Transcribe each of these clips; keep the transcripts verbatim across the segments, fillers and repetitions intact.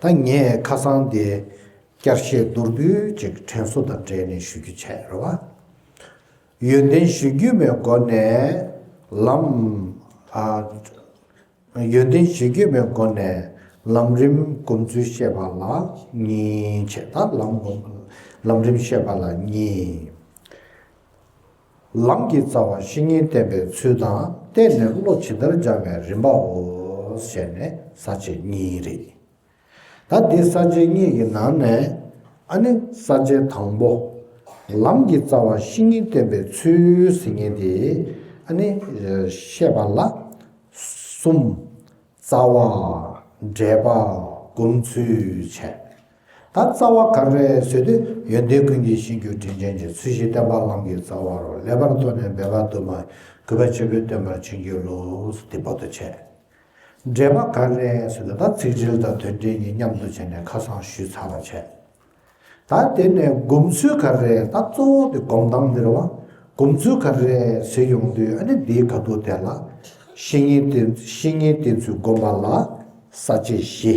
ད་ངས་ཁ་སང་དེ་བསྐྱར་བཤད་མདོར་བསྡུས་ཅིག་དྲན་གསོ་དང་འབྲེལ་ནས་ཞུ་རྒྱུ་བྱས་རེད་བ། ཡོན་ཏན་གཞི་མགྱོན་མའི་སྒོ་ནས་ལམ། ཨ། ཡོན་ཏན་གཞི་མགྱོན་མའི་སྒོ་ནས་ལམ་རིམ་སྒོམ་ཚུལ་བཤད་པ་ལ་གཉིས་བྱས། ད་ལམ་སྒོམ། ལམ་རིམ་བཤད་པ་ལ་གཉིས། ལམ་གྱི་རྩ་བ་བཤེས་གཉེན་བསྟེན་པའི་ཚུལ་དང་བསྟེན་ནས་བློ་ཇི་ལྟར་སྦྱང་བའི་རིམ་པའོ་ཞེས་ནས་ས་བཅད་གཉིས་རེད། ད་འདི་ས་བཅད་གཉིས་ཀྱི་ནང་ནས་ཨ་ནི་ས་བཅད་དང་པོ། ལམ་གྱི་རྩ་བ་བཤེས་གཉེན་བསྟེན་པའི་ཚུལ་ཟེར་མཁན་དེ་ཨ་ནི་བཤད་པ་ལ་གསུམ། རྩ་བ། འགྲེལ་པ། སྒོམ་ཚུལ་བྱས། ད་རྩ་བ་ག་རེ་ཟེར་དུས་ཡོན་ཏན་ཀུན་གྱི་གཞི་འགྱུར་དྲིན་ཅན་གྱི། ཚུལ་བཞིན་བསྟེན་པ་ལམ་གྱི་རྩ་བ་རུ། ལེགས་པར་རྟོགས་ནས་འབད་པ་དུ་མ། གུས་པས་ཕྱག་ཕུལ་བསྟེན་པར་བྱིན་གྱིས་རློབས། འདི་བར་དུ་བྱས། འགྲེལ་པ་ག་རེ་ཟེར་ན་ད་ཚིག་འགྲེལ་དང་དོན་འགྲེལ་གཉིས་མཉམ་དུ་བྱས་ནས་ཁ་སང་ཞུས་ཚར་བ་བྱས། ད་དེ་ནས་སྒོམ་ཚུལ་ག་རེ། ད་གཙོ་བོ་དེ་སྒོམ་སྟངས་འདི་རེད་བ། སྒོམ་ཚུལ་ག་རེ་ཟེར་ཡོང་དུས་ཨ་ནི་འདིའི་ཁ་ཐུག་དེ་ལ་བཤེས་གཉེན་བསྟེན། བཤེས་གཉེན་བསྟེན་ཚུལ་སྒོམ་པ་ལ་ས་བཅད་བཞི།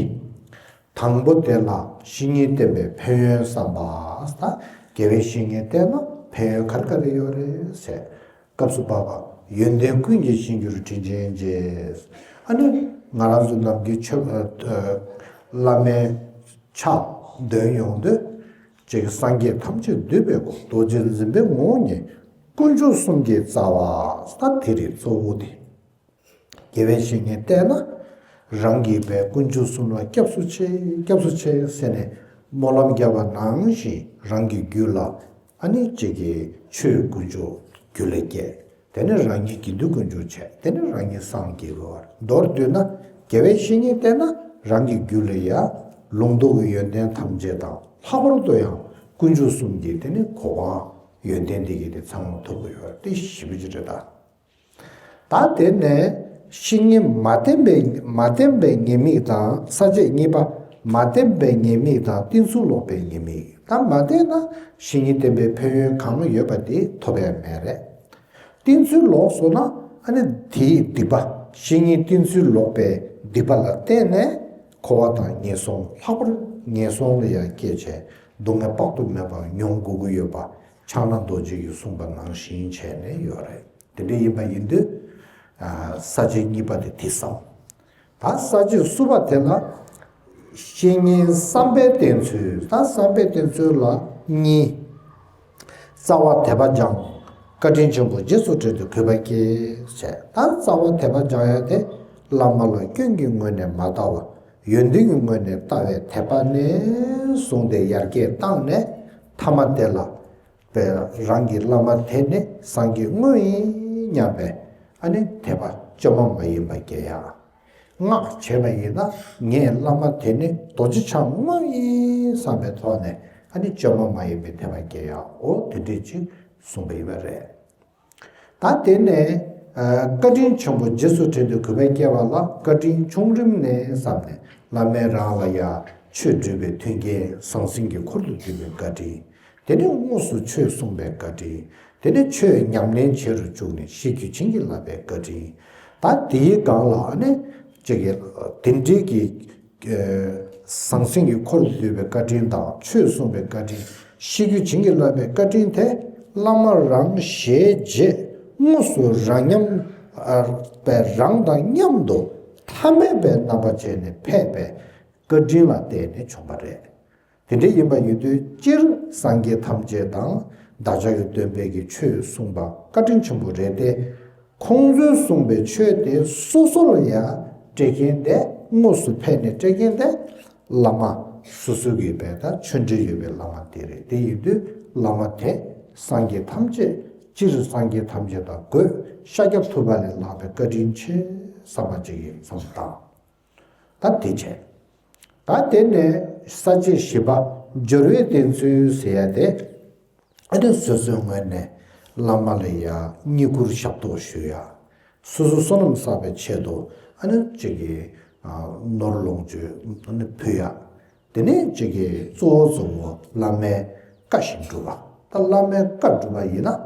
དང་པོ་དེ་ལ་བཤེས་གཉེན་བསྟེན་པའི་ཕན་ཡོན་བསམ་པ། ད་དགེ་བའི་བཤེས་གཉེན་བསྟེན་ན་ཕན་ཡོན་ག་རེ་ག་རེ་ཡོད་རེད་ཟེར། སྐབས་སུ་བབ་པ། ཡོན་ཏན་ཀུན་གྱི་གཞི་འགྱུར་དྲིན་ཅན་གྱི། ཨ་ནི་ང་རང་ཚོ་ནམ་རྒྱུན་ཆོས་ཨ་བླ་མའི་ཕྱག་འདོན་ཡོང་དུས་ཅིག་སངས་རྒྱས་ཐམས་ཅད་འདུས་པའི་སྐུ། རྡོ་རྗེ་འཛིན་པའི་ངོ་བོ་ཉིད། དཀོན་མཆོག་གསུམ་གྱི་རྩ་བ། ད་དེ་རེད་གཙོ་བོ་དེ། དགེ་བའི་བཤེས་གཉེན་བསྟེན་ན་རང་གིས་པའི་དཀོན་མཆོག་གསུམ་ལ་སྐྱབས་སུ་མཆི། སྐྱབས་སུ་མཆི་ཟེར་ནས་སྨོན་ལམ་བརྒྱབ་པ་ནང་བཞིན་རང་གི་རྒྱུད་ལ་ཨ་ནི་གཅིག་གི་ཆོས་དཀོན་མཆོག་རྒྱུད་ལ་སྐྱེས། དེ་ནས་རང་ཉིད་དགེ་འདུན་དཀོན་མཆོག་བྱས། དེ་ནས་རང་ཉིད་སངས་རྒྱས་པ། མདོར་བསྡུས་ན་དགེ་བའི་བཤེས་གཉེན་བསྟེན་ན་རང་གི་རྒྱུད་ལ་ཡང་ལུང་རྟོགས་ཀྱི་ཡོན་ཏན་ཐམས་ཅད་དང་ལྷག་པར་དུ་ཡང་དཀོན་མཆོག་གསུམ་གྱི་དེ་ནི་གོ་འཕང་ཡོན་ཏན་དེ་གི་དེ་ཚང་མ་ཐོབ་ཀྱི་ཡོད་རེད། དེ་ཞེ་པོ་ཅིག་རེད་ད། ད་དེ་ནས་བཤེས་གཉེན་མ་བསྟེན་པའི། མ་བསྟེན་པའི་ཉེས་དམིགས་དང་། ས་བཅད་གཉིས་པ། མ་བསྟེན་པའི་ཉེས་དམིགས་དང་བསྟེན་ཚུལ་ལོག་པའི་ཉེས་དམིགས། ད་མ་བསྟེན་ན་བཤེས་གཉེན་བསྟེན་པའི་ཕན་ཡོན་གང་ཡོད་པ་དེ་ཐོབ་ཡ་མེད་རེད། བསྟེན་ཚུལ་ལོག་སོང་ན་ཨ་ནི་དེའི་སྡིག་པ། བཤེས་གཉེན་བསྟེན་ཚུལ་ལོག་པའི་སྡིག་པ་ལ་བརྟེན་ནས་འཁོར་བ་དང་ངན་སོང་། ལྷག་པར་ངན་སོང་ལ་ཡང་སྐྱེས་བྱས་སྡུག་བསྔལ་དཔག་ཏུ་མེད་པ་མྱོང་དགོས་ཀྱི་ཡོད་པ་ཕྱག་ན་རྡོ་རྗེ་ཡིས་གསུངས་པ་ནང་བཞིན་བྱས་ནས་ཡོད་རེད། དེ་འདྲ་ཡིན་པ་ཡིན་དུས། ཨ། ས་བཅད་གཉིས་པ་དེ་དེ་བསམ། ད་ས་བཅད་གསུམ་པ་དེ་ལ། བཤེས་གཉེན་བསམ་པས་བསྟེན་ཚུལ། ད་བསམ་པས་བསྟེན་ཚུལ་ལ་གཉིས། རྩ་བ་དད་པ་སྦྱང་། བཀའ་དྲིན་ཆེན་པོ་རྗེས་སུ་དྲན་ཏེ་གུས་པ་བསྐྱེད་བྱས། ད་རྩ་བ་དད་པ་སྦྱང་ཡ་དེ་བླ་མ་ལ་སྐྱོན་གྱི་ངོས་ནས་མ་ལྟ་བར་ཡོན་ཏན་གྱི་ངོས་ནས་ལྟ་བའི་དད་པ་ནས་བཟུང་སྟེ་ཡར་རྒྱས་བཏང་ནས་ཐ་མ་དེ་ལ། པའི་རང་གི་བླ་མ་དེ་ནི་སངས་རྒྱས་དངོས་ཡིན་སྙམ་པའི་ཨ་ནི་དད་པ་བཅོས་མ་མ་ཡིན་པ་སྐྱེ་ཡ། སྔགས་བྱས་པ་ཡིན་ན་ངའི་བླ་མ་དེ་ནི་རྡོ་རྗེ་འཆང་དངོས་ཡིན་བསམ་པའི་ཐོག་ནས་ཨ་ནི་བཅོས་མ་མ་ཡིན་པའི་དད་པ་སྐྱེ་ཡ། འོ་དེ་འདྲས་ཅིག་གསུངས་པ་ཡིན་པ་རེད། ད་དེ་ནས་ཨ་བཀའ་དྲིན་ཆེན་པོ་རྗེས་སུ་དྲན་ཏེ་གུས་པ་བསྐྱེད་པ་ལ་བཀའ་དྲིན་ཆུང་རིམ་ནས་བསམ་ནས་བླ་མས་རང་ལ་ཡང་ཆོས་སྒྲུབ་པའི་མཐུན་རྐྱེན་ཟང་ཟིང་གི་འཁོར་དུ་འདུས་པའི་བཀའ་དྲིན། དེ་ནས་དངོས་སུ་ཆོས་གསུངས་པའི་བཀའ་དྲིན། དེ་ནས་ཆོས་ཉམས་ལེན་བྱེད་རུ་བཅུག་ནས་ཤེས་རྒྱུད་བྱིན་གྱིས་བརླབས་པའི་བཀའ་དྲིན། ད་དེའི་སྒང་ལ་ནི་ཅིག་གི་དེ་འདྲའི་གི་ཟང་ཟིང་གི་འཁོར་དུ་འདུས་པའི་བཀའ་དྲིན་དང་ཆོས་གསུངས་པའི་བཀའ་དྲིན། ཤེས་རྒྱུད་བྱིན་གྱིས་བརླབས་པའི་བཀའ་དྲིན་དེ་བླ་མ་རང་ཞལ་མཇལ། དངོས་སུ་རང་མཉམ་པའི་རང་དང་མཉམ་དུ་ཐ་མལ་པའི་རྣམ་པ་བྱས་ནས་ཕེབས་པའི་བཀའ་དྲིན་ལ་བརྟེན་ནས་བྱུང་བ་རེད། དེ་འདྲ་ཡིན་པ་ཡིན་དུས་སྤྱིར་སངས་རྒྱས་ཐམས་ཅད་དང་བདག་ཅག་གི་སྟོན་པས་ཀྱི་ཆོས་གསུངས་པ་བཀའ་དྲིན་ཆེན་པོ་རེད་དེ། ཁོང་ཚོས་གསུངས་པའི་ཆོས་དེ་སོ་སོ་ལ་ཡང་སྤྲད་མཁན་དེ། དངོས་སུ་ཕེབས་ནས་སྤྲད་མཁན་དེ་བླ་མ་སོ་སོ་གི་བས་ད་ཆོས་འབྲེལ་ཡོད་པའི་བླ་མ་དེ་རེད། དེ་ཡིན་དུས་བླ་མ་དེ་སངས་རྒྱས་ཐམས་ཅད། སྤྱིར་སངས་རྒྱས་ཐམས་ཅད་དང་སྒོས་ཤཱཀྱ་ཐུབ་པ་ལས་ལྷག་པའི་བཀའ་དྲིན་ཆེ་བསམ་པ་ཅིག་ཡིན་བསམ་བཏང་། ད་དེ་བྱས། ད་དེ་ནས་ས་བཅད་བཞི་པ་སྦྱོར་བས་བསྟེན་ཚུལ་ཟེར་ཡ་དེ། ཨ་ནི་སོ་སོའི་ངོས་ནས་བླ་མ་ལ་ཡ་བསྙེན་བཀུར་ཞབས་ཏོག་ཞུ་ཡ། སོ་སོ་བསོད་ནམས་བསགས་པའི་ཆེད་དུ་ཨ་ནི་གཅིག་གི་ནོར་ལོངས་སྤྱོད་ཨ་ནི་ཕུལ་ཡ། དེ་ནས་གཅིག་གི་གཙོ་བོ་གཙོ་བོ་བླ་མའི་བཀའ་བཞིན་སྒྲུབ་པ། ད་བླ་མའི་བཀའ་སྒྲུབ་པ་ཡིན་ན་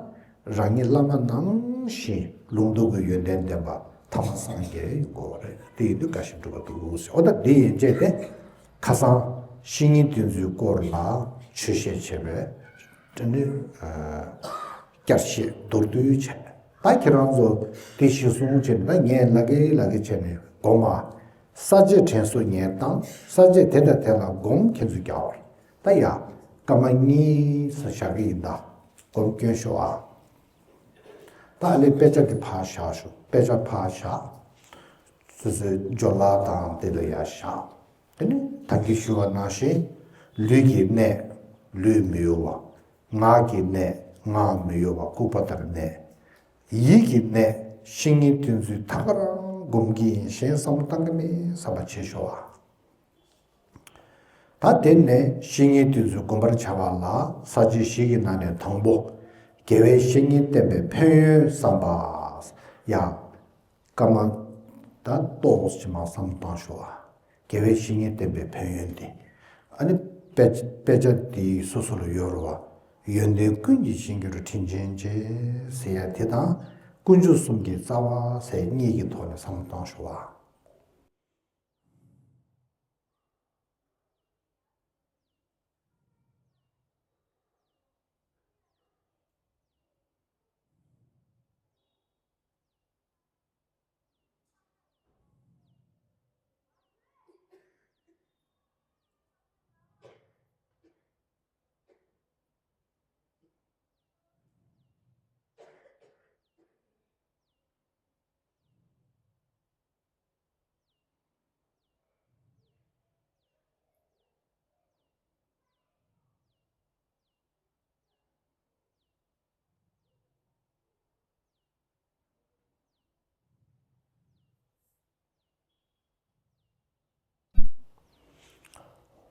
རང་ཉིད་བླ་མ་ནང་བཞིན་ལུང་རྟོགས་ཀྱི་ཡོན་ཏན་ལྡན་པ་ཐ་མ་སངས་རྒྱས་ཡིན་དགོས་པ་རེད། དེ་ཡིན་དུས་བཀའ་བཞིན་སྒྲུབ་པ་འདུག་ཟེར། འོ་ད་འདི་ཡན་ཆད་དེ་ ཁ་སང་བཤེས་གཉེན་བསྟེན་ཚུལ་སྐོར་ལ་ཆོས་བཤད་བྱས་པས་དེ་ནི་བསྐྱར་བཤད་མདོར་བསྡུས་བྱས། ད་ཁྱེད་རང་ཚོ་དེ་གཞི་བཟུང་བྱས་ནས། ད་ངས་ལབ་ཀྱི་ལབ་ཀྱི་བྱས་ནས་སྒོམ་པ། ས་བཅད་དྲན་གསོ་ངས་བཏང་། ས་བཅད་དེ་དང་དེ་ལ་སྒོམ་ཁྱེད་ཚོས་རྒྱག་པ་རེད། ད་ཡ་སྐར་མ་གཉིས་ཙམ་བཞག་གི་ཡིན། ད་སྒོམ་སྐྱོན་ཤོག་ཨ། ད་ཨ་ལས་དཔེ་ཆ་དེ་ཕར་བཞག་ཤོག་དཔེ་ཆ་ཕར་བཞག་སོ་སོའི་སྦྱོར་ཀློག་དང་དེ་ལ་ཡར་བཞག་དེ་ནི་ད་གིན་ཞུས་པ་ནང་བཞིན། ལུས་ཀྱི་གནད། ལུས་མི་གཡོ་བ། ངག་གི་གནད། ངག་མི་གཡོ་བ་ལྐུགས་པ་ལྟར་གནས། ཡིད་ཀྱི་གནད། བཤེས་གཉེན་བསྟེན་ཚུལ་ད་ག་རང་སྒོམ་གྱི་ཡིན། གཞན་བསམ་བློ་བཏང་གི་མིན་བསམ་པ་བྱེད་ཤོག་ཨ། ད་དེ་ནས་བཤེས་གཉེན་བསྟེན་ཚུལ་སྒོམ་པར་བྱ་བ་ལ་ས་བཅད་བཞི་གི་ནང་ནས་དང་པོ། དགེ་བའི་བཤེས་གཉེན་བསྟེན་པའི་ཕན་ཡོན་བསམ་པ། ཡ། སྐར་མ་ད་ཏོག་ཙམ་མར་བསམ་བློ་བཏང་ཤོག་ཨ། དགེ་བའི་བཤེས་གཉེན་བསྟེན་པའི་ཕན་ཡོན་དེ། ཨ་ནི་དཔེ་དཔེ་ཆ་འདི་སོ་སོ་ལ་ཡོད་རེད་པ། ཡོན་ཏན་ཀུན་གྱི་གཞན་གྱུར་དྲིན་ཅན་རྗེ་ཟེར་ཡ་དེ་དང་། དཀོན་མཆོག་གསུམ་གྱི་རྩ་བ་ཟེར་གཉིས་ཀྱི་ཐོག་ནས་བསམ་བློ་བཏང་ཤོག་ཨ།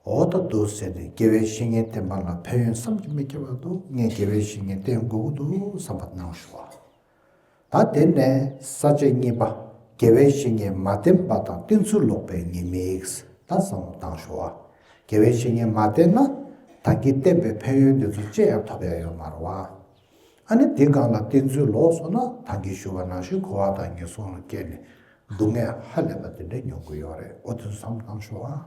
འོ་ད་འདུག་ཟེར་ནས་དགེ་བའི་བཤེས་གཉེན་བསྟེན་པ་ལ་ཕན་ཡོན་བསམ་གྱིས་མི་ཁྱབ་པ་འདུག་ངས་དགེ་བའི་བཤེས་གཉེན་བསྟེན་དགོས་ཀྱི་འདུག་བསམ་པ་གནང་ཤོག་ཨ། ད་དེ་ནས་ས་བཅད་གཉིས་པ། དགེ་བའི་བཤེས་གཉེན་མ་བསྟེན་པ་དང་བསྟེན་ཚུལ་ལོག་པའི་ཉེས་དམིགས། ད་བསམ་བློ་བཏང་ཤོག་ཨ། དགེ་བའི་བཤེས་གཉེན་མ་བསྟེན་ན་ད་གིན་བསྟེན་པའི་ཕན་ཡོན་འདི་ཚོ་ཅི་ཡང་ཐོབ་ཡ་ཡོད་མ་རེད་པ། ཨ་ནི་དེའི་སྒང་ལ་བསྟེན་ཚུལ་ལོག་སོང་ན་ད་གིན་ཞུས་པ་ནང་བཞིན་འཁོར་བ་དང་ངན་སོང་ལ་སྐྱེས་ནས་སྡུག་བསྔལ་ཧ་ལས་པ་དེ་འདྲ་མྱོང་གི་ཡོད་རེད། འོ་དེ་ཚོ་བསམ་བློ་བཏང་ཤོག་ཨ།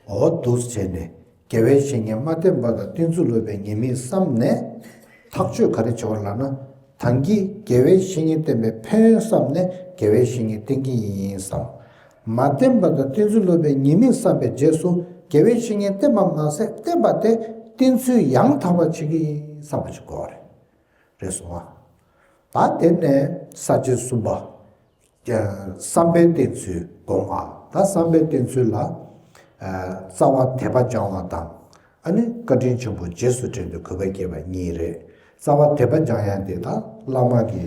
འོ་འདུག་བྱས་ནས་དགེ་བའི་བཤེས་གཉེན་མ་བསྟེན་པ་དང་བསྟེན་ཚུལ་ལོག་པའི་ཉེས་དམིགས་བསམ་ནས། ཐག་གཅོད་ག་རེ་བྱེད་པ་ལབ་ན། ད་གིན་དགེ་བའི་བཤེས་གཉེན་བསྟེན་པའི་ཕན་ཡོན་བསམ་ནས་དགེ་བའི་བཤེས་གཉེན་བསྟེན་གྱི་ཡིན་བསམ། མ་བསྟེན་པ་དང་བསྟེན་ཚུལ་ལོག་པའི་ཉེས་དམིགས་བསམ་པའི་རྗེས་སུ་དགེ་བའི་བཤེས་གཉེན་བསྟེན་པ་མ་ཟད་བསྟེན་པ་དེ་བསྟེན་ཚུལ་ཡང་དག་པ་བྱེད་ཀྱི་ཡིན་བསམ་པ་ཞིག་དགོས་པ་རེད། རེད་སོང་ང་། ད་དེ་ནས་ས་བཅད་གསུམ་པ། བསམ་པའི་བསྟེན་ཚུལ་སྒོམ་པ། ད་བསམ་པའི་བསྟེན་ཚུལ་ལ། རྩ་བ་དད་པ་སྦྱང་བ་དང་། ཨ་ནི་བཀའ་དྲིན་ཆེན་པོ་རྗེས་སུ་དྲན་ཏེ་གུས་པ་བསྐྱེད་པ་གཉིས་རེད། རྩ་བ་དད་པ་སྦྱང་ཡ་དེ་ད་བླ་མ་གི་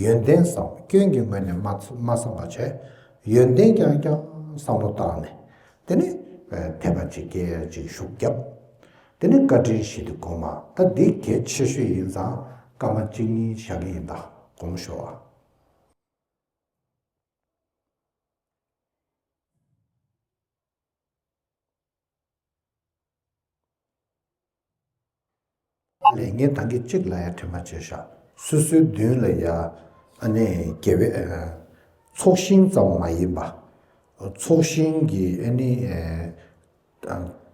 ཡོན་ཏན་བསམ། སྐྱོན་གྱི་ངོས་ནས་མ་མ་བསམ་པ་བྱས། ཡོན་ཏན་རྐྱང་རྐྱང་བསམ་བློ་བཏང་ནས། དེ་ནས་དད་པ་ཅིག་སྐྱེ་ཡ་ཅིག་ཤུགས་རྒྱབ། དེ་ནས་བཀའ་དྲིན་ཞུ་སྟེ་སྒོམ་པ། ད་འདི་གལ་ཆེ་ཤོས་ཡིན་ཙང་སྐར་མ་གཅིག་གཉིས་བཞག་གི་ཡིན། ད་སྒོམ་ཤོག་ཨ། ལས་ངས་ད་གིན་གཅིག་ལ་ཡ་དྲན་པ་བྱས་ཤག་སོ་སོའི་མདུན་ལ་ཡ། ཨ་ནི་དགེ་བའི་ཚོགས་ཞིང་ཙམ་མ་ཡིན་པ། ཚོགས་ཞིང་གི་ཨ་ནི་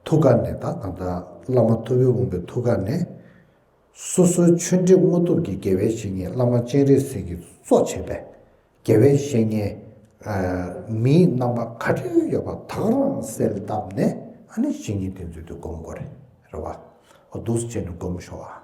ཐུགས་ཀ་ནས། ད་གང་ལྟར་བླ་མ་ཐུབ་པའི་དབང་པོའི་ཐུགས་ཀ་ནས། སོ་སོའི་ཆོས་འབྲེལ་དངོས་ཐོབ་ཀྱི་དགེ་བའི་བཤེས་གཉེན་བླ་མ་སྤྱན་རས་གཟིགས་ཀྱིས་གཙོ་བྱས་པའི་དགེ་བའི་བཤེས་གཉེན། མིའི་རྣམ་པ་ག་འདྲ་ཡོད་པ་དག་རང་གསལ་བཏབ་ནས། ཨ་ནི་བཤེས་གཉེན་དེ་ཚོ་དེ་སྒོམ་དགོས་རེད། རེད་བ། འོ་འདུག་སེ་བྱས་ནས་སྒོམ་ཤོག་ཨ།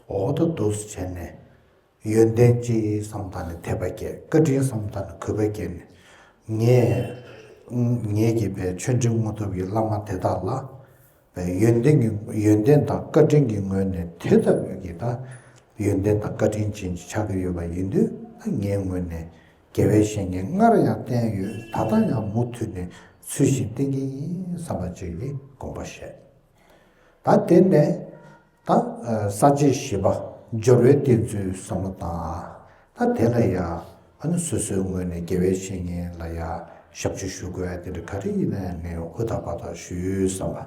འོ་ད་འདུག་སེ་བྱས་ནས། ཡོན་ཏན་ཅིག་བསམ་བཏང་ནས་དད་པ་སྐྱེས། བཀའ་དྲིན་བསམ་བཏང་ནས་གུས་པ་སྐྱེས་ནས། ངས་ངེད་ཀྱི་བའི་ཆོས་འབྲེལ་དངོས་ཐོབ་ཀྱི་བླ་མ་དེ་དག་ལ། བའི་ཡོན་ཏན་གྱི་ཡོན་ཏན་དང་བཀའ་དྲིན་གྱི་ངོས་ནས་དེ་ལྟ་བུའི་གི་ད་ཡོན་ཏན་དང་བཀའ་དྲིན་ཅན་ཅིག་ཆགས་ཀྱི་ཡོད་པ་ཡིན་དུས། ད་ངའི་ངོས་ནས་དགེ་བའི་བཤེས་གཉེན་སྔར་ཡང་བསྟེན་ཡོད། ད་ལྟ་ཡང་མུ་མཐུད་ནས་ཚུལ་བཞིན་བསྟེན་གྱི་ཡིན་བསམ་པ་ཅིག་གི་དགོངས་པ་བཞེས། ད་དེ་ནས་ད་ས་བཅད་བཞི་པ་སྦྱོར་བའི་བསྟེན་ཚུལ་བསམ་བློ་བཏང་། ད་དེ་ལ་ཡང་ཨ་ནི་སོ་སོའི་ངོས་ནས་དགེ་བའི་བཤེས་གཉེན་ལ་ཡང་ཞབས་ཕྱི་ཞུ་དགོས་ཡ་དེ་འདྲ་ག་རེ་ཡིན་ན་ཡང་ངས་ཧུར་ཐག་པ་ཐག་ཞུས་བསམ་པ།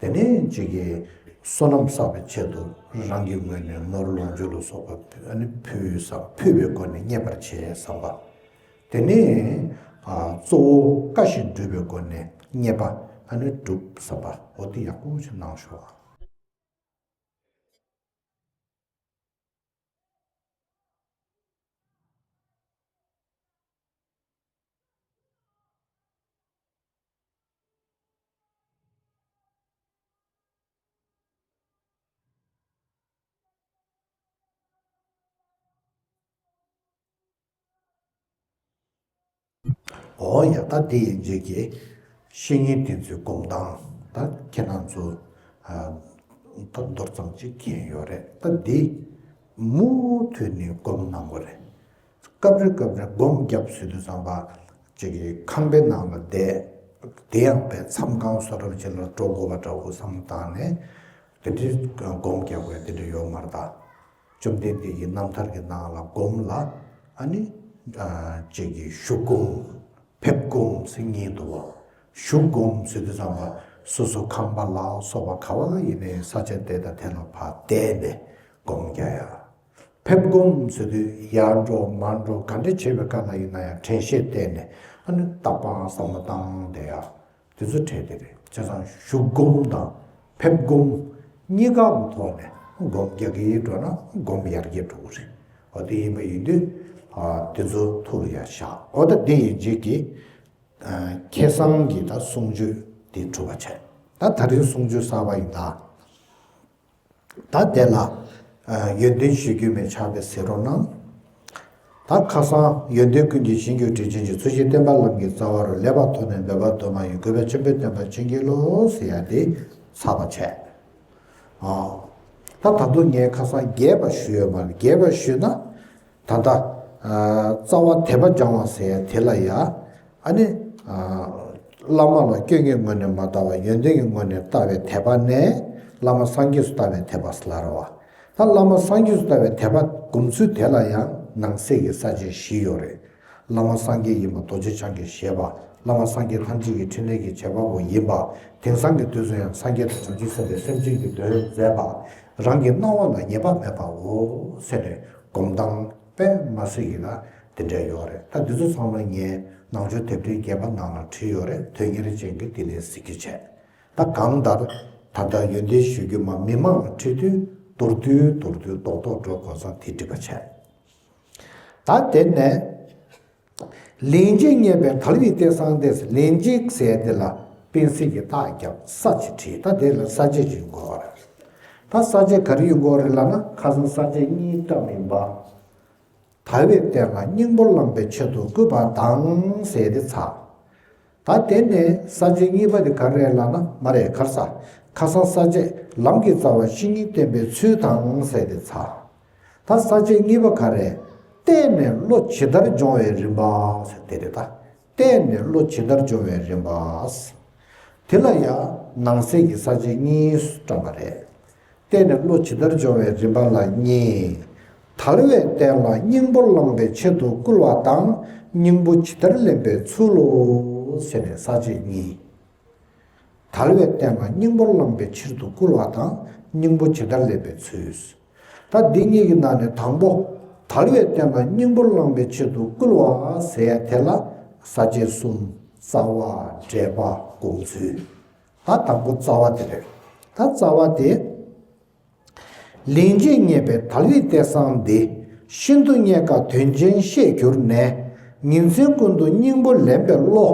དེ་ནས་གཅིག་གིས་བསོད་ནམས་བསགས་པའི་ཆེད་དུ་རང་གི་ངོས་ནས་ནོར་ལོངས་སྤྱོད་ལ་སོགས་པ་ཨ་ནི་ཕུལ་བསམ། ཕུལ་བའི་སྒོ་ནས་མཉེས་པར་བྱས་བསམ་པ། དེ་ནས་ཨ་གཙོ་བོ་བཀའ་བཞིན་སྒྲུབ་པའི་སྒོ་ནས་མཉེས་པ་ཨ་ནི་སྒྲུབ་བསམ་པ། འོ་དེ་ཡག་པོ་ཞིག་གནང་ཤོག། འོ་ཡ། ད་དེ་ཡིན་རྗེས་ཀྱི་བཤེས་གཉེན་དེ་ཚོའི་སྒོམ་སྟངས་ད་ཁྱེད་རང་ཚོ་ཨ་ད་མདོར་ཙམ་ཅིག་མཁྱེན་ཡོད་རེད། ད་འདི་མུ་མཐུད་ནས་སྒོམ་གནང་དགོས་རེད། སྐབས་རེ་སྐབས་རེ་སྒོམ་རྒྱབ་ཟེར་དུས་ཙམ་པ་ཅིག་གི་ཁང་པའི་ནང་ལ་བསྡད། དེ་ཡང་པའི་མཚམས་ཁང་བཟོ་འདྲ་ཅིག་ལ་འགྲོ་དགོས་པ་འདྲ་བོ་བསམ་བློ་བཏང་ནས་དེ་འདྲའི་སྒོམ་རྒྱག་དགོས་དེ་འདྲ་ཡོད་མ་རེད་ད། བཅོམ་ལྡན་འདས་ཀྱི་རྣམ་ཐར་གྱི་ནང་ལ་སྒོམ་ལ་ཨ་ནི་ཅིག་གི་བཞུགས་སྒོམ། ཕེབས་སྒོམ་ཟེར་གཉིས་འདུག་བ། བཞུགས་སྒོམ་ཟེར་དུས་ཙམ་པ་སོ་སོ་ཁང་པ་ལ་སོགས་པ་ག་བ་ཡིན་ནའི་ས་ཆ་དེ་དང་དེ་ལ་ཕར་བསྡད་ནས་སྒོམ་རྒྱག་ཡ། ཕེབས་སྒོམ་ཟེར་དུས་ཡར་འགྲོ་མར་འགྲོ་ག་འདྲ་བྱེད་པའི་སྐབས་ལ་ཡིན་ན་ཡང་དྲན་ཤེས་བསྟེན་ནས་ཨ་ནི་རྟག་པར་བསམ་བློ་བཏང་བསྡད་ཡ། དེ་ཚོ་གྲས་དེ་རེད། བྱས་ཙང་བཞུགས་སྒོམ་དང་ཕེབས་སྒོམ་གཉིས་ཀ་གི་ཐོག་ནས་སྒོམ་རྒྱག་གི་འགྲོ་ན་སྒོམ་ཡར་རྒྱས་འགྲོ་གི་རེད། འོ་དེ་ཡིན་པ་ཡིན་དུས་ཨ་དེ་ཚོ་ཐུགས་ལ་ཡར་བཞག། འོ་ད་དེ་ཡིན་རྗེས་ཀྱི་ཨ་ཁ་སང་གི་ད་གསུང་ཆོས་དེ་གྲུབ་པ་བྱས། ད་ད་རིང་གསུང་ཆོས་གསར་པ་ཡིན་ད། ད་དེ་ལ་ཡོན་ཏན་ཞུ་རྒྱུ་མེད་ཆགས་པའི་ཟེར་རོགས་གནང་། ད་ཁ་སང་ཡོན་ཏན་ཀུན་གྱི་གཞིར་གྱུར་དྲིན་ཅན་གྱི། ཚུལ་བཞིན་བསྟེན་པ་ལམ་གྱི་རྩ་བ་རུ། ལེགས་པར་མཐོང་ནས་འབད་པ་དུ་མ་ཡིས། གུས་པས་མཆོད་པའི་བསྟན་པ་བྱིན་གྱིས་རློབས་ཟེར་ཡ་དེ་ཚར་བ་བྱས། ཨ་ད་ད་དུང་ངས་ཁ་སང་རྒྱས་པ་ཞུས་ཡོད་མ་རེད། རྒྱས་པ་ཞུས་ན་ད་ལྟ་རྩ་བ་དད་པ་སྦྱང་བ་ཟེར་ཡ་དེ་ལ་ཡ། ཨ་ནི། བླ་མ་ལ་སྐྱོན་གྱི་ངོས་ནས་མ་ལྟ་བར་ཡོན་ཏན་གྱི་ངོས་ནས་ལྟ་བའི་དད་པ་ནས་བླ་མ་སངས་རྒྱས་སུ་ལྟ་བའི་དད་པ་ཟེར་ལ་རེད་བ། ད་བླ་མ་སངས་རྒྱས་སུ་ལྟ་བའི་དད་པ་སྒོམ་ཚུལ་དེ་ལ་ཡང་ནང་གསེས་ཀྱི་ས་བཅད་བཞི་ཡོད་རེད། བླ་མ་སངས་རྒྱས་ཡིན་པ་རྡོ་རྗེ་འཆང་གིས་བཞེད་པ། བླ་མ་སངས་རྒྱས་ཐམས་ཅད་ཀྱི་ཕྲིན་ལས་ཀྱི་བྱེད་པ་པོ་ཡིན་པ། དེང་སང་གི་དུས་སུ་ཡང་སངས་རྒྱས་དང་བྱང་ཆུབ་སེམས་དཔའི་སེམས་ཅན་གྱི་དོན་མཛད་པ། རང་གི་སྣང་བ་ལ་ཉེས་པ་མེད་པའོ་ཟེར་ནས་སྒོམ་སྟངས་དཔེ་མ་སྲིད་ཀྱི་ལ་དེ་འདྲ་ཡོད་རེད། ད་འདི་ཚོ་ཚང་མ་ངས་ནང་ཆོས་དེབ་ཕྲེང་བརྒྱད་པ་ནང་ལ་བྲིས་ཡོད་རེད། དོན་གཉེར་ཅན་གྱིས་དེ་ནས་གཟིགས་རྒྱུ་བྱས། ད་གང་ལྟར་ད་ལྟ་ཡོན་ཏན་ཞུ་རྒྱུ་མ་མི་མང་ལ་ཁྲིད་དུས་མདོར་བསྡུས་མདོར་བསྡུས་རྡོག་རྡོག་འགྲོ་དགོས་ཙང་དེ་འགྲིག་པ་བྱས། ད་དེ་ནས་ལན་གཅིག་རྙེད་པའི་དལ་བའི་རྟེན་བཟང་སྟེ། ལན་གཅིག་ཟེར་དེ་ལ་དཔེ་སྲིད་ཀྱི་རྟགས་བརྒྱབ་ས་ཅིག་བྲིས། ད་དེ་ལ་ས་བཅད་ཅིག་ཡོང་གི་ཡོད་རེད། ད་ས་བཅད་ག་རེ་ཡོང་གི་ཡོད་རེད་ལབ་ན་ཁ་སང་ས་བཅད་གཉིས་བཏབ་ཡིན་པ། དལ་བའི་རྟེན་ལ་སྙིང་པོ་བླང་བའི་ཆེད་དུ་བསྐུལ་བ་དང་ཟེར་དེ་ཚར། ད་དེ་ནས་ས་བཅད་གཉིས་པ་དེ་ག་རེ་ལབ་ན་མ་རེད། ག་རེ་ཟ། ཁ་སང་ས་བཅད་ལམ་གྱི་རྩ་བ་བཤེས་གཉེན་བསྟེན་པའི་ཚུལ་དང་ཟེར་དེ་ཚར། ད་ས་བཅད་གཉིས་པ་ག་རེ། བརྟེན་ནས་བློ་ཇི་ལྟར་སྦྱོང་བའི་རིམ་པ་ཟེར་དེ་རེད་ད། བརྟེན་ནས་བློ་ཇི་ལྟར་སྦྱོང་བའི་རིམ་པ། དེ་ལ་ཡང་ནང་གསེས་ཀྱི་ས་བཅད་གཉིས་སུ་བགྲངས་པ་རེད། བརྟེན་ནས་བློ་ཇི་ལྟར་སྦྱོང་བའི་རིམ་པ་ལ་གཉིས། དལ་བའི་རྟེན་ལ་སྙིང་པོ་བླང་བའི་ཆེད་དུ་བསྐུལ་བ་དང་། སྙིང་པོ་ཇི་ལྟར་ལེན་པའི་ཚུལ་ལོ་ཟེར་ནས་ས་བཅད་གཉིས། དལ་བའི་རྟེན་ལ་སྙིང་པོ་བླང་བའི་ཕྱིར་དུ་བསྐུལ་བ་དང་། སྙིང་པོ་ཇི་ལྟར་ལེན་པའི་ཚུལ། ད་འདི་གཉིས་ཀྱི་ནང་ནས་དང་པོ། དལ་བའི་རྟེན་ལ་སྙིང་པོ་བླང་བའི་ཕྱིར་དུ་བསྐུལ་བ་ཟེར་ཡ་དེ་ལ་ས་བཅད་གསུམ། རྩ་བ། འགྲེལ་པ། སྒོམ་ཚུལ། ད་དང་པོ་རྩ་བ་དེ་རེད། ད་རྩ་བ་དེ། ལན་གཅིག་རྙེད་པའི་དལ་བའི་རྟེན་བཟང་འདི། ཤིན་ཏུ་རྙེད་དཀའ་དོན་ཆེན་ཤེས་གྱུར་ནས། ཉིན་མཚན་ཀུན་ཏུ་སྙིང་པོ་ལེན་པའི་བློ།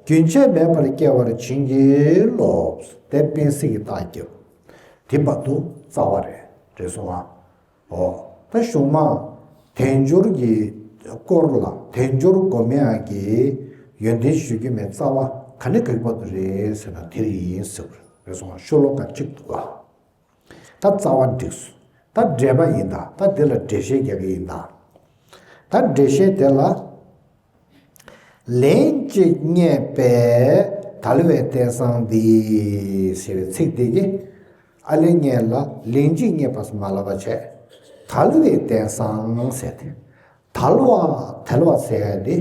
རྒྱུན་ཆད་མེད་པར་སྐྱེ་བར་བྱིན་གྱིས་རློབས། དེ་དཔེ་སྲིད་ཀྱི་རྟགས་བརྒྱབ། དེ་བར་དུ་རྩ་བ་རེད། རེད་སོང་ང་། འོ། ད་གཞུང་མ་དལ་འབྱོར་གྱི་སྐོར་ལ་དལ་འབྱོར་སྒོམ་ཡག་གི་ཡོན་ཏན་ཞུ་རྒྱུ་མེད་རྩ་བ་ག་ནས་ག་གི་བར་དུ་རེད་ཟེར་ན་དེར་ཡིན་ཟེར་བ་རེད་སོང་། ཤོ་ལོ་ཀ་གཅིག་འདུག་ག་ད་རྩ་བ་འགྲིག་སོང་། ད་འགྲེལ་པ་ཡིན་ད། ད་འདི་ལ་འགྲེལ་བཤད་རྒྱག་གི་ཡིན་ད། ད་འགྲེལ་བཤད་དེ་ལ། ལན་གཅིག་རྙེད་པས་དལ་བའི་རྟེན་བཟང་འདི། ཞེས་པའི་ཚིག་འདི་གིས་ཨ་ལས་ངས་ལ་ལན་གཅིག་རྙེད་པ་མ་ལབ་པ་བྱས། དལ་བའི་རྟེན་བཟང་ཟེར་ཏེ། དལ་བ་དལ་བ་ཟེར་ཡ་འདི་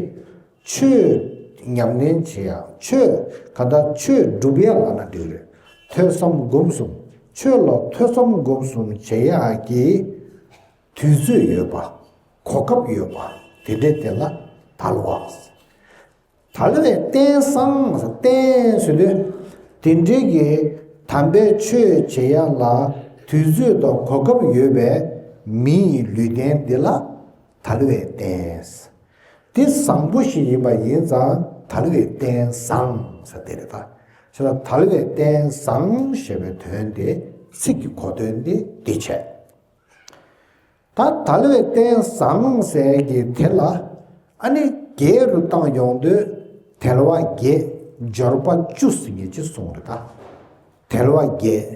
ཆོས་ཉམས་ལེན་བྱེད་ཡ། ཆོས་ག་ད་ཆོས་སྒྲུབ་ཡ་ལ་ན་འགྲིག་རེད། ཐོས་བསམ་སྒོམ་གསུམ། ཆོས་ལ་ཐོས་བསམ་སྒོམ་གསུམ་བྱེད་ཡ་གི་དུས་ཚོད་ཡོད་པ། གོ་སྐབས་ཡོད་པ། དེ་འདྲའི་དེ་ལ་དལ་བ། དལ་བའི་རྟེན་བཟང་། རྟེན་ཟེར་དུས་དེ་འདྲའི་གི་དམ་པའི་ཆོས་བྱེད་ཡ་ལ་དུས་ཚོད་དང་གོ་སྐབས་ཡོད་པའི་མི་ཡི་ལུས་རྟེན་འདི་ལ་དལ་བའི་རྟེན། དེ་བཟང་པོ་ཞིག་ཡིན་པ་ཡིན་ཙང་དལ་བའི་རྟེན་བཟང་ཟེར་དེ་རེད་ད། བྱས་ཙང་དལ་བའི་རྟེན་བཟང་ཞེས་པའི་དོན་དེ་ཚིག་གི་གོ་དོན་དེ་འདི་བྱས། ད་དལ་བའི་རྟེན་བཟང་ཟེར་གྱི་དེ་ལ་ཨ་ནི་བརྒྱད་རུ་བཏང་ཡོང་དུས་དལ་བ་བརྒྱད། འབྱོར་པ་བཅུ་ཟེར་ངེས་ཅི་གསུངས་རེད་ད། དལ་བ་བརྒྱད།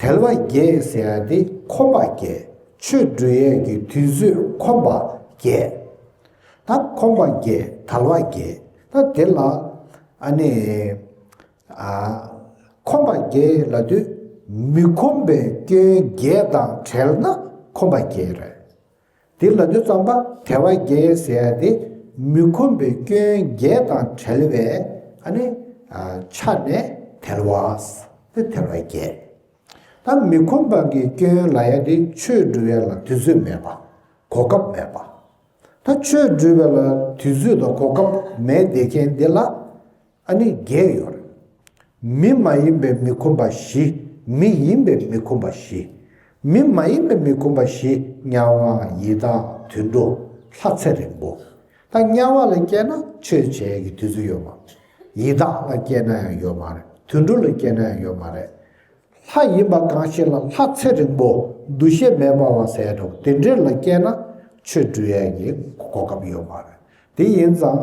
དལ་བ་བརྒྱད་ཟེར་ཡ་དེ་ཁོམ་པ་བརྒྱད། ཆོས་སྒྲུབ་ཡས་ཀྱི་དུས་ཚོད་ཁོམ་པ་བརྒྱད། ད་ཁོམ་པ་བརྒྱད། དལ་བ་བརྒྱད། ད་དེ་ལ་ཨ་ནི། ཨ། ཁོམ་པ་བརྒྱད་ལབ་དུས་མི་ཁོམ་པའི་སྐྱོན་བརྒྱད་དང་བྲལ་ན་ཁོམ་པ་བརྒྱད་རེད། དེ་ལབ་དུས་ཙམ་པ་དལ་བ་བརྒྱད་ཟེར་ཡ་དེ་མི་ཁོམ་པའི་སྐྱོན་བརྒྱད་དང་བྲལ་བའི་ཨ་ནི་ཨ་ཆ་ནས་དལ་བ། དེ་དལ་བ་བརྒྱད། ད་མི་ཁོམ་པ་གི་སྐྱོན་ལབ་ཡ་དེ་ཆོས་སྒྲུབ་ཡ་ལ་དུས་ཚོད་མེད་པ། གོ་སྐབས་མེད་པ། ད་ཆོས་སྒྲུབ་པ་ལ་དུས་ཚོད་དང་གོ་སྐབས་མེད་བསྡད་མཁན་འདི་ལ་ཨ་ནི་བརྒྱད་ཡོད་རེད། མི་མ་ཡིན་པའི་མི་ཁོམ་པ་བཞི། མི་ཡིན་པའི་མི་ཁོམ་པ་བཞི། མི་མ་ཡིན་པའི་མི་ཁོམ་པ་བཞི། དམྱལ་བ། ཡི་དྭགས། དུད་འགྲོ། ལྷ་ཚེ་རིང་པོ། ད་དམྱལ་བ་ལ་སྐྱེས་ན་ཆོས་བྱེད་ཀྱི་དུས་ཚོད་ཡོད་མ་རེད། ཡི་དྭགས་ལ་སྐྱེས་ན་ཡང་ཡོད་མ་རེད། དུད་འགྲོ་ལ་སྐྱེས་ན་ཡང་ཡོད་མ་རེད། ལྷ་ཡིན་པ་གང་ཞིག་ལ་ལྷ་ཚེ་རིང་པོ་འདུ་ཤེས་མེད་པ་བ་ཟེར་འགྲོ་དེ་འདྲས་ལ་སྐྱེས་ན་ཆོས་སྒྲུབ་ཡས་ཀྱི་གོ་སྐབས་ཡོད་མ་རེད། དེ་ཡིན་ཙང་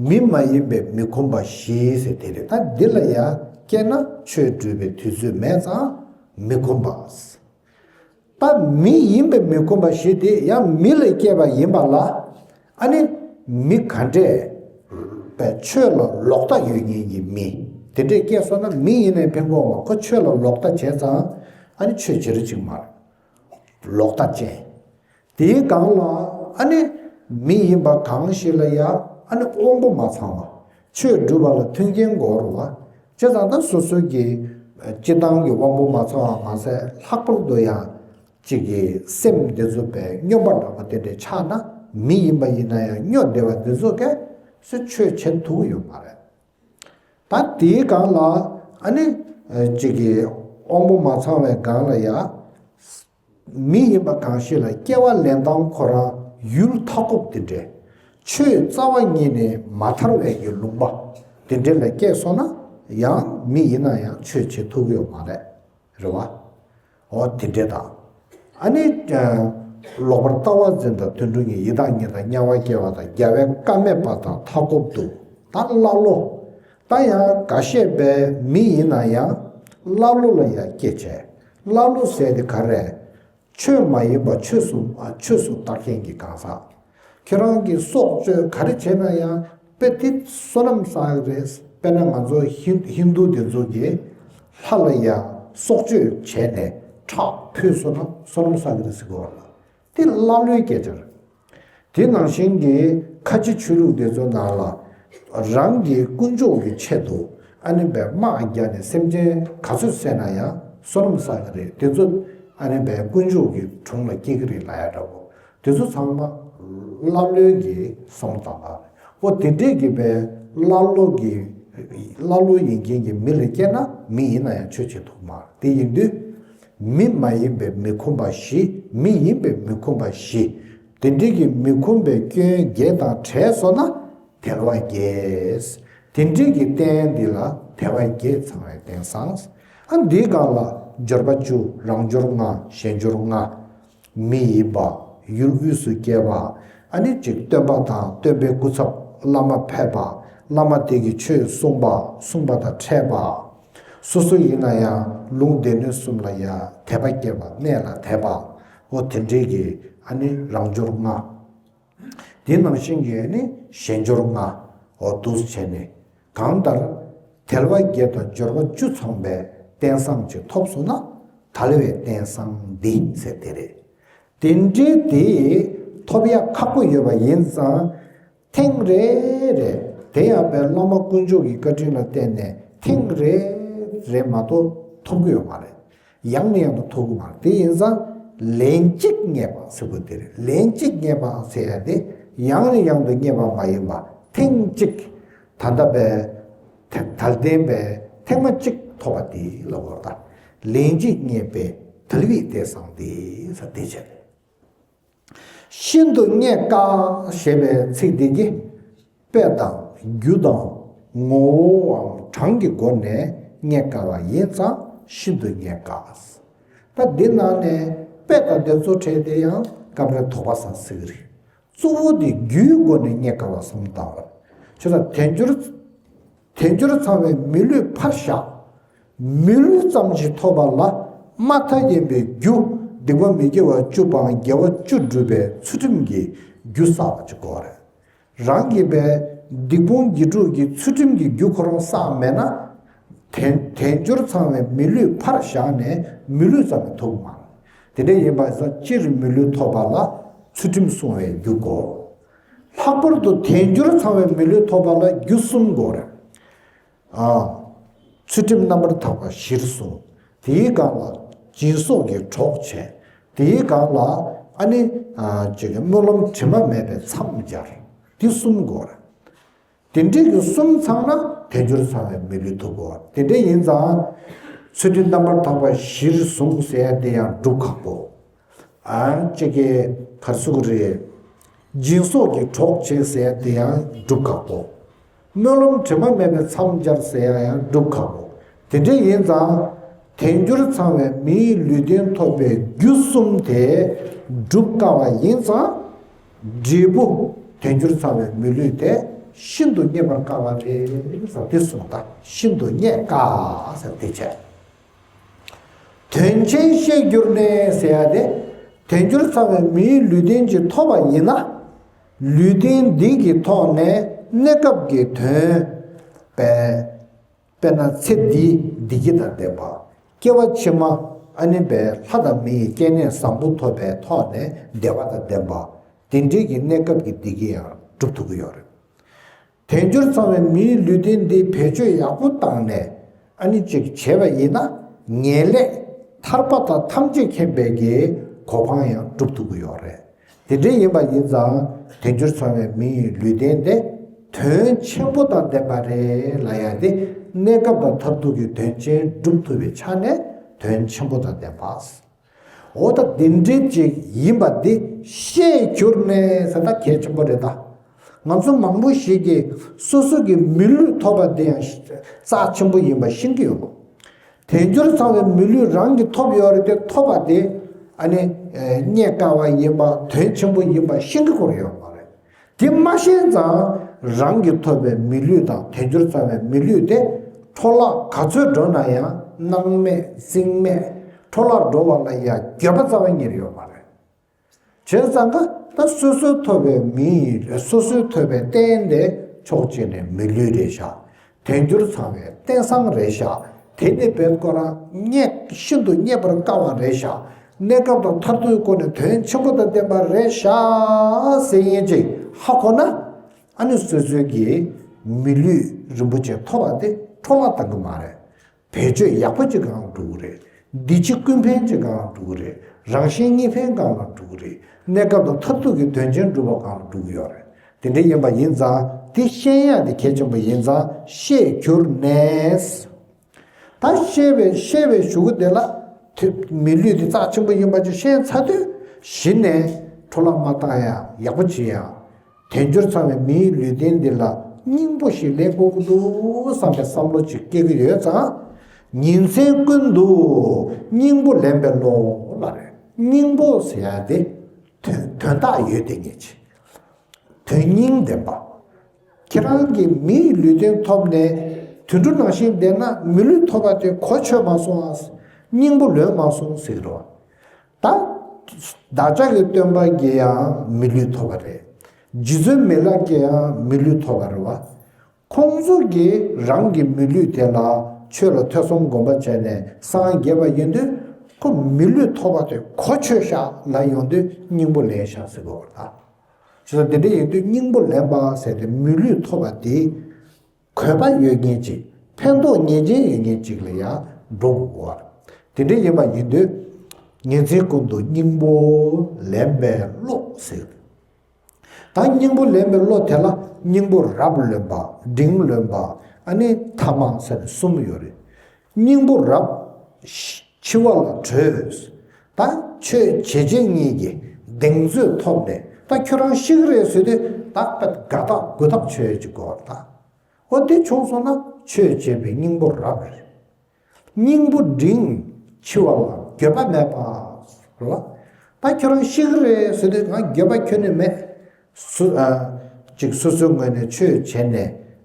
མི་མ་ཡིན་པའི་མི་ཁོམ་པ་བཞི་ཟེར་དེ་རེད། ད་འདི་ལ་ཡང་སྐྱེས་ན་ཆོས་སྒྲུབ་པའི་དུས་ཚོད་མེད་ཙང་མི་ཁོམ་པ། ད་མི་ཡིན་པའི་མི་ཁོམ་པ་བཞི་དེ་ཡང་མི་ལ་སྐྱེས་པ་ཡིན་པ་ལ། ཨ་ནི་མི་ག་འདྲས་པའི་ཆོས་ལ་ལོག་ལྟ་ཡོད་མཁན་གྱི་མི་དེ་འདྲས་སྐྱེས་སོང་ན་མི་ཡིན་ནའི་ཕན་གོ་མ། ཁོ་ཆོས་ལ་ལོག་ལྟ་བྱས་ཙང་ཨ་ནི་ཆོས་བྱེད་རེ་ཅིག་མ་རེད། ལོག་ལྟ་ཅན། དེའི་སྒང་ལ་ཨ་ནི་མི་ཡིན་པ་གང་ཞིག་ལ་ཡང་ཨ་ནི་དབང་པོ་མ་ཚང་བ། ཆོས་སྒྲུབ་པ་ལ་མཐུན་རྐྱེན་དགོས་རུང་བ། བྱས་ཙང་ད་སོ་སོ་གི་སྤྱི་བཏང་གི་དབང་པོ་མ་ཚང་བ་མ་ཟད་ལྷག་པར་དུ་ཡང་གཅིག་གི་སེམས་འདི་ཚོ་བའི་སྨྱོན་པ་འདྲ་པོ་དེ་འདྲས་ཆགས་ན་མི་ཡིན་པ་ཡིན་ན་ཡང་སྨྱོ་བདེ་བ་འདི་ཚོ་གས་སུ་ཆོས་བྱེད་ཐུབ་ཀྱི་ཡོད་མ་རེད། ད་དེའི་སྒང་ལ་ཨ་ནི་གཅིག་གི་དབང་པོ་མ་ཚང་བའི་སྒང་ལ་ཡང་མི་ཡིན་པ་གང་ཞིག་ལ་སྐྱེ་བ་ལེན་སྟངས་ཁོ་རང་ཡུལ་མཐའ་འཁོབ་དེ་འདྲས། ཆོས་རྩ་བ་ཉིད་ནས་མ་ཐར་བའི་གི་ལུང་པ་དེ་འདྲས་ལ་སྐྱེས་སོང་ན་ཡང་མི་ཡིན་ན་ཡང་ཆོས་བྱེད་ཐུབ་ཀྱི་ཡོད་མ་རེད། རེད་བ། འོ་དེ་འདྲས་དང་། ཨ་ནི་ལོག་པར་ལྟ་བ་འཛིན་དང་དུད་འགྲོ་ཉིད། ཡི་དྭགས་ཉིད་དང་དམྱལ་བར་སྐྱེ་བ་དང་རྒྱལ་བའི་བཀའ་མེད་པ་དང་མཐའ་འཁོབ་ཏུ། ད་ཀླ་ཀློ། ད་ཡང་འགའ་ཤས་པའི་མི་ཡིན་ན་ཡང་ཀླ་ཀློ་ལ་ཡང་སྐྱེ་བྱས། ཀླ་ཀློ་ཟེར་དེ་ག་རེ། ཆོས་མ་ཡིན་པ་ཆོས་སུ་ཆོས་སུ་བཏགས་མཁན་གྱི་གང་ཟག་ཁྱེད་རང་གིས་སྲོག་གཅོད་ག་རེ་བྱས་ན་ཡང་དཔེ་དེ་བསོད་ནམས་བསགས་ཀྱི་རེད། དཔེར་ན་ང་ཚོ་ཧིན་ཧིན་དུ་དེ་ཚོ་གིས་ལྷ་ལ་ཡང་སྲོག་གཅོད་བྱས་ནས་ཁྲག་ཕུལ་སོང་ན་བསོད་ནམས་བསགས་ཀྱི་རེད་ཟེར་གྱི་ཡོད་རེད། དེ་ཀླ་ཀློའི་སྐད་ཆ་རེད། དེ་ནང་བཞིན་གྱི་ཁ་ཆེ་ཆོས་ལུགས་དེ་ཚོ་ནང་ལ་རང་གི་དཀོན་མཆོག་གི་ཆེད་དུ་ཨ་ནི་བའི་དམག་རྒྱག་ནས་སེམས་ཅན་ག་ཚོད་བསད་ན་ཡང་བསོད་ནམས་བསགས་ཀྱི་རེད། དེ་ཚོ་ཨ་ནི་བའི་དཀོན་མཆོག་གི་དྲུང་ལ་སྐྱེལ་གྱི་རེད་ལབ་ཡ་འདྲ་པོ། དེ་ཚོ་ཚང་མ་ཀླ་ཀློའི་གི་བསམ་བློ་བཏང་བ་རེད། འོ་དེ་འདྲས་ཀྱི་བའི་ཀླ་ཀློ་གི་ཀླ་ཀློ་ཡིན་མཁན་གྱི་མི་ལ་སྐྱེས་ན་མི་ཡིན་ན་ཡང་ཆོས་བྱེད་ཐུབ་མ་རེད། དེ་ཡིན་དུས། མི་མ་ཡིན་པའི་མི་ཁོམ་པ་བཞི། མི་ཡིན་པའི་མི་ཁོམ་པ་བཞི། དེ་འདྲའི་གི་མི་ཁོམ་པའི་སྐྱོན་བརྒྱད་དང་བྲལ་སོང་ན་དལ་བ་བརྒྱད། དེ་འདྲའི་གི་རྟེན་འདི་ལ་དལ་བ་བརྒྱད་ཚང་བའི་རྟེན་བཟང་། ཨ་འདིའི་སྒང་ལ་ འབྱོར་པ་བཅུ། རང་འབྱོར་ལྔ། གཞན་འབྱོར་ལྔ། མི་ཡིན་པ། ཡུལ་དབུས་སུ་སྐྱེས་པ། ཨ་ནི་ཅིག་སྟོན་པ་དང་སྟོན་པའི་སྐུ་ཚབ་བླ་མ་ཕེབས་པ། བླ་མ་དེ་གིས་ཆོས་གསུངས་པ། གསུངས་པ་དང་འཕྲད་པ། སོ་སོ་ཡིན་ན་ཡང་ལུང་སྡེ་སྣོད་གསུམ་ལ་ཡང་དད་པ་སྐྱེས་པ། གནས་ལ་དད་པ། འོ་དེ་འདྲའི་གི་ཨ་ནི་རང་འབྱོར་ལྔ། དེ་ནང་བཞིན་གྱི་ནི་གཞན་འབྱོར་ལྔ། འོ་འདུག་བྱས་ནས་གང་ལྟར་དལ་བ་བརྒྱད་དང་འབྱོར་པ་བཅུ་ཚང་བའི་རྟེན་བཟང་ཅིག་ཐོབ་སོང་ན་དལ་བའི་རྟེན་བཟང་འདི་ཟེར་དེ་རེད། དེ་འདྲའི་དེ་ཐོབ་ཡ་ཁག་པོ་ཡོད་པ་ཡིན་ཙང་ཐེངས་རེ་རེ་དེ་ཡང་པའི་བླ་མ་དཀོན་མཆོག་གི་བཀའ་དྲིན་ལ་བརྟེན་ནས་ཐེངས་རེ་རེ་མ་གཏོགས་ཐོབ་ཀྱི་ཡོད་མ་རེད། ཡང་ནས་ཡང་དུ་ཐོབ་ཀྱི་མ་རེད། དེ་ཡིན་ཙང་ལན་གཅིག་རྙེད་པ་ཟེར་དགོས་དེ་རེད། ལན་གཅིག་རྙེད་པ་ཟེར་ཡ་དེ་ཡང་ནས་ཡང་དུ་རྙེད་པ་མ་ཡིན་པ་ཐེངས་གཅིག་ད་ལྟ་བའི་དལ་རྟེན་པའི་ཐེངས་མ་གཅིག་ཐོབ་པ་དེ་ལ་གོ་ད། ལན་གཅིག་རྙེད་པའི་དལ་བའི་རྟེན་བཟང་དེ་ཟེར་དེ་བྱས། ཤིན་ཏུ་རྙེད་དཀའ་ཞེས་པའི་ཚིག་འདི་གིས་དཔེ་དང་རྒྱུ་དང་ངོ་བོའམ་གྲངས་ཀྱི་སྒོ་ནས་རྙེད་དཀའ་བ་ཡིན་ཙང་ཤིན་ཏུ་རྙེད་དཀའ། ད་འདི་ནང་ནས་དཔེ་དང་དེ་ཚོ་བྲལ་ཏེ་ཡང་སྐབས་རེ་དོགས་པ་ཟ་སྲིད་ཀྱི་རེད། གཙོ་བོ་དེ་རྒྱུའི་སྒོ་ནས་རྙེད་དཀའ་བ་གསུམ་དང་། བྱས་ཙང་དལ་འབྱོར། དལ་འབྱོར་ཚང་བའི་མི་ལུས་ཕར་བཞག་མི་ལུས་ཙམ་ཞིག་ཐོབ་པ་ལ་དམའ་མཐའ་ཡས་པའི་རྒྱུ། སྡིག་པ་མི་དགེ་བ་བཅུ་སྤང་དགེ་བ་བཅུ་སྒྲུབ་པའི་ཚུལ་ཁྲིམས་ཀྱི་རྒྱུ་བསགས་པ་ཅིག་དགོས་རེད། རང་གིས་པའི་སྡིག་སྤོང་དགེ་སྒྲུབ་ཀྱི་ཚུལ་ཁྲིམས་ཀྱི་རྒྱུ་ཁོ་རང་བསགས་མེད་ན། དལ་དལ་འབྱོར་ཚང་བའི་མི་ལུས་ཕར་བཞག་ནས་མི་ལུས་ཙམ་ཡང་ཐོབ་མ་རེད། དེ་འདྲ་ཡིན་པ་ཙང་སྤྱིར་མི་ལུས་ཐོབ་པ་ལ་ཚུལ་ཁྲིམས་སྲུང་བའི་རྒྱུ་དགོས། ལྷག་པར་དུ་དལ་འབྱོར་ཚང་བའི་མི་ལུས་ཐོབ་པ་ལ་རྒྱུ་གསུམ་དགོས་རེད། ཨ། ཚུལ་ཁྲིམས་རྣམ་པར་དག་པ་གཞིར་བཟུང་། དེའི་སྒང་ལ་སྦྱིན་སོགས་ཀྱི་གྲོགས་བྱས། དེའི་སྒང་ལ་ཨ་ནི་ཨ་ཅིག་སྨོན་ལམ་དྲི་མ་མེད་པའི་མཚམས་སྦྱར། འདི་གསུམ་དགོས་རེད། དེ་འདྲའི་གི་གསུམ་ཚང་ན་དལ་འབྱོར་ཚང་བའི་མི་ལུས་ཐོབ་དགོས། དེ་འདྲ་ཡིན་ཙང་ཚུལ་ཁྲིམས་རྣམ་པར་དག་པ་གཞིར་བཟུང་ཟེར་ཡ་དེ་ཡང་སྒྲུབ་ཁག་པོ། ཨ་ཅིག་གི་གར་སུ་གི་རེད། སྦྱིན་སོགས་ཀྱི་གྲོགས་བྱེད་ཟེར་ཡ་དེ་ཡང་སྒྲུབ་ཁག་པོ། སྨོན་ལམ་དྲི་མ་མེད་པའི་མཚམས་སྦྱར་ཟེར་ཡ་ཡང་སྒྲུབ་ཁག་པོ། དེ་འདྲ་ཡིན་ཙང་དལ་འབྱོར་ཚང་བའི་མིའི་ལུས་རྟེན་ཐོབ་པའི་རྒྱུ་གསུམ་དེ་སྒྲུབ་དཀའ་བ་ཡིན་ཙང་། འབྲས་བུ་དལ་འབྱོར་ཚང་བའི་མི་ལུས་དེ་ཤིན་ཏུ་རྙེད་པར་དཀའ་བ་རེད་ཟེར་དེ་གསུངས་ད། ཤིན་ཏུ་རྙེད་དཀའ་ཟེར་དེ་བྱས། དོན་ཆེན་ཤེས་གྱུར་ནས་ཟེར་ཡ་དེ། དལ་འབྱོར་ཚང་བའི་མིའི་ལུས་རྟེན་ཅིག་ཐོབ་པ་ཡིན་ན། ལུས་རྟེན་འདི་གི་ཐོག་ནས་གནས་སྐབས་ཀྱི་དོན་པའི། དཔེར་ན་ཚེ་འདིའི་བདེ་སྐྱིད་དང་ལྡན་པ། སྐྱེ་བ་ཕྱི་མ་ཨ་ནི་པའི་ལྷ་དང་མི་ཡི་སྐྱེ་གནས་བཟང་པོ་ཐོབ་པའི་ཐོག་ནས་བདེ་བ་དང་ལྡན་པ། དེ་འདྲའི་གི་གནས་སྐབས་ཀྱི་བདེ་སྐྱིད་ཡང་སྒྲུབ་ཐུབ་ཀྱི་ཡོད་རེད། དལ་འབྱོར་ཚང་བའི་མིའི་ལུས་རྟེན་འདི་བེད་སྤྱོད་ཡག་པོ་བཏང་ནས་ཨ་ནི་ཅིག་བྱས་པ་ཡིན་ན་ངེས་ལེགས་ཐར་པ་དང་ཐམས་ཅད་མཁྱེན་པའི་གི་གོ་འཕང་ཡང་སྒྲུབ་ཐུབ་ཀྱི་ཡོད་རེད། དེ་འདྲ་ཡིན་པ་ཡིན་ཙང་དལ་འབྱོར་ཚང་བའི་མིའི་ལུས་རྟེན་དེ་དོན་ཆེན་པོ་དང་ལྡན་པ་རེད་ལབ་ཡ་དེ་གནས་སྐབས་དང་མཐར་ཐུག་གི་དོན་ཆེན་སྒྲུབ་ཐུབ་པའི་ཆ་ནས་དོན་ཆེན་པོ་དང་ལྡན་པ། འོ་ད་དེ་འདྲའི་ཅིག་ཡིན་པ་འདི་ཤེས་གྱུར་ནས་ཟེར་ད་གལ་ཆེན་པོ་རེད་ད། ང་ཚོ་མང་པོ་ཞིག་གིས་སོ་སོ་གི་མི་ལུས་ཐོབ་པ་དེ་ཡང་རྩ་ཆེན་པོ་ཡིན་པ་ཤེས་ཀྱི་ཡོད། དལ་འབྱོར་ཚང་བའི་མི་ལུས་རང་གིས་ཐོབ་ཡོད་རེད་དེ་ཐོབ་པ་དེ་ཨ་ནི་རྙེད་དཀའ་བ་ཡིན་པ་དོན་ཆེན་པོ་ཡིན་པ་ཤེས་ཀྱི་ཁོ་རང་ཡོད་མ་རེད། དེ་མ་ཤེས་ཙང་རང་གིས་ཐོབ་པའི་མི་ལུས་དང་དལ་འབྱོར་ཚང་བའི་མི་ལུས་དེ་འཕྲོ་བརླག་ག་ཚོད་འགྲོ་ན་ཡང་སྣང་མེད་རྩིང་མེད་འཕྲོ་བརླག་འགྲོ་བ་ལ་ཡང་འགྱོད་པ་རྩ་བ་ཉིད་ཡོད་མ་རེད། བྱས་ཙང་ཀ་ད་སོ་སོས་ཐོབ་པའི་མི་ཡི་སོ་སོས་ཐོབ་པའི་རྟེན་དེ་ཕྱོགས་གཅིག་ནས་མི་ལུས་རེད་ཤག་དལ་འབྱོར་ཚང་བའི་རྟེན་བཟང་རེད་ཤག་དེ་ནི་བེད་ཁོ་རང་རྙེད་ཤིན་ཏུ་རྙེད་པར་དཀའ་བ་རེད་ཤག་གནས་སྐབས་དང་མཐར་ཐུག་སྒོ་ནས་དོན་ཆེན་པོ་དང་ལྡན་པ་རེད་ཤག་ཟེར་ཡིན་ཅིག་ཧ་གོ་ན། ཨ་ནི་སོ་སོའི་གི་མི་ལུས་རིན་པོ་ཆེ་ཐོབ་པ་དེ་འཕྲོ་བརླག་བཏང་གི་མ་རེད། བེད་སྤྱོད་ཡག་པོ་ཅིག་གང་འགྲོ་གི་རེད། འདི་ཕྱི་ཀུན་ཕན་ཅིག་གང་འགྲོ་གི་རེད། རང་གཞན་གཉིས་ཕན་གང་ལ་འགྲོ་གི་རེད། གནས་སྐབས་དང་མཐར་ཐུག་གི་དོན་ཆེན་སྒྲུབ་པ་གང་ལ་འགྲོ་གི་ཡོད་རེད། དེ་འདྲ་ཡིན་པ་ཡིན་ཙང་དེ་ཤེས་ཡ་དེ་གལ་ཆེན་པོ་ཡིན་ཙང་ཤེས་གྱུར་ནས། ད་ཤེས་པའི་ཤེས་པའི་གཞུག་གུ་དེ་ལ་དེ་མི་ལུས་དེ་རྩ་ཆེན་པོ་ཡིན་པ་ཅིག་ཤེས་ཚར་དུས་གཞི་ནས་འཕྲོ་བརླག་མ་བཏང་ཡ་ཡག་པོ་བྱེད་ཡ། དལ་འབྱོར་ཚང་བའི་མིའི་ལུས་རྟེན་འདི་ལ་སྙིང་པོ་ཞིག་ལེན་དགོས་ཀྱི་འདུག་བསམ་པའི་བསམ་བློ་ཅིག་སྐྱེ་གི་ཡོད་ཙང་། ཉིན་མཚན་ཀུན་ཏུ་སྙིང་པོ་ལེན་པའི་བློ་ལ་རེད། སྙིང་པོ་ཟེར་ཡ་དེ་དོན་དོན་དག་ཡོད་དེ་ཉིད་ཅིག་དོན་སྙིང་ལྡན་པ། ཁྱེད་རང་གིས་མིའི་ལུས་རྟེན་ཐོབ་ནས་དུད་འགྲོ་ནང་བཞིན་བསྡད་ན་མི་ལུས་ཐོབ་པ་དེ་གོ་ཆོད་མ་སོང་ཨ། སྙིང་པོ་ལོན་མ་སོང་ཟེར་གི་རེད་བ། ད་བདག་ཅག་གི་སྟོན་པ་གིས་ཡང་མི་ལུས་ཐོབ་པ་རེད། རྗེ་བཙུན་མི་ལ་གིས་ཡང་མི་ལུས་ཐོབ་པ་རེད་བ། ཁོང་ཚོ་གིས་རང་གི་མི་ལུས་དེ་ལ་ཆོས་ལ་ཐོས་བསམ་སྒོམ་པ་བྱས་ནས་སངས་རྒྱས་པ་ཡིན་དུས་ཁོ་མི་ལུས་ཐོབ་པ་དེ་གོ་ཆོད་ཤག་ལ་ཡོང་དུས་སྙིང་པོ་ལེན་ཤག་ཟེར་དགོས་པ་རེད་ད། བྱས་ཙང་དེ་འདྲ་ཡིན་དུས་སྙིང་པོ་ལེན་པ་ཟེར་ཏེ་མི་ལུས་ཐོབ་པ་དེ་གོ་བ་ཡོད་མཁན་ཅིག་ཕན་ཐོགས་ངེས་ཅན་ཡོད་མཁན་ཅིག་ལ་ཡང་འགྲོ་དགོས་པ་རེད། དེ་འདྲ་ཡིན་པ་ཡིན་དུས་ཉིན་མཚན་ཀུན་ཏུ་སྙིང་པོ་ལེན་པའི་བློ་ཟེར། ད་སྙིང་པོ་ལེན་པའི་བློ་དེ་ལ་སྙིང་པོ་རབ་ལོན་པ། འབྲིང་ལོན་པ། ཨ་ནི་ཐ་མ་ཟེར་ནས་གསུམ་ཡོད་རེད། སྙིང་པོ་རབ་འཆི་བ་ལ་བྲོས། ད་ཆོས་བྱེད་བྱེད་གཉིས་ཀྱི་གདེང་ཚོད་ཐོབ་ནས་ད་ཁྱོད་རང་ཤི་གི་རེད་ཟེར་དུས་ད་དཔེ་དགའ་ཐག་དགུ་ཐག་ཆོད་ཡོད་ཅིག་དགོས་པ་རེད་ད། འོ་དེ་བྱུང་སོང་ན་ཆོས་བྱེད་པའི་སྙིང་པོ་རབ་རེད། སྙིང་པོ་འབྲིང་། འཆི་བ་ལ་འགྱོད་པ་མེད་པ་རེད་བ། ད་ཁྱོད་རང་ཤི་གི་རེད་ཟེར་དུས་ང་འགྱོད་པ་ཁྱོན་ནས་མེད། སུ་ཨ། ཅིག་སོ་སོའི་ངོས་ནས་ཆོས་བྱས་ནས་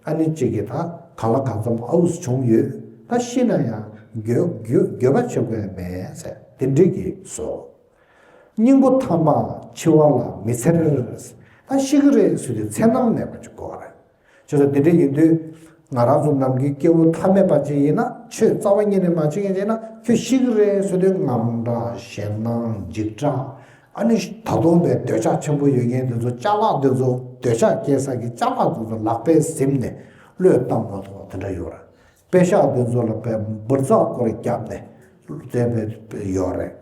ཨ་ནི་ཅིག་གིས་ད་གང་ལ་གང་འཚམ་ཨའུ་ཙི་བྱུང་ཡོད། ད་ཤི་ན་ཡང་འགྱོད་འགྱོད་འགྱོད་པ་བྱེད་དགོས་མེད་ཟེར་དེ་འདྲ་གི་བཟོ། སྙིང་པོ་ཐ་མ་འཆི་བ་ལ་མི་འཚེར། ད་ཤི་གི་རེད་ཟེར་དུས་འཚེར་སྣང་མེད་པ་ཅིག་དགོས་རེད། བྱས་ཙང་དེ་འདྲ་ཡིན་དུས་ང་རང་ཚོ་ནམ་རྒྱུན་སྐྱེ་བོ་ཐ་མལ་པ་ཅིག་ཡིན་ན་ཆོས་རྩ་བ་ཉིད་ནས་མ་བྱེད་མཁན་ཅིག་ཡིན་ན་ཁྱོད་ཤི་གི་རེད་ཟེར་དུས་དངངས་སྐྲག་ཞེད་སྣང་འཇིགས་སྐྲག་ཨ་ནི་ད་དུང་པའི་འདོད་ཆགས་ཆེན་པོ་ཡོད་མཁན་དེ་ཚོ་ཅ་ལག་དེ་ཚོ་འདོད་ཆགས་སྐྱེ་ས་གི་ཅ་ལག་དེ་ཚོ་ལག་པས་ཟིན་ནས་བློས་བཏང་མ་ཐུབ་པ་དེ་འདྲ་ཡོད་རེད། པེ་ཤག་དེ་ཚོ་ལ་པའི་འབུར་ཚགས་སྐོར་བརྒྱབ་ནས་བསྡད་པའི་ཡོད་རེད།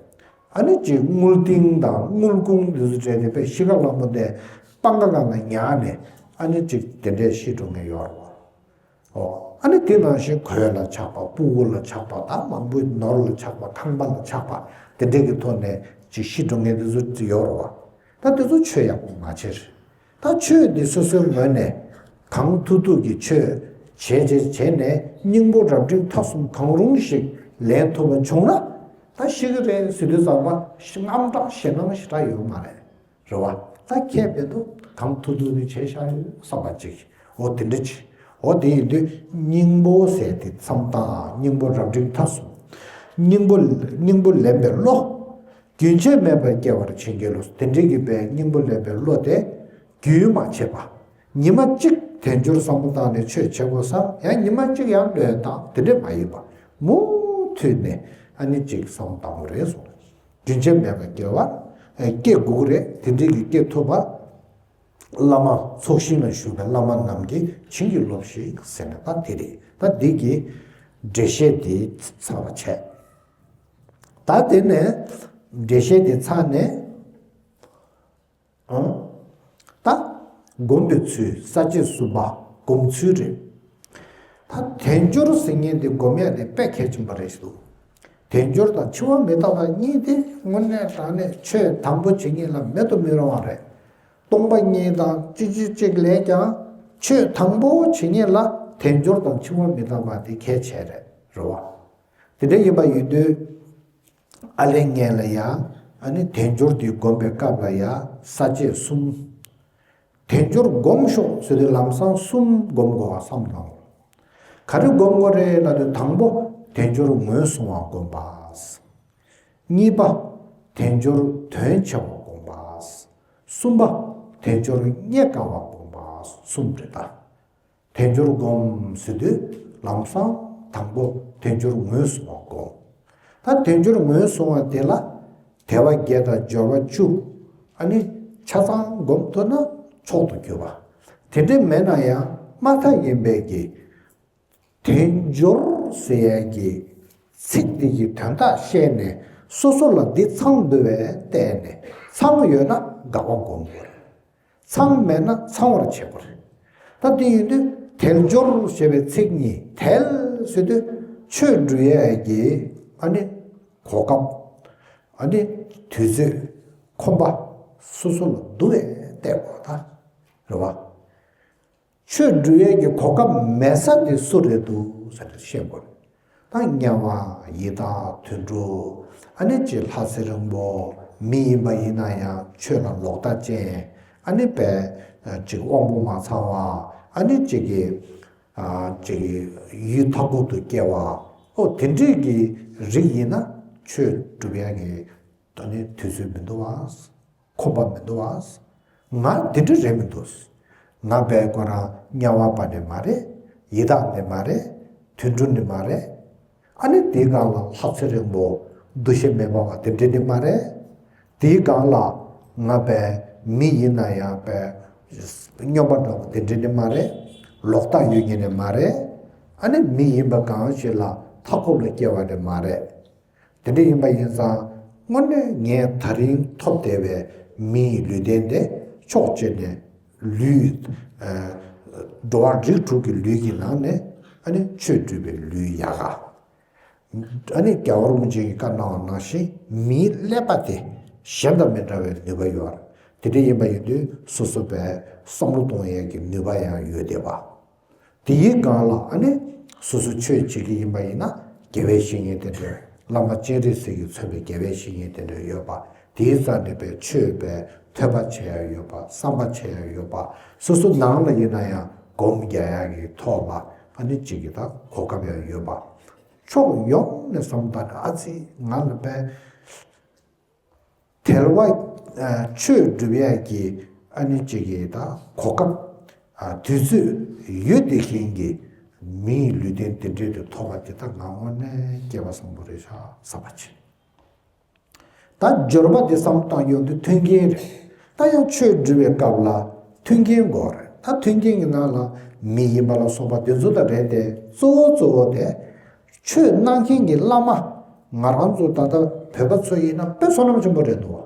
ཨ་ནི་ཅིག་དངུལ་ཏིང་དང་དངུལ་ཀུང་དེ་ཚོ་སྤྲད་དེ་པའི་ཤི་ཁ་ལ་མོ་དེ་པང་ཁ་ནང་ལ་ཉར་ནས་ཨ་ནི་ཅིག་དེ་འདྲས་ཤི་འགྲོ་མཁན་ཡོད་རེད་བ། ཨོ། ཨ་ནི་དེ་ནང་བཞིན་གོས་ལ་ཆགས་པ། སྤུ་གུ་ལ་ཆགས་པ། ད་མང་པོའི་ནོར་ལ་ཆགས་པ། ཁང་པ་ལ་ཆགས་པ། དེ་འདྲས་ཀྱི་ཐོག་ནས་ཅིག་ཤི་འགྲོ་མཁན་དེ་ཚོ་ཡོད་རེད་བ། ད་དེ་ཚོ་ཆོས་ཡག་པོ་མ་བྱས། ད་ཆོས་འདི་སོ་སོའི་ངོས་ནས་གང་ཐུབ་ཐུབ་ཀྱི་ཆོས་བྱས་བྱས་བྱས་ནས་སྙིང་པོ་རབ་འབྲིང་ཐ་གསུམ་གང་རུང་ཞིག་ལེན་ཐུབ་པ་བྱུང་ན་ད་ཤི་གི་རེད་ཟེར་དུས་ཙམ་པ་དངངས་སྐྲག་ཞེད་སྣང་ཞེ་དྲག་ཡོད་མ་རེད། རེད་བ། ད་ཁྱད་མེད་དུ་གང་ཐུབ་ཐུབ་ནི་བྱས་བཞག་ཡོད་བསམ་པ་ཅིག་འོ་དེ་འདྲ་ཅིག་འོ་དེ་ཡིན་དུས་སྙིང་པོ་ཟེར་དེ་མཚམས་བཏང་། སྙིང་པོ་རབ་འབྲིང་ཐ་གསུམ། སྙིང་པོ་སྙིང་པོ་ལེན་པའི་བློ། རྒྱུན་ཆད་མེད་པར་སྐྱེ་བར་བྱིན་གྱིས་རློབས། དེ་འདྲའི་གི་པའི་སྙིང་པོ་ལེན་པའི་བློ་དེ་རྒྱུན་མ་ཆད་པ། ཉི་མ་གཅིག་དལ་འབྱོར་བསམ་བློ་བཏང་ནས་ཆོས་བྱེད་དགོས་བསམ་ཡང་ཉི་མ་གཅིག་ཡང་བློས་བཏང་དེ་འདྲས་མ་ཡིན་པ། མུ་མཐུད་ནས་ཨ་ནི་གཅིག་བསམ་བློ་བཏང་དགོས་རེད་གསུངས། རྒྱུན་ཆད་མེད་པར་སྐྱེ་བར་སྐྱེ་དགོས་ཀྱི་རེད། དེ་འདྲའི་གི་སྐྱེ་ཐུབ་པ། བླ་མ་ཚོགས་ཞིང་ལ་བཞུགས་པའི་བླ་མ་རྣམས་ཀྱིས་བྱིན་གྱིས་རློབས་ཤིག་ཟེར་ནས་ད་དེ་རེད། ད་འདི་གི་འགྲེལ་བཤད་དེ་ཚར་བ་བྱས། ད་དེ་ནས་འགྲེལ་བཤད་དེ་ཚར་ནས། ཨང་། ད་སྒོམ་པའི་ཚུལ། ས་བཅད་གསུམ་པ་སྒོམ་ཚུལ་རེད། ད་དལ་འབྱོར་ཟེར་མཁན་དེ་སྒོམ་ཡ་དེ་དཔེ་གལ་ཆེན་པོ་རེད་འདུག་དལ་འབྱོར་དང་འཆི་བ་མི་རྟག་པ་གཉིས་དེ་དངོས་གནས་དྲང་གནས་ཆོས་དང་པོ་བྱེད་མཁན་ལ་མེད་དུ་མི་རུང་བ་རེད། སྟོང་པ་ཉིད་དང་ཅི་ཅི་ཅིག་ལས་ཀྱང་ཆོས་དང་པོ་བྱེད་མཁན་ལ་དལ་འབྱོར་དང་འཆི་བ་མི་རྟག་པ་དེ་གལ་ཆེ་རེད། རེད་བ། དེ་འདྲ་ཡིན་པ་ཡིན་དུས། ཨ་ལས་ངན་ལ་ཡང་ཨ་ནི་དལ་འབྱོར་དེ་སྒོམ་པའི་སྐབས་ལ་ཡང་ས་བཅད་གསུམ། དལ་འབྱོར་སྒོམ་ཤོག་ཟེར་དུས་ལམ་སང་གསུམ་སྒོམ་དགོས་པ་བསམ་དང་། ག་རེ་སྒོམ་དགོས་རེད་ལབ་དུས་དང་པོ་དལ་འབྱོར་ངོས་བཟུང་བ་སྒོམ་པ། གཉིས་པ། དལ་འབྱོར་དོན་ཆེ་བ་སྒོམ་པ། གསུམ་པ། དལ་འབྱོར་རྙེད་དཀའ་བ་སྒོམ་པ་གསུམ་རེད་ད། དལ་འབྱོར་སྒོམ་ཟེར་དུས་ལམ་སང་དང་པོ་དལ་འབྱོར་ངོས་བཟུང་བ་སྒོམ། ད་དལ་འབྱོར་ངོས་བཟུང་བ་དེ་ལ་དལ་བ་བརྒྱད་དང་འབྱོར་བ་བཅུ། ཨ་ནི་ཆ་ཚང་སྒོམ་ཐུབ་ན་མཆོག་ཏུ་གྱུར་པ། དེ་འདྲ་མེད་ན་ཡང་མ་མཐའ་ཡིན་པའི་གི་དལ་འབྱོར་ཟེར་ཡས་ཀྱི་ཚིག་འདི་གི་དོན་དག་བཤད་ནས་སོ་སོ་ལ་འདི་ཚང་འདུག་པས་བལྟས་ནས་ཚང་ཡོད་ན་དགའ་བ་སྒོམ་དགོས་རེད། ཚང་མེད་ན་ཚང་བར་བྱེད་དགོས་རེད། ད་དེ་ཡིན་དུས་དལ་འབྱོར་ཞེས་པའི་ཚིག་གཉིས་དལ་ཟེར་དུས་ཆོས་སྒྲུབ་ཡས་ཀྱི་ཨ་ནི་གོ་སྐབས། ཨ་ནི་དུས་ཚོད་ཁོམ་པ་སོ་སོ་ལ་འདུག་པས་བལྟས་དགོས་ད། རེད་བ། ཆོས་སྒྲུབ་ཡས་ཀྱི་གོ་སྐབས་མེད་ས་དེ་སུ་རེད་འདུག་ཟེར་ནས་ཤེས་དགོས་རེད། ད་དམྱལ་བ་ཡི་དྭགས་དུད་འགྲོ། ཨ་ནི་ཅིག་ལྷ་ཚེ་རིང་པོ། མི་ཡིན་པ་ཡིན་ན་ཡང་ཆོས་ལ་ལོག་ལྟ་ཅན། ཨ་ནི་པས་ཅིག་དབང་པོ་མ་ཚང་བ། ཨ་ནི་ཅིག་གི་ཨ་ཅིག་གི་ཡུལ་མཐའ་འཁོབ་ཏུ་སྐྱེ་བ། ཨོ་དེ་འདྲས་ཀྱི་རིགས་ཡིན་ན་ཆོས་སྒྲུབ་ཡ་གི་ད་ནི་དུས་ཚོད་མི་འདུག་བ། ཁོམ་པ་མི་འདུག་བ། ང་དེ་འདྲ་རེད་མི་འདུག་ང་བས་ཁོ་རང་དམྱལ་བ་པ་ནི་མ་རེད། ཡི་དྭགས་ནི་མ་རེད། དུད་འགྲོ་ནི་མ་རེད། ཨ་ནི་དེའི་སྒང་ལ་ལྷ་ཚེ་རིང་པོ། འདུ་ཤེས་མེད་པ་བ་དེ་འདྲ་ནི་མ་རེད། དེའི་སྒང་ལ་ང་བས་མི་ཡིན་ན་ཡང་བས་སྨྱོན་པ་འདྲ་བ་དེ་འདྲ་ནི་མ་རེད། ལོག་ལྟ་ཡོད་མཁན་ནི་མ་རེད། ཨ་ནི་མི་ཡིན་པ་གང་ཞིག་ལ་མཐའ་འཁོབ་ལ་སྐྱེ་བ་ནི་མ་རེད། དེ་འདྲ་ཡིན་པ་ཡིན་ཙང་དངོས་གནས་ངས་ད་རིང་ཐོབ་བསྡད་པའི་མིའི་ལུས་རྟེན་དེ་ཕྱོགས་གཅིག་ནས་ལུས། ཨ་འགྲོ་བ་རིགས་དྲུག་གི་ལུས་ཀྱི་ནང་ནས་ཨ་ནི་ཆོས་སྒྲུབ་པའི་ལུས་ཡག་ག་ཨ་ནི་རྒྱལ་བ་རིན་པོ་ཆེ་གིས་བཀའ་གནང་བ་ནང་བཞིན་མིའི་ཀླད་པ་དེ་གཞན་དང་མི་འདྲ་བའི་ནུས་པ་ཡོད་རེད། དེ་འདྲ་ཡིན་པ་ཡིན་དུས་སོ་སོ་བས་བསམ་བློ་གཏོང་ཡས་ཀྱི་ནུས་པ་ཡང་ཡོད་བསྡད་པ། དེའི་སྒང་ལ་ཨ་ནི་སོ་སོ་ཆོས་བྱེད་ཀྱི་ཡིན་པ་ཡིན་ན་དགེ་བའི་བཤེས་གཉེན་དེ་འདྲ། བླ་མ་སྤྱན་རས་གཟིགས་ཀྱིས་མཚོན་པའི་དགེ་བའི་བཤེས་གཉེན་དེ་འདྲ་ཡོད་པ། དེའི་རྩ་ནས་པའི་ཆོས་པའི་ཐོས་པ་བྱེད་ཡ་ཡོད་པ། བསམ་པ་བྱེད་ཡ་ཡོད་པ། སོ་སོ་ནང་ལ་ཡིན་ན་ཡང་སྒོམ་རྒྱག་ཡ་གི་ཐོག་ལ་ཨ་ནི་གཅིག་གི་ད་གོ་སྐབས་ཡང་ཡོད་པ། ཕྱོགས་ཡོངས་ནས་བསམ་བློ་བཏང་ནས་ཨ་ཙི་ང་ལ་པའི་དལ་བ། ཨ་ཆོས་སྒྲུབ་ཡས་ཀྱི་ཨ་ནི་གཅིག་གི་ད་གོ་སྐབས། ཨ་དུས་ཚོད་ཡོད་བསྡད་མཁན་གྱི་མིའི་ལུས་རྟེན་དེ་འདྲས་དུ་ཐོབ་པ་དེ་ད་ང་དངོས་གནས་སྐལ་བ་བཟང་པོ་རེད་ཤག་བསམ་པ་བྱེད། ད་འབྱོར་པ་དེ་བསམ་བཏང་ཡོང་དུས་མཐུན་རྐྱེན་རེད། ད་ཡང་ཆོས་སྒྲུབ་པའི་སྐབས་ལ་མཐུན་རྐྱེན་དགོས་རེད། ད་མཐུན་རྐྱེན་གྱི་ནང་ལ་མི་ཡིན་པ་ལ་སོགས་པ་དེ་ཚོ་ད་རེད་དེ། གཙོ་བོ་གཙོ་བོ་དེ་ཆོས་གནང་མཁན་གྱི་བླ་མ། ང་རང་ཚོ་ད་ལྟ་བོད་པ་ཚོ་ཡིན་ན་དཔེ་བསོད་ནམས་ཆེན་པོ་རེད་འདུག་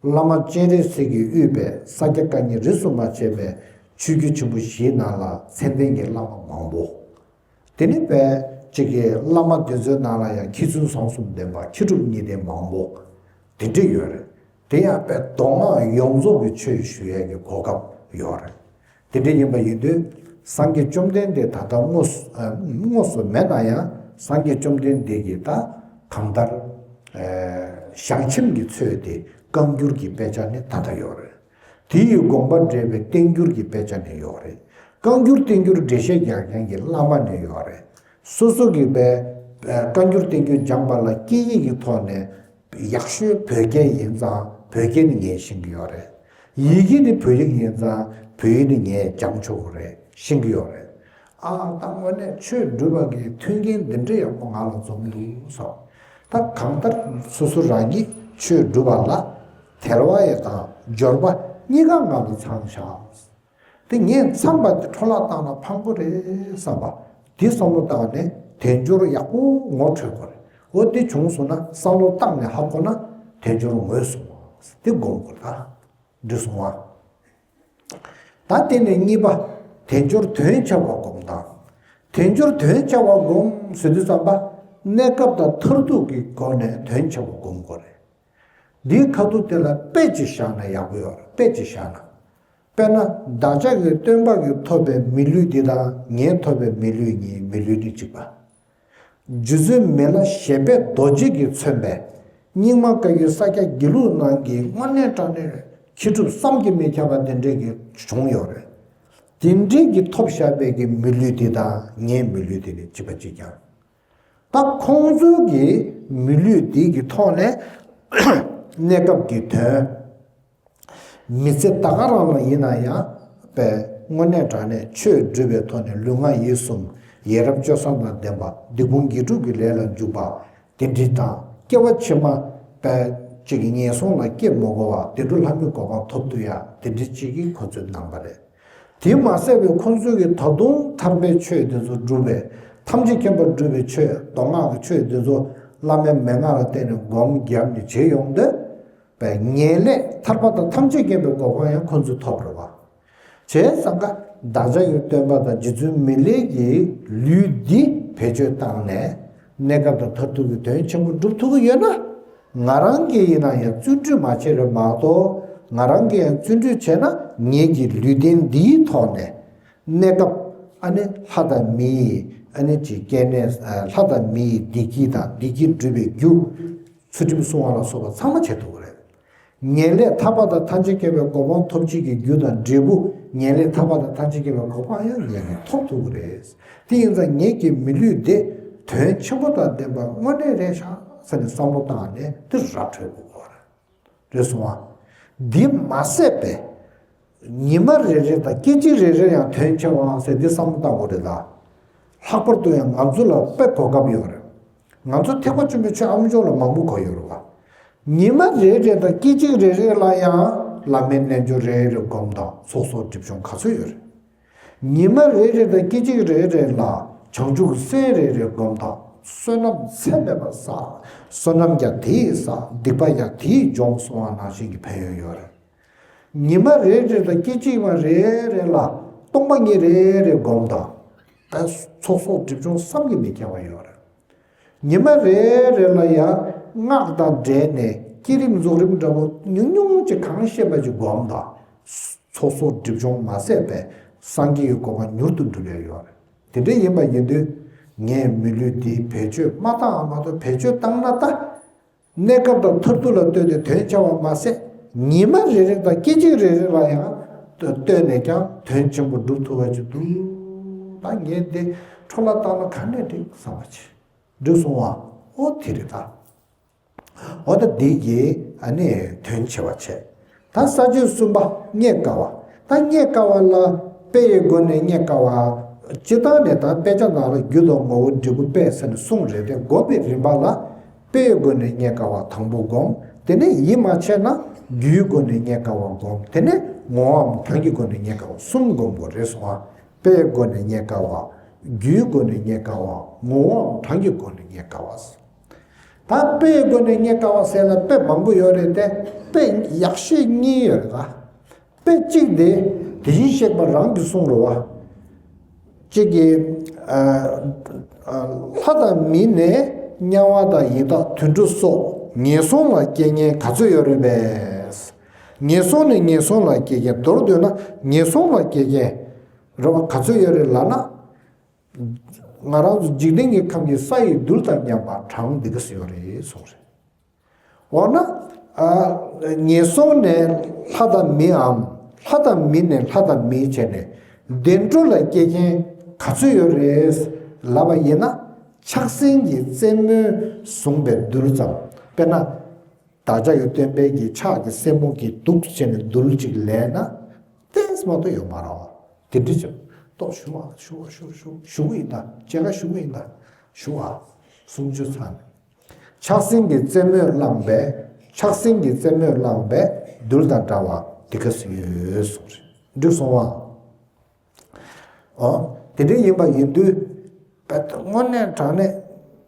བ། བླ་མ་སྤྱན་རས་གཟིགས་ཀྱིས་དབུས་པའི་ས་སྐྱ་བཀའ་རྙིང་རིས་སུ་མ་ཆད་པའི་ཆོས་བརྒྱུད་ཆེན་པོ་བཞིའི་ནང་ལ་མཚན་ལྡན་གྱི་བླ་མ་མང་པོ། དེ་ནི་བས་གཅིག་གི་བླ་མ་དེ་ཚོའི་ནང་ལ་ཡང་མཁས་བཙུན་བཟང་གསུམ་ལྡན་པ། མཁས་གྲུབ་གཉིས་ལྡན་མང་པོ་དེ་འདྲ་ཡོད་རེད། དེ་ཡང་བས་མདོ་སྔགས་ཡོངས་རྫོགས་ཀྱི་ཆོས་ཞུ་ཡས་ཀྱི་གོ་སྐབས་ཡོད་རེད། དེ་འདྲ་ཡིན་པ་ཡིན་དུས་སངས་རྒྱས་བཅོམ་ལྡན་འདས་ད་ལྟ་དངོས་སུ་ཨ་དངོས་སུ་མེད་ན་ཡང་སངས་རྒྱས་བཅོམ་ལྡན་འདས་ཀྱིས་ད་གང་ལྟར་ཨ་ཞལ་ཆེམས་ཀྱི་ཚུལ་དེ་བཀའ་འགྱུར་གྱི་དཔེ་ཆ་ནི་ད་ལྟ་ཡོད་རེད། དེ་ཡི་དགོངས་པ་འགྲེལ་བའི་བསྟན་འགྱུར་གྱི་དཔེ་ཆ་ནི་ཡོད་རེད། བཀའ་འགྱུར་བསྟན་འགྱུར་འགྲེལ་བཤད་རྒྱག་མཁན་གྱི་བླ་མ་ནི་ཡོད་རེད། སོ་སོ་གིས་པའི་བཀའ་འགྱུར་བསྟན་འགྱུར་སྦྱངས་པ་ལ་སྐད་ཡིག་གི་ཐོག་ནས་ཡག་ཤོས་བོད་སྐད་ཡིན་ཙང་བོད་སྐད་ནི་ངས་ཤེས་ཀྱི་ཡོད་རེད། ཡི་གེ་ནི་བོད་ཡིག་ཡིན་ཙང་བོད་ཡིག་ནི་ངས་སྦྱང་ཆོག་གི་རེད། ཤེས་ཀྱི་ཡོད་རེད། ཨ་ད་དངོས་གནས་ཆོས་སྒྲུབ་པ་གི་མཐུན་རྐྱེན་འདི་འདྲ་ཡག་པོ་ང་ལ་འཛོམས་འདུག་བསམ། ད་གང་ལྟར་སོ་སོ་རང་གིས་ཆོས་སྒྲུབ་པ་ལ་དལ་བ་ཡི་དང་འབྱོར་པ་གཉིས་ཀ་ང་ལ་ཚང་ཤག་དེ་ངས་ཚང་པ་དེ་འཕྲོ་བརླག་བཏང་ན་ཕངས་པོ་རེད་བསམ་པ། དེ་བསམ་བློ་བཏང་ནས་དལ་འབྱོར་ཡག་པོ་ངོ་འཕྲོད་དགོས་རེད། འོ་དེ་བྱུང་སོང་ན་བསམ་བློ་བཏང་ནས་ཧ་གོ་ན་དལ་འབྱོར་ངོས་སོང་བ་དེ་སྒོམ་དགོས་ད། འགྲིག་སོང་བ། ད་དེ་ནས་གཉིས་པ། དལ་འབྱོར་དོན་ཆེ་བ་སྒོམ་དང་། དལ་འབྱོར་དོན་ཆེ་བ་སྒོམ་ཟེར་དུས་ཙམ་པ། གནས་སྐབས་དང་མཐར་ཐུག་གི་སྒོ་ནས་དོན་ཆེ་བ་སྒོམ་དགོས་རེད། འདིའི་ཁ་ཐུག་དེ་ལ་དཔེ་ཅིག་བཞག་ན་ཡག་པོ་ཡོད་རེད། དཔེ་ཅིག་བཞག་ན། དཔེར་ན་བདག་ཅག་གི་སྟོན་པ་གིས་ཐོབ་པའི་མི་ལུས་འདི་དང་ངས་ཐོབ་པའི་མི་ལུས་གཉིས་མི་ལུས་ནི་གཅིག་པ། རྗེ་བཙུན་མི་ལ་ཞེས་པའི་རྡོ་རྗེ་གིས་མཚོན་པའི་རྙིང་མ་བཀའ་བརྒྱུད་ས་སྐྱ་དགེ་ལུགས་ནང་གི་དངོས་གནས་དྲང་གནས་མཁས་གྲུབ་བསམ་གྱིས་མི་ཁྱབ་པ་དེ་འདྲས་ཀྱི་བྱུང་ཡོད་རེད། དེ་འདྲས་ཀྱི་ཐོབ་བཞག་པའི་གི་མི་ལུས་འདི་དང་ངའི་མི་ལུས་དེ་ནི་གཅིག་པ་གཅིག་རྐྱང་། ད་ཁོང་ཚོའི་གི་མི་ལུས་འདི་གི་ཐོག་ནས་གནས་སྐབས་ཀྱི་དོན། མི་ཚེ་ད་ག་རང་ལ་ཡིན་ན་ཡང་པའི་དངོས་གནས་དྲང་གནས་ཆོས་སྒྲུབ་པའི་ཐོག་ནས་ལུས་ངག་ཡིད་གསུམ་ཡ་རབས་སྤྱོད་བཟང་དང་ལྡན་པ། སྡིག་སྤོང་དགེ་སྒྲུབ་ཀྱི་ལས་ལ་འཇུག་པ། དེ་འདྲ་དང་སྐྱེ་བ་ཕྱི་མ་པའི་གཅིག་གི་ངན་སོང་ལ་སྐྱེ་མི་དགོས་པ། བདེ་འགྲོ་ལྷ་མིའི་གོ་འཕང་ཐོབ་ཐུབ་ཡ་དེ་འདྲ་གཅིག་གིས་ཁོ་ཚོའི་གནང་པ་རེད། དེ་མ་ཟད་པའི་ཁོ་ཚོས་ཀྱི་ད་དུང་ཐར་པའི་ཆོས་དེ་ཚོ་སྒྲུབ་པའི་ཐམས་ཅད་མཁྱེན་པར་སྒྲུབ་པའི་ཆོས་མདོ་སྔགས་ཀྱི་ཆོས་དེ་ཚོ་བླ་མའི་མན་ངག་ལ་བརྟེན་ནས་སྒོམ་བརྒྱབ་ནས་བྱེད་ཡོང་དུས། པའི་ངེས་ལེགས་ཐར་པ་དང་ཐམས་ཅད་མཁྱེན་པའི་གོ་འཕང་ཡང་ཁོ་ཚོས་ཐོབ་རེད་བ། བྱས་ཙང་ཀ་བདག་ཅག་གི་སྟོན་པ་དང་རྗེ་བཙུན་མི་ལའི་གི་ལུས་འདི་བེད་སྤྱོད་བཏང་ནས་གནས་སྐབས་དང་མཐར་ཐུག་གི་དོན་ཆེན་པོ་སྒྲུབ་ཐུབ་ཀྱི་ཡོད་ན། ང་རང་གིས་ཡིན་ན་ཡང་བརྩོན་འགྲུས་མ་བྱས་རེད་མ་གཏོགས། ང་རང་གིས་ཡང་བརྩོན་འགྲུས་བྱས་ན་ངེད་ཀྱི་ལུས་རྟེན་འདིའི་ཐོག་ནས་གནས་སྐབས་ཨ་ནི་ལྷ་དང་མིའི་ ཨ་ནི་ཅིག་སྐྱེ་གནས་ལྷ་དང་མི་ཡི་བདེ་སྐྱིད་དང་བདེ་སྐྱིད་སྒྲུབ་པའི་རྒྱུ། ཚུལ་ཁྲིམས་སྲུང་བ་ལ་སོགས་པ་ཚང་མ་བྱེད་ཐུབ་ཀྱི་རེད། ངེས་ལེགས་ཐར་པ་དང་ཐམས་ཅད་མཁྱེན་པའི་གོ་འཕང་ཐོབ་བྱེད་ཀྱི་རྒྱུ་དང་འབྲས་བུ། ངེས་ལེགས་ཐར་པ་དང་ཐམས་ཅད་མཁྱེན་པའི་གོ་འཕང་ཡང་ངེས་ལེགས་ཐོབ་ཐུབ་ཀྱི་རེད། དེ་ཡིན་ཙང་ངེད་ཀྱི་མི་ལུས་འདི་དོན་ཆེན་པོ་དང་ལྡན་པ་དངོས་གནས་རེད་ཤག་ཟེར་ནས་བསམ་བློ་བཏང་ནས་འདི་ར་འཕྲོད་དགོས་པ་རེད། རེད་སོང་བ། འདི་མ་ཟད་པའི་ཉི་མ་རེ་རེ་དང་སྐད་ཅིག་རེ་རེ་ཡང་དོན་ཆེ་བའང་ཟེར་འདི་བསམ་བློ་བཏང་དགོས་རེད་ད། ལྷག་པར་དུ་ཡང་ང་ཚོ་ལ་དཔེ་གོ་སྐབས་ཡོད་རེད། ང་ཚོ་ཐེག་པ་ཆེན་པོའི་ཆོས་ཨ་མཆོག་ལ་མང་པོ་གོ་ཡོད་རེད་བ། ཉི་མ་རེ་རེ་དང་སྐད་ཅིག་རེ་རེ་ལ་ཡང་བླ་མའི་རྣལ་འབྱོར་རེ་རེ་སྒོམ་དང་ཚོགས་གསོག་སྒྲིབ་སྦྱོང་ག་ཚོད་ཡོད་རེད། ཉི་མ་རེ་རེ་དང་སྐད་ཅིག་རེ་རེ་ལ་བྱང་ཆུབ་སེམས་རེ་རེ་སྒོམ་དང་བསོད་ནམས་ཚད་མེད་པ་བསགས། བསོད་ནམས་ཀྱང་དེས་བསགས། སྡིག་པ་ཀྱང་དེས་སྦྱོང་གསུང་བ་ནང་བཞིན་གྱི་ཕན་ཡོན་ཡོད་རེད། ཉི་མ་རེ་རེ་དང་སྐད་ཅིག་མ་རེ་རེ་ལ་སྟོང་པ་ཉིད་རེ་རེ་སྒོམ་དང་། ད་ཚོགས་གསོག་སྒྲིབ་སྦྱོང་བསམ་གྱིས་མི་ཁྱབ་པ་ཡོད་རེད། ཉི་མ་རེ་རེ་ལ་ཡང་སྔགས་དང་འབྲེལ་ནས་བསྐྱེད་རིམ་རྫོགས་རིམ་འདྲ་པོ་ཉུང་ཉུང་ཅིག་གང་ཤེས་པ་ཅིག་སྒོམ་དང་། ཚོགས་གསོག་སྒྲིབ་སྦྱོང་མ་ཟད་པའི་སངས་རྒྱས་ཀྱི་གོ་འཕང་མྱུར་དུ་འགྲུབ་ཡ་ཡོད་རེད། དེ་འདྲ་ཡིན་པ་ཡིན་དུས་ངས་མི་ལུས་འདི་བེད་སྤྱོད་མ་བཏང་མ་གཏོགས་བེད་སྤྱོད་བཏང་ན་ད། གནས་སྐབས་དང་མཐར་ཐུག་ལ་ལྟོས་ཏེ་དོན་ཆེ་བ་མ་ཟད། ཉི་མ་རེ་རེ་དང་སྐད་ཅིག་རེ་རེ་ལ་ཡང་ལྟོས་ནས་ཀྱང་དོན་ཆེན་པོ་སྒྲུབ་ཐུབ་པ་ཅིག་འདུག་ད་ངས་འདི་འཕྲོ་བརླག་བཏང་ན་ག་ནས་འགྲིག་བསམ་པ་བྱས། འགྲིག་སོང་བ། ཨོ་དེ་རེད་ད། འོ་ད་འདི་གིས་ཨ་ནི་དོན་ཆེ་བ་བྱས། ད་ས་བཅད་གསུམ་པ་རྙེད་དཀའ་བ། ད་རྙེད་དཀའ་བ་ལ་དཔེ་ཡི་སྒོ་ནས་རྙེད་དཀའ་བ། སྤྱིར་བཏང་ནས་ད་དཔེ་ཆ་ནང་ལ་རྒྱུ་དང་ངོ་བོ་འབྲས་བུ་དཔེ་ཟེར་ནས་གསུངས་རེད་དེ། སྒོམ་པའི་རིམ་པ་ལ་དཔེ་ཡི་སྒོ་ནས་རྙེད་དཀའ་བ་དང་པོ་སྒོམ། དེ་ནས་ཡིད་མ་ཆེས་ན་རྒྱུའི་སྒོ་ནས་རྙེད་དཀའ་བ་སྒོམ། དེ་ནས་ངོ་བོའམ་གྲངས་ཀྱི་སྒོ་ནས་རྙེད་དཀའ་བ་གསུམ་སྒོམ་དགོས་རེད་གསུངས་པ། དཔེ་ཡི་སྒོ་ནས་རྙེད་དཀའ་བ། རྒྱུའི་སྒོ་ནས་རྙེད་དཀའ་བ། ངོ་བོའམ་གྲངས་ཀྱི་སྒོ་ནས་རྙེད་དཀའ་བ། ད་དཔེའི་སྒོ་ནས་རྙེད་དཀའ་བ་ཟེར་ལ་དཔེ་མང་པོ་ཡོད་རེད་དེ། དཔེ་ཡག་ཤོས་གཉིས་ཡོད་རེད་ད། དཔེ་གཅིག་དེ་དེ་བཞིན་གཤེགས་པ་རང་གིས་གསུངས་རེད་བ། གཅིག་གིས་ཨ་ཨ་ལྷ་དང་མི་ནས་དམྱལ་བ་དང་ཡི་དྭགས་དུད་འགྲོ་སོགས་ངན་སོང་ལ་སྐྱེ་མཁན་ག་ཚོད་ཡོད་རེད་པས། ངན་སོང་ནས་ངན་སོང་ལ་སྐྱེ་མཁན། མདོར་བསྡུས་ན་ངན་སོང་ལ་སྐྱེ་མཁན་རེད་བ། ག་ཚོད་ཡོད་རེད་ལབ་ན། ང་རང་ཚོ་འཇིག་རྟེན་གྱི་ཁམས་ཀྱི་ས་ཡི་རྡུལ་དང་མཉམ་པ་གྲངས་འདི་ག་ཙམ་ཡོད་རེད་གསུངས་རེད། འོ་ན། ཨ་ངན་སོང་ནས་ལྷ་དང་མིའམ་ལྷ་དང་མི་ནས་ལྷ་དང་མི་བྱས་ནས་བདེ་འགྲོ་ལ་སྐྱེ་མཁན་ག་ཚོད་ཡོད་རེད་ལབ་པ་ཡིན་ན། ཆགས་སེམས་ཀྱི་རྩེད་མོས་བཟུང་བའི་རྡུལ་ཙམ། དཔེར་ན། བདག་ཅག་གི་སྟོན་པའི་གི་ཕྱག་གི་སེན་མོ་གི་གདུགས་བྱས་ནས་རྡུལ་གཅིག་ལེན་ན། ཏོག་ཙམ་མ་གཏོགས་ཡོད་མ་རེད་བ། དེ་འདྲ་ཅིག་ཏོག་ཞུ་བ་ཞུ་བ་ཞུ་ཞུ་ཞུ་གི་ཡིན་ད། སྐྱེ་རྒ་ཞུ་གི་ཡིན་ད། ཞུ་བ། སུམ་ཅུ་ཚར་ནས། ཆགས་སེམས་ཀྱི་རྩེད་མོས་བསླངས་པའི། ཆགས་སེམས་ཀྱི་རྩེད་མོས་བསླངས་པའི་རྡུལ་དང་འདྲ་བ་འདི་ག་ཙམ་ཡོད་གསུངས་རེད། འགྲིག་སོང་བ། ཨོ། དེ་འདྲ་ཡིན་པ་ཡིན་དུས། དཔེ་དངོས་གནས་དྲང་གནས་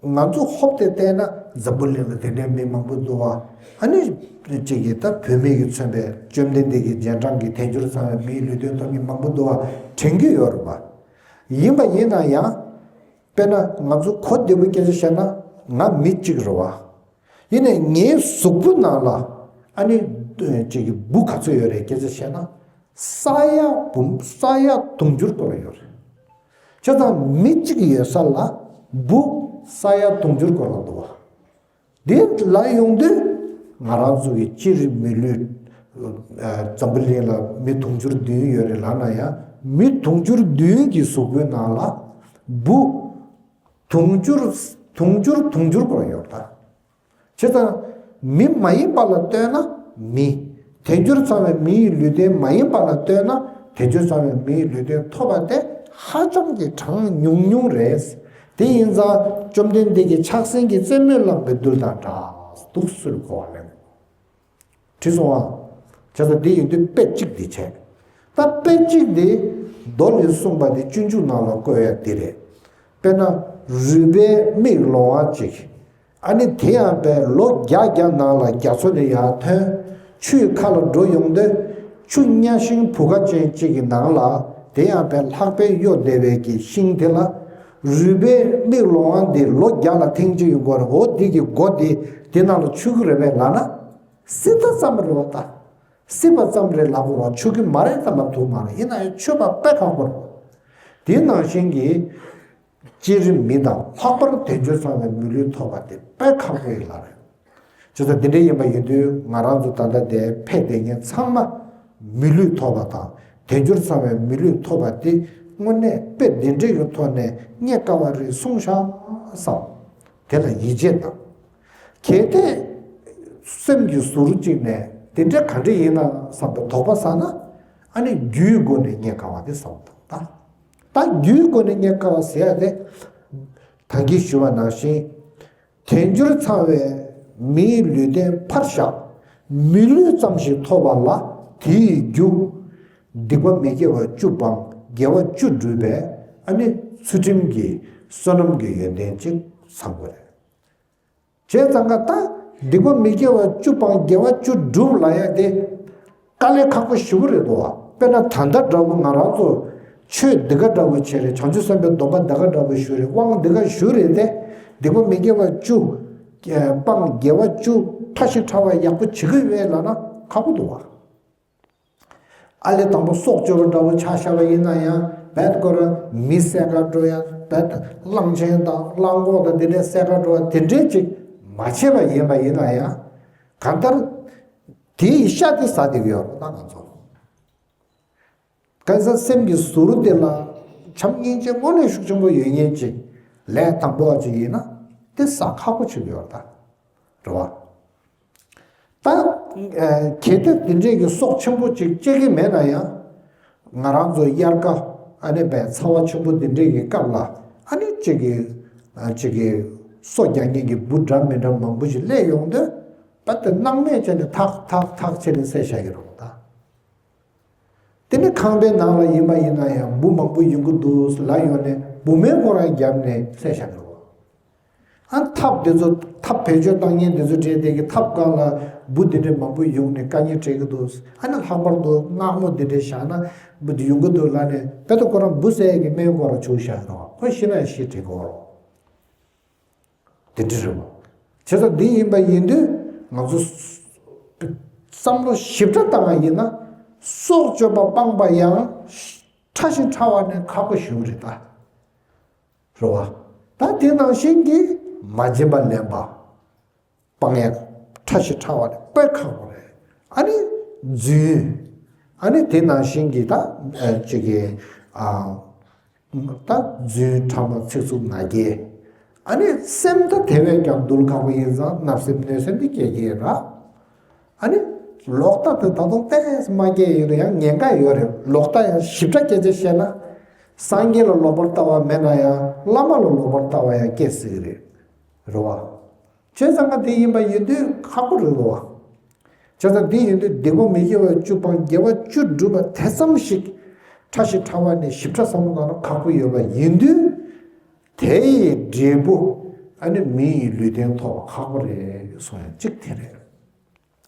ང་ཚོ་ཧོབ་སྟེ་བལྟས་ན་འཛམ་བུ་གླིང་ལ་དེ་འདྲའི་མི་མང་པོ་འདུག་བ། ཨ་ནི་གཅིག་གིས་ད་བུད་མེད་ཀྱིས་མཚོན་པའི་བཅོམ་ལྡན་འདས་ཀྱི་རྗེས་འབྲང་གི་དལ་འབྱོར་ཚང་བའི་མིའི་ལུས་རྟེན་ཐོབ་མཁན་མང་པོ་འདུག་བ། དྲན་གྱི་ཡོད་རེད་བ། ཡིན་པ་ཡིན་ན་ཡང་། དཔེར་ན་ང་ཚོ་གོ་བདེ་པོ་སྐད་ཆ་བཤད་ན་ང་མི་གཅིག་རེད་བ། ཡིན་ནའི་ངའི་གཟུགས་པོ་ནང་ལ་ཨ་ནི་ཅིག་གི་འབུ་ག་ཚོད་ཡོད་རེད་སྐད་ཆ་བཤད་ན། ས་ཡ་འབུམ་ས་ཡ་དུང་ཕྱུར་སྐོར་ལ་ཡོད་རེད། བྱས་ཙང་མི་གཅིག་ཡོད་ས་ལ་འབུ་ས་ཡ་དུང་ཕྱུར་སྐོར་ལ་འདུག་བ། འདི་ལ་ཡོང་དུས་ང་རང་ཚོ་གི་སྤྱིར་མི་ལུས་འཛམ་བུ་གླིང་ལ་མི་དུང་ཕྱུར་བདུན་ཡོད་རེད་ལབ་ན་ཡང་མི་དུང་ཕྱུར་བདུན་གྱི་གཟུགས་པོའི་ནང་ལ་འབུ་དུང་ཕྱུར་དུང་ཕྱུར་དུང་ཕྱུར་སྐོར་ཡོད་ད། བྱས་ཙང་། མི་མ་ཡིན་པ་ལ་ལྟོས་ན་མི། དལ་འབྱོར་ཚང་བའི་མིའི་ལུས་རྟེན་མ་ཡིན་པ་ལ་ལྟོས་ན་དལ་འབྱོར་ཚང་བའི་མིའི་ལུས་རྟེན་ཐོབ་པ་དེ་ཧ་ཅང་གི་གྲངས་ཉུང་ཉུང་རེད། དེ་ཡིན་ཙང་བཅོམ་ལྡན་འདས་ཀྱིས་ཆགས་སེམས་ཀྱི་རྩེད་མོས་བསླངས་པའི་རྡུལ་དང་འདྲ་འདུག་སུ་ལ་གོ་བ་ལེན། དྲིས་སོང་ཨ། བྱས་ཙང་འདི་ཡིན་དུས་དཔེ་གཅིག་འདི་བྱས། ད་དཔེ་གཅིག་འདི་མདོ་ལས་གསུངས་པ་འདི་སྤྱོད་འཇུག་ནང་ལ་བཀོད་ཡ་འདི་རེད། དཔེར་ན་རུས་པའི་མིག་ལོང་བ་གཅིག་ཨ་ནི་དེ་ཡང་པའི་ལོ་བརྒྱ་བརྒྱ་ནང་ལ་རྒྱ་མཚོ་ནས་ཡར་ཐོན། ཆུའི་ཁ་ལ་འགྲོ་ཡོང་དུས་ཆུ་གཉའ་ཤིང་བུ་ག་ཅན་གཅིག་གི་ནང་ལ་དེ་ཡང་པའི་ལྷགས་པས་གཡོ་བསྡད་པའི་གི་ཤིང་དེ་ལ་རུས་པའི་མིག་ལོང་བ་འདི་ལོ་བརྒྱ་ལ་ཐེངས་གཅིག་ཡོང་གི་རེད། འོ་འདི་གི་མགོ་འདི་དེ་ནང་ལ་ཆུད་ཀྱི་རེད་པས་ལབ་ན། སྲིད་པ་ཙམ་རེད་བ་ད། སྲིད་པ་ཙམ་རེད་ལབ་དགོས་རེད་བ། ཆུད་ཀྱི་མ་རེད་ད་ལབ་ཐུབ་མ་རེད། ཡིན་ན་ཡང་ཆུད་པ་དཔེ་ཁག་པོ་རེད་བ། དེ་ནང་བཞིན་གྱི། སྤྱིར་མི་དང་ལྷག་པར་དལ་འབྱོར་ཚང་བའི་མི་ལུས་ཐོབ་པ་དེ་དཔེ་ཁག་པོ་ཡིན་ལ་རེད། བྱས་ཙང་འདི་འདྲ་ཡིན་པ་ཡིན་དུས་ང་རང་ཚོ་ད་ལྟ་དེ་ཕེབས་བསྡད་མཁན་ཚང་མ་མི་ལུས་ཐོབ་པ་དང་དལ་འབྱོར་ཚང་བའི་མི་ལུས་ཐོབ་པ་དེ་དངོས་གནས་དཔེ་འདི་འདྲའི་གི་ཐོག་ནས་རྙེད་དཀའ་བ་རེད་གསུངས་ཤག་བསམ། དེ་ལ་ཡིད་ཆེས་དང་། གལ་ཏེ་སེམས་ཀྱི་ཟུར་གཅིག་ནས་དེ་འདྲ་ག་འདྲ་ཡིན་ན་བསམ་པའི་དོགས་པ་ཟ་ན། ཨ་ནི་རྒྱུའི་སྒོ་ནས་རྙེད་དཀའ་བ་དེ་བསམ་དང་ད། ད་རྒྱུའི་སྒོ་ནས་རྙེད་དཀའ་བ་ཟེར་ཡ་དེ། ད་གིན་ཞུ་བ་ནང་བཞིན། དལ་འབྱོར་ཚང་བའི་མིའི་ལུས་རྟེན་ཕར་བཞག་མི་ལུས་ཙམ་ཞིག་ཐོབ་པ་ལ་དེའི་རྒྱུ། སྡིག་པ་མི་དགེ་བ་བཅུ་སྤངས་དགེ་བ་བཅུ་བསྒྲུབས་པའི་ཨ་ནི་ཚུལ་ཁྲིམས་ཀྱི་བསོད་ནམས་ཀྱི་ཡོན་ཏན་ཅིག་ཚང་དགོས་རེད། བྱས་ཙང་ཀ་ད་སྡིག་པ་མི་དགེ་བ་བཅུ་སྤངས་དགེ་བ་བཅུ་བསྒྲུབ་ལབ་ཡ་དེ་དཀའ་ལས་ཁག་པོ་ཞེ་པོ་རེད་འདུག་བ། དཔེར་ན་ད་ལྟ་འདྲ་པོ་ང་རང་ཚོ་ཆོས་འདི་ག་འདྲ་པོ་བྱས་རེད། བྱང་ཆུབ་སེམས་དཔའི་སྡོམ་པ་འདི་ག་འདྲ་པོ་ཞུ་རེད། དབང་འདི་ག་ཞུ་རེད་དེ། སྡིག་པ་མི་དགེ་བ་བཅུ་སྤངས་དགེ་བ་བཅུ་ཕྲ་ཞིང་ཕྲ་བ་ཡག་པོ་བྱེད་ཀྱི་ཡོད་ལབ་ན་ཁག་པོ་འདུག་བ། ཨ་ལས་དང་པོ་སྲོག་གཅོད་པ་འདྲ་བོ་ཆ་བཞག་པ་ཡིན་ན་ཡང་རྦད་ཁོ་རང་མི་བསད་ག་འགྲོ་ཡ་རྦད་གླང་ཆེན་དང་གླང་གོག་དང་དེ་འདྲའི་བསད་ག་འགྲོ་བ་དེ་འདྲའི་ཅིག་མ་བྱས་པ་ཡིན་པ་ཡིན་ན་ཡང་གང་ལྟར་དེའི་ཤ་དེ་ཟ་བསྡད་ཀྱི་ཡོད་རེད་ད་ང་ཚོ། གང་ཟག་སེམས་ཀྱི་ཟུར་དེ་ལ་བྱམས་སྙིང་རྗེ་དངོས་གནས་ཤུགས་ཆེན་པོ་ཡོད་མཁན་ཅིག་ལས་དང་པོ་བ་ཅིག་ཡིན་ན་དེ་ཟ་ཁག་པོ་ཆགས་ཀྱི་ཡོད་རེད་ད། རེད་བ། ད། གལ་ཏེ་དེ་འདྲས་ཀྱི་སྲོག་ཆེན་པོ་ཅིག་བཅད་ཀྱི་མེད་ན་ཡང་། ང་རང་ཚོ་དབྱར་ཁ་ཨ་ནི་བས་ཚ་བ་ཆེན་པོ་དེ་འདྲས་ཀྱི་སྐབས་ལ་ཨ་ནི་གཅིག་གི་གཅིག་གི་སྲོག་རྒྱག་མཁན་གྱི་འབུ་འདྲ་མི་འདྲ་མང་པོ་ཞིག་སླེབས་ཡོང་དུས་ད་དེ་སྣང་མེད་བྱས་ནས་ཐག་ཐག་ཐག་བྱས་ནས་བསད་བཞག་གི་རེད་ད། དེ་ནི་ཁང་པའི་ནང་ལ་ཡིན་པ་ཡིན་ན་ཡང་འབུ་མང་པོ་ཡོང་གི་འདུག་ལབ་ཡོང་ནས་འབུ་སྨན་ཁོ་རང་བརྒྱབ་ནས་བསད་བཞག་གི་རེད། ཨ་ཐབ་དེ་ཚོ་ཐབ་བེད་སྤྱོད་བཏང་མཁན་དེ་ཚོ་བྲིས་དེ་གི་ཐབ་སྒང་ལ་འབུ་དེ་འདྲས་མང་པོ་ཡོང་ནས་དཀའ་ངལ་འཕྲད་ཀྱི་འདུག་ཨ་ནི་ལྷག་པར་དུ་མངར་མོ་དེ་འདྲས་བཞག་ན་འབུ་དེ་ཡོང་གི་འདུག་ལབ་ནས་དཔེ་ད་ཁོ་རང་འབུ་བསད་ཀྱི་སྨན་ཁོ་རང་བྱུག་བཞག་རོགས་ཁོ་ཤི་ན་ཤི་དྲན་གི་འོ་རོགས། དེ་འདྲ་རེད་བ། བྱས་ཙང་འདི་ཡིན་པ་ཡིན་དུས་ང་ཚོ་བསམ་བློ་ཞིབ་ཕྲ་བཏང་བ་ཡིན་ན་སྲོག་གཅོད་པ་སྤངས་པ་ཡང་ཕྲ་ཞིང་ཕྲ་བ་ནི་ཁག་པོ་ཞིག་རེད་ད། རེད་བ། ད་དེ་ནང་བཞིན་གྱི་མ་བྱིན་པ་ལེན་པ་སྤང་ཡག་ཕྲ་ཞིང་ཕྲ་བ་ནི་དཔེ་ཁག་པོ་རེད། ཨ་ནི་རྫུན། ཨ་ནི་དེ་ནང་བཞིན་གྱི་ད་ཅིག་གི་ཨ། ད་རྫུན་ཕྲ་མ་ཚིག་རྩུབ་ང་རྒྱལ། ཨ་ནི་སེམས་ད་དེ་བས་ཀྱང་གདུལ་ཁག་པོ་ཡིན་ཙང་བརྣབ་སེམས་གནོད་སེམས་དེ་སྐྱེ་གི་ར། ཨ་ནི་ལོག་ལྟ་དེ་ད་དུང་ཏོག་ཙམ་མ་སྐྱེ་ཡིན་ན་ཡང་ཉེན་ཁ་ཡོད་རེད། ལོག་ལྟ་ཡང་ཞིབ་ཕྲ་སྐད་ཆ་བཤད་ན། སངས་རྒྱས་ལ་ལོག་པར་ལྟ་བ་མེད་ན་ཡང་བླ་མ་ལ་ལོག་པར་ལྟ་བ་ཡང་སྐྱེ་སྲིད་ཀྱི་རེད། རེད་བ། བྱས་ཙང་ང་དེ་ཡིན་པ་ཡིན་དུས་ཁག་པོ་རེད་བ། བྱས་ཙང་དེ་ཡིན་དུས་སྡིག་པ་མི་དགེ་བ་བཅུ་སྤང་དགེ་བ་བཅུ་བསྒྲུབ་པ་དེ་ཙམ་ཞིག་ཕྲ་ཞིང་ཕྲ་བ་ནས་ཞིབ་ཕྲ་བསམ་བློ་བཏང་ན་ཁག་པོ་ཡོད་པ་ཡིན་དུས། དེ་ཡི་འབྲས་བུ་ཨ་ནི་མི་ཡི་ལུས་རྟེན་ཐོབ་པ་ཁག་པོ་རེད་གསུང་ཡ་གཅིག་དེ་རེད།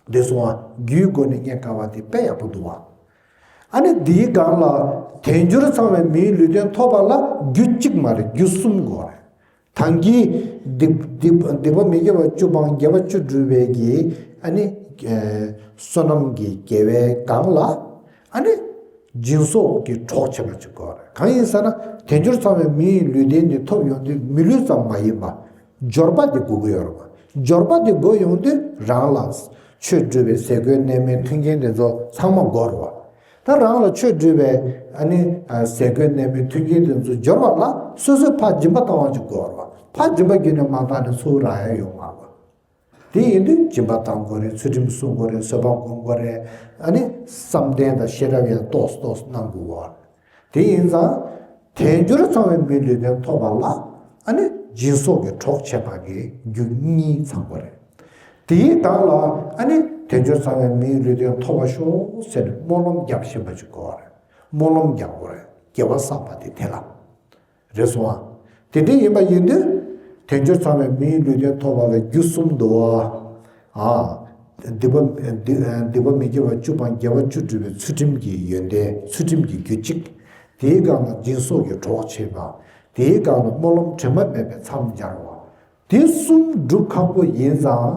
འདི་སོང་བ་རྒྱུའི་སྒོ་ནས་རྙེད་དཀའ་བ་དེ་དཔེ་ཡག་པོ་འདུག་བ། ཨ་ནི་འདིའི་སྒང་ལ་དལ་འབྱོར་ཚང་བའི་མིའི་ལུས་རྟེན་ཐོབ་པ་ལ་རྒྱུ་གཅིག་མ་རེད་རྒྱུ་གསུམ་དགོས་རེད། ད་གིན་སྡིག་སྡིག་སྡིག་པ་མི་དགེ་བ་བཅུ་སྤང་དགེ་བ་བཅུ་བསྒྲུབས་པའི་གི་ཨ་ནི་བསོད་ནམས་ཀྱི་དགེ་བའི་སྒང་ལ་ཨ་ནི་སྦྱིན་སོགས་ཀྱི་གྲོགས་བྱེད་པ་ཅིག་དགོས་རེད། གང་ཡིན་ཟེར་ན་དལ་འབྱོར་ཚང་བའི་མིའི་ལུས་རྟེན་འདི་ཐོབ་ཡོང་དུས་མི་ལུས་ཙམ་མ་ཡིན་པ། འབྱོར་པ་དེ་དགོས་ཀྱི་ཡོད་རེད་བ། འབྱོར་པ་དེ་དགོས་ཡོང་དུས་རང་ལ་ཆོས་སྒྲུབ་པའི་ཟས་གོས་གནས་མལ་མཐུན་རྐྱེན་དེ་ཚོ་ཚང་མ་དགོས་རེད་བ། ད་རང་ལ་ཆོས་སྒྲུབ་པའི་ཨ་ནི་ཟས་གོས་གནས་མལ་མཐུན་རྐྱེན་དེ་ཚོ་འབྱོར་བ་ལ་སོ་སོས་ཕར་སྦྱིན་པ་བཏང་བ་ཅིག་དགོས་རེད་བ། ཕར་སྦྱིན་པ་བརྒྱུད་ནས་མ་བཏང་ནས་ཚུར་རག་ཡ་ཡོད་མ་རེད་བ། དེ་ཡིན་དུས་སྦྱིན་པ་བཏང་དགོས་རེད། ཚུལ་ཁྲིམས་སྲུང་དགོས་རེད། བཟོད་པ་སྒོམ་དགོས་རེད། ཨ་ནི་བསམ་གཏན་དང་ཤེས་རབ་ཡང་ཏོག་ཙམ་ཏོག་ཙམ་གནང་དགོས་བ། དེ་ཡིན་ཙང་། དལ་འབྱོར་ཚང་བའི་མིའི་ལུས་རྟེན་ཐོབ་པ་ལ་ཨ་ནི་སྦྱིན་སོགས་ཀྱི་གྲོགས་བྱེད་པ་གི་རྒྱུ་གཉིས་ཚང་དགོས་རེད། དེའི་སྒང་ལ་ཨ་ནི་དལ་འབྱོར་ཚང་བའི་མིའི་ལུས་རྟེན་ཐོབ་པ་ཤོག་ཟེར་ནས་སྨོན་ལམ་རྒྱག་བཞིན་པ་ཅིག་དགོས་རེད། སྨོན་ལམ་རྒྱག་དགོས་རེད། དགེ་བ་བསགས་པ་དེ་དེ་ལ། རེད་སོང་ཨ། དེ་འདྲ་ཡིན་པ་ཡིན་དུས། དལ་འབྱོར་ཚང་བའི་མིའི་ལུས་རྟེན་ཐོབ་པ་ལ་རྒྱུ་གསུམ་འདུག་ཨ། སྡིག་པ་སྡིག་སྡིག་པ་མི་དགེ་བ་བཅུ་སྤང་དགེ་བ་བཅུ་བསྒྲུབ་པའི་ཚུལ་ཁྲིམས་ཀྱི་ཡོན་ཏན་ཚུལ་ཁྲིམས་ཀྱི་རྒྱུ་གཅིག་དེའི་སྒང་ལ་སྦྱིན་སོགས་ཀྱི་གྲོགས་བྱེད་པ། དེའི་སྒང་ལ་སྨོན་ལམ་དྲི་མ་མེད་པའི་མཚམས་སྦྱར་བ། དེ་གསུམ་སྒྲུབ་ཁག་པོ་ཡིན་ཙང་།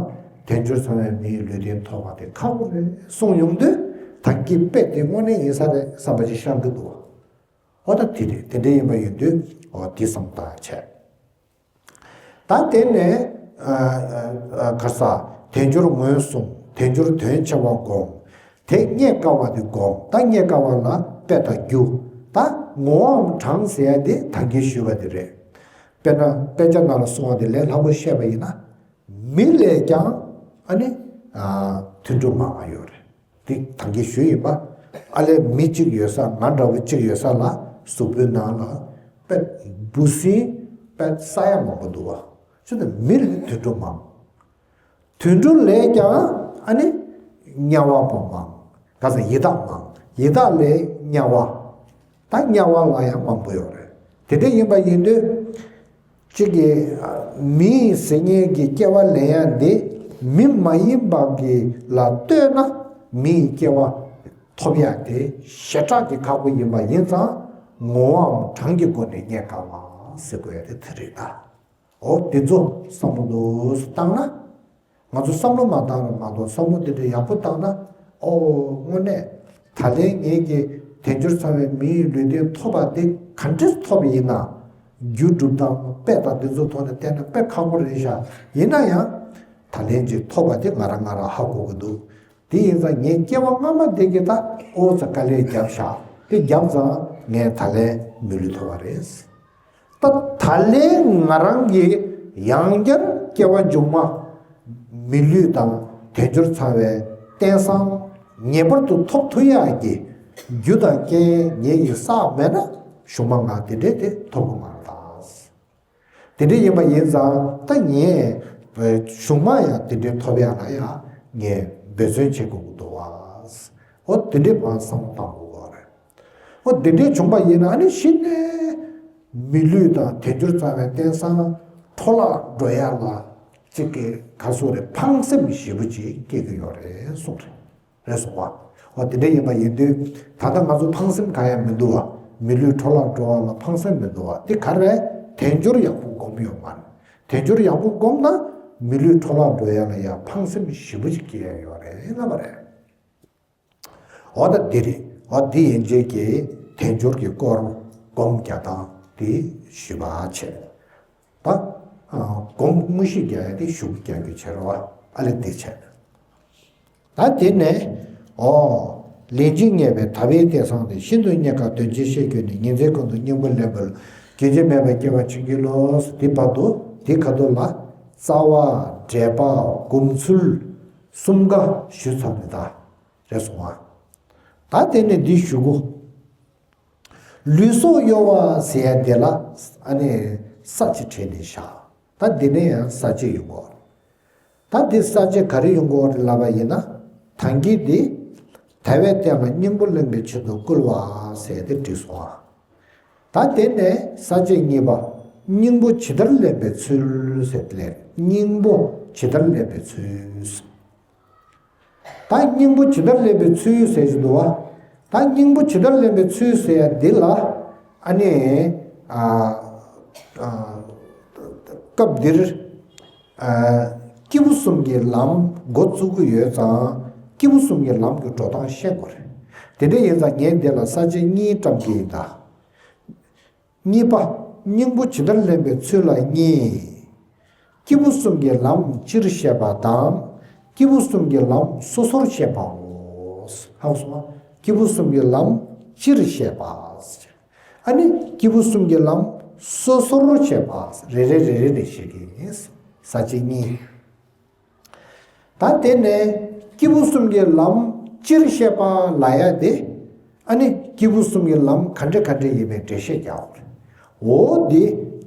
དལ་འབྱོར་ཚང་བའི་མིའི་ལུས་རྟེན་ཐོབ་པ་དེ་ཁག་པོ་རེད་གསུངས་ཡོང་དུས། ད་གི་དཔེ་དེ་དངོས་གནས་ཡིན་ས་རེད་བསམ་པ་ཅིག་ཤར་གི་འདུག་བ། འོ་ད་དེ་རེད། དེ་འདྲ་ཡིན་པ་ཡིན་དུས་འོ་དེ་བསམ་བཏང་བྱས། ད་དེ་ནས་ཨ་ཨ་ཨ་ག་ས་དལ་འབྱོར་ངོས་བཟུང་། དལ་འབྱོར་དོན་ཆེ་བ་བསྒོམ། དེ་རྙེད་དཀའ་བ་དེ་བསྒོམ། ད་རྙེད་དཀའ་བ་ལ་དཔེ་དང་རྒྱུ། ད་ངོ་བོའམ་གྲངས་ཟེར་ཡ་དེ་ད་གིན་ཞུས་པ་དེ་རེད། དཔེར་ན་དཔེ་ཆ་ནང་ལ་གསུངས་པ་དེ་ལས་སླ་པོ་བཤད་པ་ཡིན་ན། མི་ལས་ཀྱང་ཨ་ནི་ཨ་དུད་འགྲོ་མང་བ་ཡོད་རེད། འདི་ད་གིན་ཞུས་ཡིན་པ། ཨ་ལས་མི་གཅིག་ཡོད་ས། ང་འདྲ་བོ་གཅིག་ཡོད་ས་ལ་གཟུགས་པོའི་ནང་ལ་དཔེ་འབུ་སྲིན་དཔེ་ས་ཡ་མང་པོ་འདུག་བ། ཅི་ད་མི་ལས་དུད་འགྲོ་མང་། དུད་འགྲོ་ལས་ཀྱང་ཨ་ནི་དམྱལ་བ་པོ་མང་། ག་ས་ཡི་དྭགས་མང་། ཡི་དྭགས་ལས་དམྱལ་བ། ད་དམྱལ་བ་ལ་ཡང་མང་པོ་ཡོད་རེད། དེ་འདྲ་ཡིན་པ་ཡིན་དུས། གཅིག་གིས་མི་ཟེར་མཁན་གྱི་སྐྱེ་བ་ལེན་ཡ་འདི་མི་མ་ཡིན་པ་གི་ལ་ལྟོས་ན་མིའི་སྐྱེ་བ་ཐོབ་ཡ་དེ་ཞེ་དྲག་གི་ཁག་པོ་ཡིན་པ་ཡིན་ཙང་ངོ་བོའམ་གྲངས་ཀྱི་སྒོ་ནས་རྙེད་དཀའ་བ་ཟེར་དགོས་ཡ་དེ་དེ་རེད་ད། འོ་དེ་ཚོ་བསམ་བློ་འདུག་སེ་བཏང་ན། ང་ཚོ་བསམ་བློ་མ་བཏང་རུང་མ་གཏོགས་བསམ་བློ་དེ་འདྲ་ཡག་པོ་བཏང་ན། ཨོ་དངོས་གནས་ད་ལན་ངེད་ཀྱི་དལ་འབྱོར་ཚང་བའི་མིའི་ལུས་རྟེན་ཐོབ་པ་དེ་ག་འདྲས་ཐོབ་པ་ཡིན་ན། རྒྱུ་སྒྲུབ་སྟངས་དཔེ་དང་དེ་ཚོ་ཐོག་ནས་བལྟས་ན་དཔེ་ཁག་པོ་རེད་ཤག་ཡིན་ན་ཡང་ད་ལན་ཅིག་ཐོབ་པ་དེ་ང་རང་ང་རང་ཧ་གོ་གི་འདུག་དེ་ཡིན་ཙང་ངས་སྐྱེ་བ་སྔ་མ་དེ་གི་ད་ཨོ་ཙི་དཀའ་ལས་བརྒྱབ་ཤག་དེ་བརྒྱབ་ཙང་ངས་ད་ལན་མི་ལུས་ཐོབ་པ་རེད། ད་ད་ལན་ང་རང་གིས་ཡང་བསྐྱར་སྐྱེ་བ་མཇུག་མ་མི་ལུས་དང་དལ་འབྱོར་ཚང་བའི་རྟེན་བཟང་ངེས་པར་དུ་ཐོབ་ཐུབ་ཡག་གི་རྒྱུ་དང་རྐྱེན་ངེད་ཀྱིས་བསགས་མེད་ན་གཞུག་མ་ང་དེ་འདྲས་དེ་ཐོབ་གི་མ་རེད་ད། དེ་འདྲས་ཡིན་པ་ཡིན་ཙང་ད་ངས་གཞུག་མ་ཡང་དེ་འདྲས་ཐོབ་ཡག་ལ་ཡང་ངས་འབད་བརྩོན་བྱེད་དགོས་ཀྱི་འདུག་བ། འོ་དེ་འདྲས་མར་བསམ་བློ་བཏང་དགོས་པ་རེད། འོ་དེ་འདྲས་བྱུང་པ་ཡིན་ན་ཨ་ནི་གཞི་ནས་མི་ལུས་དང་དལ་འབྱོར་ཚང་བའི་རྟེན་བཟང་འཕྲོ་བརླག་འགྲོ་ཡ་ལ་གཅིག་གི་ག་སོ་རེ་ཕངས་སེམས་ཞེ་པོ་ཅིག་སྐྱེ་གི་ཡོད་རེད་གསུངས་རེད། རེད་སོང་བ། འོ་དེ་འདྲས་ཡིན་པ་ཡིན་དུས་ད་ལྟ་ང་ཚོ་ཕངས་སེམས་གང་ཡང་མི་འདུག་བ། མི་ལུས་འཕྲོ་བརླག་འགྲོ་བ་ལ་ཕངས་སེམས་མི་འདུག་བ། དེ་ག་རེ་དལ་འབྱོར་ཡག་པོ་སྒོམ་ཡོད་མ་རེད། དལ་འབྱོར་ཡག་པོ་སྒོམ་ན་མི་ལུས་འཕྲོ་བརླག་འགྲོ་ཡ་ལ་ཡ་ཕངས་སེམས་ཞེ་པོ་ཅིག་སྐྱེ་ཡ་ཡོད་རེད་ལབ་པ་རེད། འོ་ད་འདི་རེད། འོ་འདི་ཡན་ཆད་ཀྱི་དལ་འབྱོར་གྱི་སྐོར་སྒོམ་རྒྱག་སྟངས་དེ་ཞུས་པ་བྱས། ད་སྒོམ་དངོས་གཞི་རྒྱག་ཡ་དེ་ཞུགས་རྒྱག་རྒྱུ་བྱེད་རོགས་ཨ་ལེ་འདི་བྱས། ད་དེ་ནས་འོ་ལན་གཅིག་རྙེད་པའི་དག་པའི་རྟེན་བཟང་དེ། ཤིན་ཏུ་རྙེད་དཀའ་དོན་ཆེན་ཤེས་གྱུར་ནས། ཉིན་མཚན་ཀུན་ཏུ་སྙིང་པོ་ལེན་པ་ལ། རྒྱུན་ཆད་མེད་པར་སྐྱེ་བ་བྱིན་གྱིས་རློབས། དེ་བར་དུ་དེ་ཁ་ཐུག་ལ་རྩ་བ་འགྲེལ་པ་སྒོམ་ཚུལ་གསུམ་ཀ་ཞུས་ཚར་ནས་ད། རེད་སོང་ང་། ད་དེ་ནས་འདི་ཞུ་གོ། ལུས་སྲོག་གཡོ་བ་ཟེར་ཡ་དེ་ལ་ཨ་ནི་ས་བཅད་བྲིས་ནས་བཞག་ད་འདི་ནས་ཡང་ས་བཅད་ཡོང་གོ། ད་འདི་ས་བཅད་ག་རེ་ཡོང་གོ་རེད་ལབ་པ་ཡིན་ན། ད་གིན་འདི་དལ་བའི་རྟེན་ལ་སྙིང་པོ་ལེན་པའི་ཆེད་དུ་བསྐུལ་བ་ཟེར་ཏེ་བྲིས་སོང་ང་། ད་དེ་ནས་ས་བཅད་གཉིས་པ། སྙིང་པོ་ཇི་ལྟར་ལེན་པའི་ཚུལ་ཟེར་ལས། སྙིང་པོ་ཇི་ལྟར་ལེན་པའི་ཚུལ། ད་སྙིང་པོ་ཇི་ལྟར་ལེན་པའི་ཚུལ་ཟེར་གྱི་འདུག་བ། ད་སྙིང་པོ་ཇི་ལྟར་ལེན་པའི་ཚུལ་ཟེར་ཡ་འདི་ལ། ཨ་ནི། ཨ། ཨ། སྐབས་འདིར། ཨ། སྐྱེས་བུ་གསུམ་གྱི་ལམ་འགོ་བཙུགས་ཀྱི་ཡོད་ཙང་། སྐྱེས་བུ་གསུམ་གྱི་ལམ་གྱི་འགྲོ་སྟངས་ཤེས་དགོས་རེད། དེ་འདྲ་ཡིན་ཙང་ངས་འདི་ལ་ས་བཅད་གཉིས་བཀྲམ་གྱི་ཡིན་ད། གཉིས་པ། སྙིང་པོ་ཇི་ལྟར་ལེན་པའི་ཚུལ་ལ་གཉིས། སྐྱེས་བུ་གསུམ་གྱི་ལམ་སྤྱིར་བཤད་པ་དང་། སྐྱེས་བུ་གསུམ་གྱི་ལམ་སོ་སོར་བཤད་པའོ། ཧ་གོ་སོང་ང་། སྐྱེས་བུ་གསུམ་གྱི་ལམ་སྤྱིར་བཤད་པ། ཨ་ནི་སྐྱེས་བུ་གསུམ་གྱི་ལམ་སོ་སོར་བཤད་པ། རེ་རེ་རེ་རེ་ནས་བཤད་ཀྱི་ཡིན། ས་བཅད་གཉིས། ད་དེ་ནས་སྐྱེས་བུ་གསུམ་གྱི་ལམ་སྤྱིར་བཤད་པ་ལབ་ཡ་དེ། ཨ་ནི་སྐྱེས་བུ་གསུམ་གྱི་ལམ་ག་འདྲ་ག་འདྲ་ཡིན་པའི་འགྲེལ་བཤད་རྒྱག་དགོས་རེད། འོ་དེ་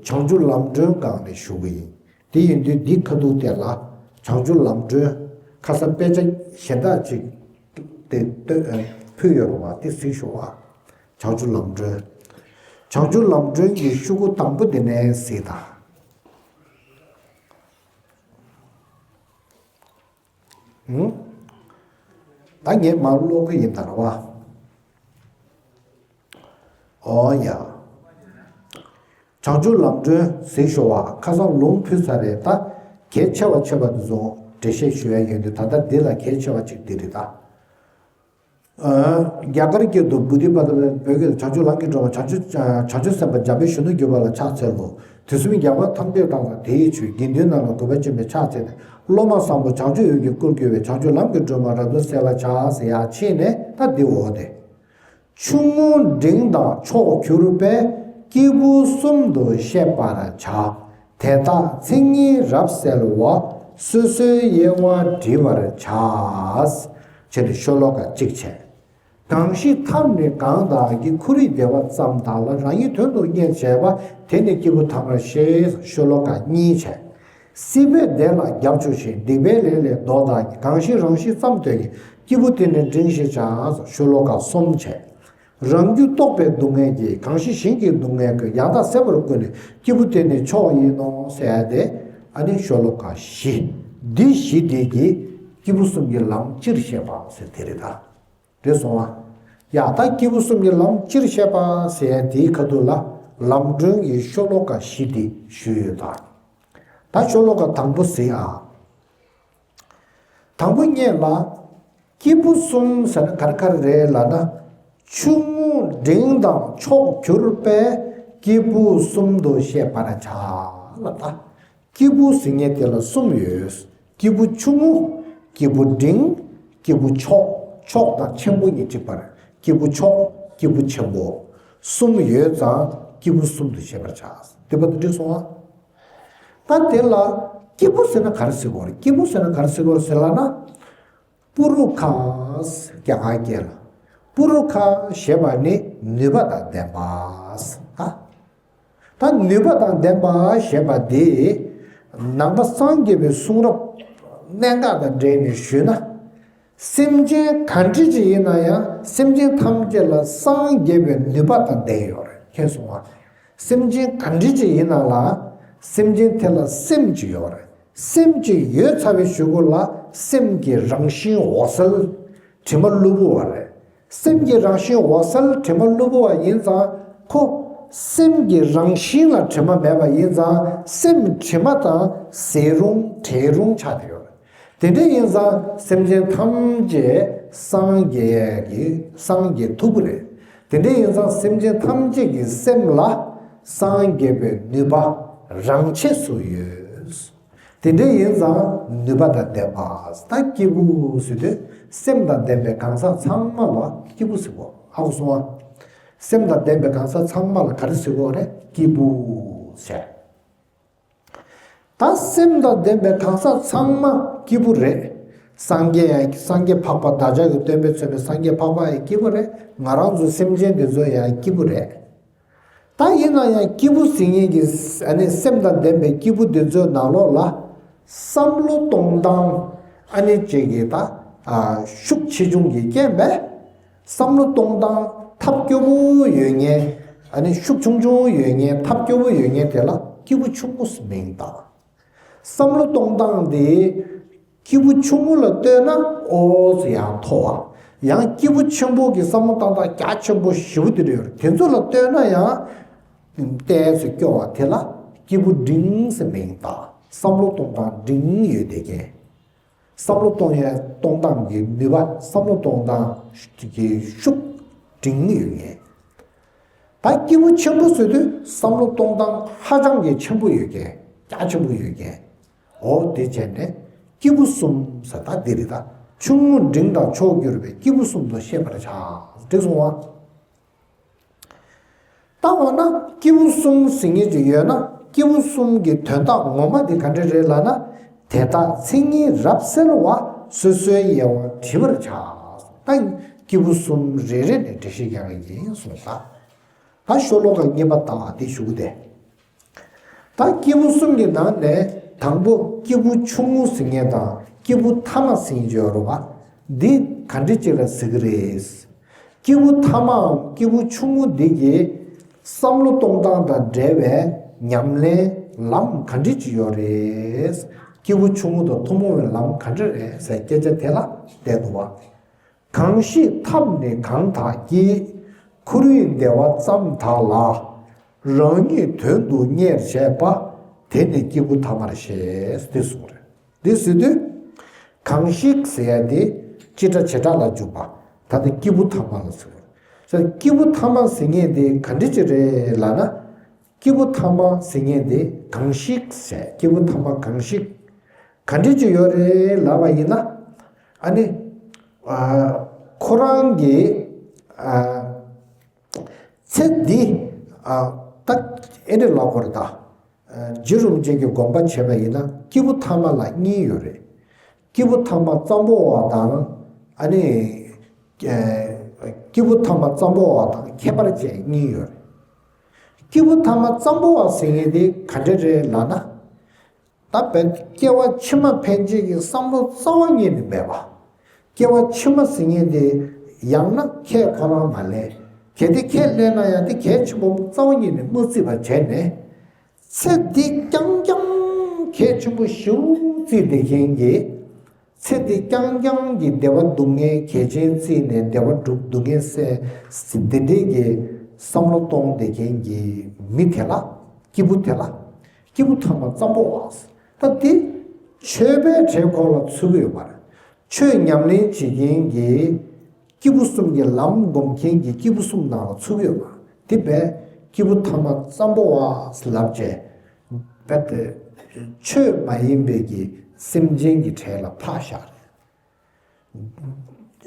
བྱང་ཆུབ་ལམ་སྒྲོན་སྒང་ནས་ཞུ་གི་ཡིན། དེ་ཡིན་དུས་འདི་ཁ་ཐུག་དེ་ལ་བྱང་ཆུབ་ལམ་སྒྲོན། ཁ་སང་དཔེ་ཆ་གཞན་དག་ཅིག་དེ་ལྟོས་ཕུལ་ཡོད་རེད་བ། དེ་གཟིགས་ཤོག་ཨ། བྱང་ཆུབ་ལམ་སྒྲོན། བྱང་ཆུབ་ལམ་སྒྲོན་གྱི་ཤོག་གུ་དང་པོ་དེ་ནས་གཟིགས་དང་། ཨུ། ད་ངས་མར་ཀློག་གི་ཡིན་ད་ར་བ། ཨོ་ཡ། བྱང་ཆུབ་ལམ་སྒྲོན་གཟིགས་ཤོག་བ། ཁ་སང་ལུང་ཕུལ་ཚར་རེད་ད། གལ་ཆེ་བ་ཆེ་བ་དེ་ཚོ་འགྲེལ་བཤད་ཞུ་ཡ་ཡོད་དུས་ད་ལྟ་འདི་ལ་གལ་ཆེ་བ་ཅིག་འདི་རེད་ད། རྒྱ་གར་སྐད་དུ་བོ་དྷི་པ་ཏ། བོད་སྐད་དུ་བྱང་ཆུབ་ལམ་གྱི་སྒྲོན་མ། བྱང་ཆུབ་བྱང་ཆུབ་སེམས་དཔའ་འཇམ་དཔལ་གཞོན་ནུར་གྱུར་པ་ལ་ཕྱག་འཚལ་ལོ། དུས་གསུམ་རྒྱལ་བ་ཐམས་ཅད་དང་། དེ་ཡི་ཆོས་དགེ་འདུན་རྣམས་ལ། གུས་པས་བྱོན་པའི་ཕྱག་འཚལ་ནས། སློབ་མ་བཟང་པོ་བྱང་ཆུབ་ཡོངས་ཀྱི་སྐུར་གྱུར་པའི། བྱང་ཆུབ་ལམ་གྱི་སྒྲོན་མ་རབ་ཏུ་གསལ་བར་བྱ། ཟེར་ཡ་ཕྱིན་ནས་ད་འདི་འོ་དེ། ཆུང་ངུ་འབྲིང་དང་མཆོག་གྱུར་པའི། སྐྱེས་བུ་གསུམ་དུ་ཤེས་པར་བྱ། དེ་དག་མཚན་ཉིད་རབ་གསལ་བ། སོ་སོའི་དབྱེ་བ་འདྲི་བར་བྱ། ཅེས་ནས་ཤོ་ལོ་ཀ་གཅིག་བྱས། གང་ཞིག་ཐབས་ནི་གང་དག་གིས། ཁོ་རའི་བདེ་བ་ཙམ་དག་ལ། རང་ཉིད་དོན་དུ་གཉེར་བྱེད་པ། དེ་ནི་སྐྱེས་བུ་ཐ་མར་ཤེས། ཤོ་ལོ་ཀ་གཉིས་བྱས། སྲིད་པའི་བདེ་ལ་རྒྱབ་འཇུག་ཅིང་། སྡིག་པའི་ལས་ལས་ལྡོག་དག་གིས། གང་ཞིག་རང་བཞིན་ཙམ་དོན་གཉེར། སྐྱེས་བུ་དེ་ནི་འབྲིང་ཞེས་བྱ། ཤོ་ལོ་ཀ་གསུམ་བྱས། རང་རྒྱུད་རྟོགས་པའི་སྡུག་བསྔལ་གྱིས། གང་ཞིག་གཞན་གྱི་སྡུག་བསྔལ་ཀུན། ཡང་དག་ཟད་པར་བསྐུལ་ནས། སྐྱེས་བུ་དེ་ནི་མཆོག་ཡིན་ནོ། ཟེར་ཡ་དེ་ཨ་ནི་ཤོ་ལོ་ཀ་བཞི། འདི་བཞི་དེ་གིས་སྐྱེས་བུ་གསུམ་གྱི་ལམ་སྤྱིར་བཤད་པ་ཟེར་དེ་རེད་ད། རེད་སོང་ཨ། ཡ་ད་སྐྱེས་བུ་གསུམ་གྱི་ལམ་སྤྱིར་བཤད་པ་ཟེར་ཡ་དེའི་ཁ་ཐུག་ལ་ལམ་སྒྲོན་གྱི་ཤོ་ལོ་ཀ་བཞི་དེ་ཞུས་ཡོད་ད། ད་ཤོ་ལོ་ཀ་དང་པོ་ཟིན་ཨ། དང་པོ་ཉིད་ལ། སྐྱེས་བུ་གསུམ་ཟེར་ན་ག་རེ་ག་རེ་རེད་ལབ་ན། ཆུང་ངུ་འབྲིང་དང་མཆོག་གྱུར་པའི། སྐྱེས་བུ་གསུམ་དུ་ཤེས་པར་བྱ་ལབ་ད། སྐྱེས་བུ་ཟེར་མཁན་དེ་ལ་གསུམ་ཡོད། སྐྱེས་བུ་ཆུང་ངུ། སྐྱེས་བུ་འབྲིང་། སྐྱེས་བུ་མཆོག་མཆོག་དང་ཆེན་པོ་གཉིས་གཅིག་པ་རེད། སྐྱེས་བུ་མཆོག་སྐྱེས་བུ་ཆེན་པོ། གསུམ་ཡོད་ཙང་སྐྱེས་བུ་གསུམ་དུ་ཤེས་པར་བྱ། དེ་བར་དུ་འགྲིག་སོང་ཨ། ད་དེ་ལ་སྐྱེས་བུ་ཟེར་ན་ག་རེ་ཟེར་དགོས་རེད། སྐྱེས་བུ་ཟེར་ན་ག་རེ་ཟེར་དགོས་རེད་ཟེར་ལབ་ན། པུ་རུ་ཁ། རྒྱ་གར་སྐད་ལ། པུ་རུ་ཁ་ཞེས་པ་ནི་ནུས་པ་དང་ལྡན་པ། ད་ནུས་པ་དང་ལྡན་པ་ཞེས་པ་འདི་ནང་པ་སངས་རྒྱས་པའི་གསུང་རབ་གནད་འགག་དང་འབྲེལ་ནས་ཞུས་ན། སེམས་ཅན་ག་འདྲ་ཅིག་ཡིན་ན་ཡང་སེམས་ཅན་ཐམས་ཅད་ལ་སངས་རྒྱས་པའི་ནུས་པ་དང་ལྡན་ཡོད་རེད། མཁྱེན་སོང་ང་། སེམས་ཅན་ག་འདྲ་ཅིག་ཡིན་ན་ལ་སེམས་ཅན་དེ་ལ་སེམས་ཅིག་ཡོད་རེད། སེམས་ཅིག་ཡོད་ཚར་བའི་གཞུག་གུ་ལ་སེམས་ཀྱི་རང་བཞིན་འོད་གསལ་དྲི་མ་གློ་བུར་བ་རེད། སེམས་ཀྱི་རང་བཞིན་འོད་གསལ་དྲི་མ་གློ་བུར་བ་ཡིན་ཙང་ཁོ་སེམས་ཀྱི་རང་བཞིན་ལ་དྲི་མ་མེད་པ་ཡིན་ཙང་སེམས་དྲི་མ་དང་ཟད་རུང་བྲལ་རུང་ཆགས་ཏེ་ཡོད་རེད། དེ་འདྲ་ཡིན་ཙང་སེམས་ཅན་ཐམས་ཅད་སངས་རྒྱས་ཀྱི་སངས་རྒྱས་ཐུབ་ཀྱི་རེད། དེ་འདྲ་ཡིན་ཙང་སེམས་ཅན་ཐམས་ཅད་ཀྱི་སེམས་ལ་སངས་རྒྱས་པའི་ནུས་པ་རང་ཆས་སུ་ཡོད། དེ་འདྲ་ཡིན་ཙང་ནུས་པ་དང་ལྡན་པ། ད་སྐྱེས་བུ་ཟེར་དུས་སེམས་དང་ལྡན་པའི་གང་ཟག་ཚང་མ་ལ་སྐྱེས་བུ་ཟེར་གོ་ཧ་གོ་སོང་ང་། སེམས་དང་ལྡན་པའི་གང་ཟག་ཚང་མ་ལ་ག་རེ་ཟེར་གོ་རེད། སྐྱེས་བུ་ཟེར། ད་སེམས་དང་ལྡན་པའི་གང་ཟག་ཚང་མ་སྐྱེས་བུ་རེད། སངས་རྒྱས་ཡང་སངས་རྒྱས་འཕགས་པ་བདག་ཅག་གི་སྟོན་པས་མཚོན་པའི་སངས་རྒྱས་འཕགས་པ་ཡང་སྐྱེས་བུ་རེད། ང་རང་ཚོ་སེམས་ཅན་འདི་ཚོ་ཡང་སྐྱེས་བུ་རེད། ད་ཡིན་ན་ཡང་སྐྱེས་བུ་ཟེར་མཁན་གྱི་ཨ་ནི་སེམས་དང་ལྡན་པའི་སྐྱེས་བུ་འདི་ཚོའི་ནང་ལོགས་ལ་བསམ་བློ་གཏོང་སྟངས་ཨ་ནི་ཅིག་གི་ད་ཤུགས་ཆེ་ཆུང་གི་རྐྱེན་པས། བསམ་བློ་གཏོང་སྟངས་ཐབས་སྐྱོ་པོ་ཡོད་མཁན། ཨ་ནི་ཤུགས་ཆུང་ཆུང་ཡོད་མཁན། ཐབས་སྐྱོ་པོ་ཡོད་མཁན་དེ་ལ་སྐྱེས་བུ་ཆུང་ངུ་ཟེར་མིང་བཏགས། བསམ་བློ་གཏོང་སྟངས་དེ་སྐྱེས་བུ་ཆུང་ངུ་ལ་ལྟོས་ན་ཨོ་ཙི་ཡང་མཐོ་བ། ཡང་སྐྱེས་བུ་ཆེན་པོ་གི་བསམ་བློ་གཏོང་སྟངས་རྒྱ་ཆེན་པོ་ཞེ་པོ་དེ་འདྲ་ཡོད་རེད། དེ་ཚོ་ལ་ལྟོས་ན་ཡང་ཏོག་ཙམ་སྐྱོ་བ་དེ་ལ་སྐྱེས་བུ་འབྲིང་ཟེར་མིང་བཏགས། བསམ་བློ་གཏོང་སྟངས་འབྲིང་ཡོད་བསྡད་མཁན། བསམ་བློ་གཏོང་ཡས་གཏོང་སྟངས་ཀྱི་ནུས་པ། བསམ་བློ་གཏོང་སྟངས་ཀྱི་ཤུགས་འབྲིང་ཡོད་མཁན། ད་སྐྱེས་བུ་ཆེན་པོ་ཟེར་དུས་བསམ་བློ་གཏོང་སྟངས་ཧ་ཅང་གི་ཆེན་པོ་ཡོད་མཁན། རྒྱ་ཆེན་པོ་ཡོད་མཁན། འོ་དེ་བྱས་ནས་སྐྱེས་བུ་གསུམ་ཟེར་ད་འདི་རེད་ད། ཆུང་ངུ་འབྲིང་དང་མཆོག་གྱུར་པའི། སྐྱེས་བུ་གསུམ་དུ་ཤེས་པར་བྱ། འགྲིག་སོང་ང་། ད་འོ་ན་སྐྱེས་བུ་གསུམ་ཟེར་མཁན་ཅིག་ཡོད་ན་སྐྱེས་བུ་གསུམ་གྱི་དོན་དག་ངོ་མ་དེ་ག་འདྲ་རེད་ལབ་ན། དེ་དག་མཚན་ཉིད་རབ་གསལ་བ། སོ་སོའི་དབྱེ་བ་འདྲི་བར་བྱ། ད་སྐྱེས་བུ་གསུམ་རེ་རེ་ནས་འགྲེལ་བཤད་རྒྱག་གི་ཡིན་གསུངས་ད། ད་ཤོ་ལོ་ཀ་གཉིས་པ་དང་དེ་ཞུ་གི་དེ། ད་སྐྱེས་བུ་གསུམ་གྱི་ནང་ནས་དང་པོ་སྐྱེས་བུ་ཆུང་ངུ་ཟེར་མཁན་དང་སྐྱེས་བུ་ཐ་མ་ཟེར་མཁན་ཅིག་ཡོད་རེད་བ། འདི་ག་འདྲ་ཅིག་ལ་ཟེར་གི་རེད། སྐྱེས་བུ་ཐ་མའམ་སྐྱེས་བུ་ཆུང་ངུ་འདི་གི་བསམ་བློ་གཏོང་སྟངས་དང་འབྲེལ་བའི་ཉམས་ལེན་ལམ་ག་འདྲ་ཅིག་ཡོད་རེད། སྐྱེས་བུ་ཆུང་ངུ་དང་ཐུན་མོང་བའི་ལམ་ག་འདྲ་རེད་ཟེར་སྐད་ཆ་དེ་ལ་བསྡད་འདུག་བ། གང་ཞིག་ཐབས་ནི་གང་དག་གིས། ཁོ་རའི་བདེ་བ་ཙམ་དག་ལ། རང་ཉིད་དོན་དུ་གཉེར་བྱེད་པ། དེ་ནི་སྐྱེས་བུ་ཐ་མར་ཤེས། དེ་གསུངས་རེད། དེ་ཟེར་དུས། གང་ཞིག་ཟེར་ཡ་དེ་སྤྱི་སྒྲ་བྱེ་བྲག་ལ་འཇུག་པ། ད་ལྟ་སྐྱེས་བུ་ཐ་མ་ལ་ཟེར་བ། ས་སྐྱེས་བུ་ཐ་མ་ཟེར་མཁན་དེ་ག་འདྲ་ཅིག་རེད་ལབ་ན། སྐྱེས་བུ་ཐ་མ་ཟེར་མཁན་དེ་གང་ཞིག་ཟེར། སྐྱེས་བུ་ཐ་མ་གང་ཞིག་ག་འདྲ་ཅིག་ཡོད་རེད་ལབ་པ་ཡིན་ན། ཨ་ནི། ཨ། ཁོ་རང་གི། ཨ། ཚེ་འདི། ཨ། ད་ཨེ་འདྲ་ལབ་དགོས་རེད་ད། རྗེ་རིན་པོ་ཆེ་གི་དགོངས་པ་བྱས་པ་ཡིན་ན་སྐྱེས་བུ་ཐ་མ་ལ་གཉིས་ཡོད་རེད། སྐྱེས་བུ་ཐ་མ་ཙམ་པོ་བ་དང་། ཨ་ནི། སྐྱེས་བུ་ཐ་མ་ཙམ་པོ་བ་དང་ཁྱད་པར་ཅན་གཉིས་ཡོད་རེད། སྐྱེས་བུ་ཐ་མ་ཙམ་པོ་བ་ཟེར་མཁན་དེ་ག་འདྲ་རེད་ལབ་ན། ད་བས་སྐྱེ་བ་ཕྱི་མ་ཕན་ཆད་ཀྱི་བསམ་བློ་རྩ་བ་ཉིད་ནས་མེད་པ། སྐྱེ་བ་ཕྱི་མ་ཟེར་མཁན་དེ་ཡང་ན་ཁས་ཁོ་རང་མ་ལེན། གལ་ཏེ་ཁས་ལེན་ན་ཡང་དེ་གལ་ཆེན་པོ་རྩ་བ་ཉིད་ནས་མ་བརྩིས་པ་བྱས་ནས། ཚེ་འདི་རྐྱང་རྐྱང་གལ་ཆེན་པོ་ཞེ་པོ་བརྩིས་བསྡད་མཁན་གྱི། ཚེ་འདི་རྐྱང་རྐྱང་གི་བདེ་བ་སྡུག་བསྔལ་གལ་ཆེན་བརྩིས་ནས་བདེ་བ་སྒྲུབ་སྡུག་བསྔལ་སེལ། འདི་འདྲས་ཀྱི་བསམ་བློ་གཏོང་བསྡད་མཁན་གྱི་མི་དེ་ལ། སྐྱེས་བུ་དེ་ལ། སྐྱེས་བུ་ཐ་མ་ཙམ་པོ་བ། ད་དེ་ཆོས་པའི་གྲས་ཁོ་ལ་ཚུད་ཀྱི་ཡོད་མ་རེད། ཆོས་ཉམས་ལེན་བྱེད་མཁན་གྱི་སྐྱེས་བུ་གསུམ་གྱི་ལམ་སྒོམ་མཁན་གྱི་སྐྱེས་བུ་གསུམ་ནང་ལ་ཚུད་ཀྱི་ཡོད་མ་རེད། དེ་བས་སྐྱེས་བུ་ཐ་མ་ཙམ་པོ་བ་ལབ་བྱས། རྦད་དེ་ཆོས་མ་ཡིན་པའི་གི་སེམས་ཅན་གྱི་གྲས་ལ་ཕར་བཞག་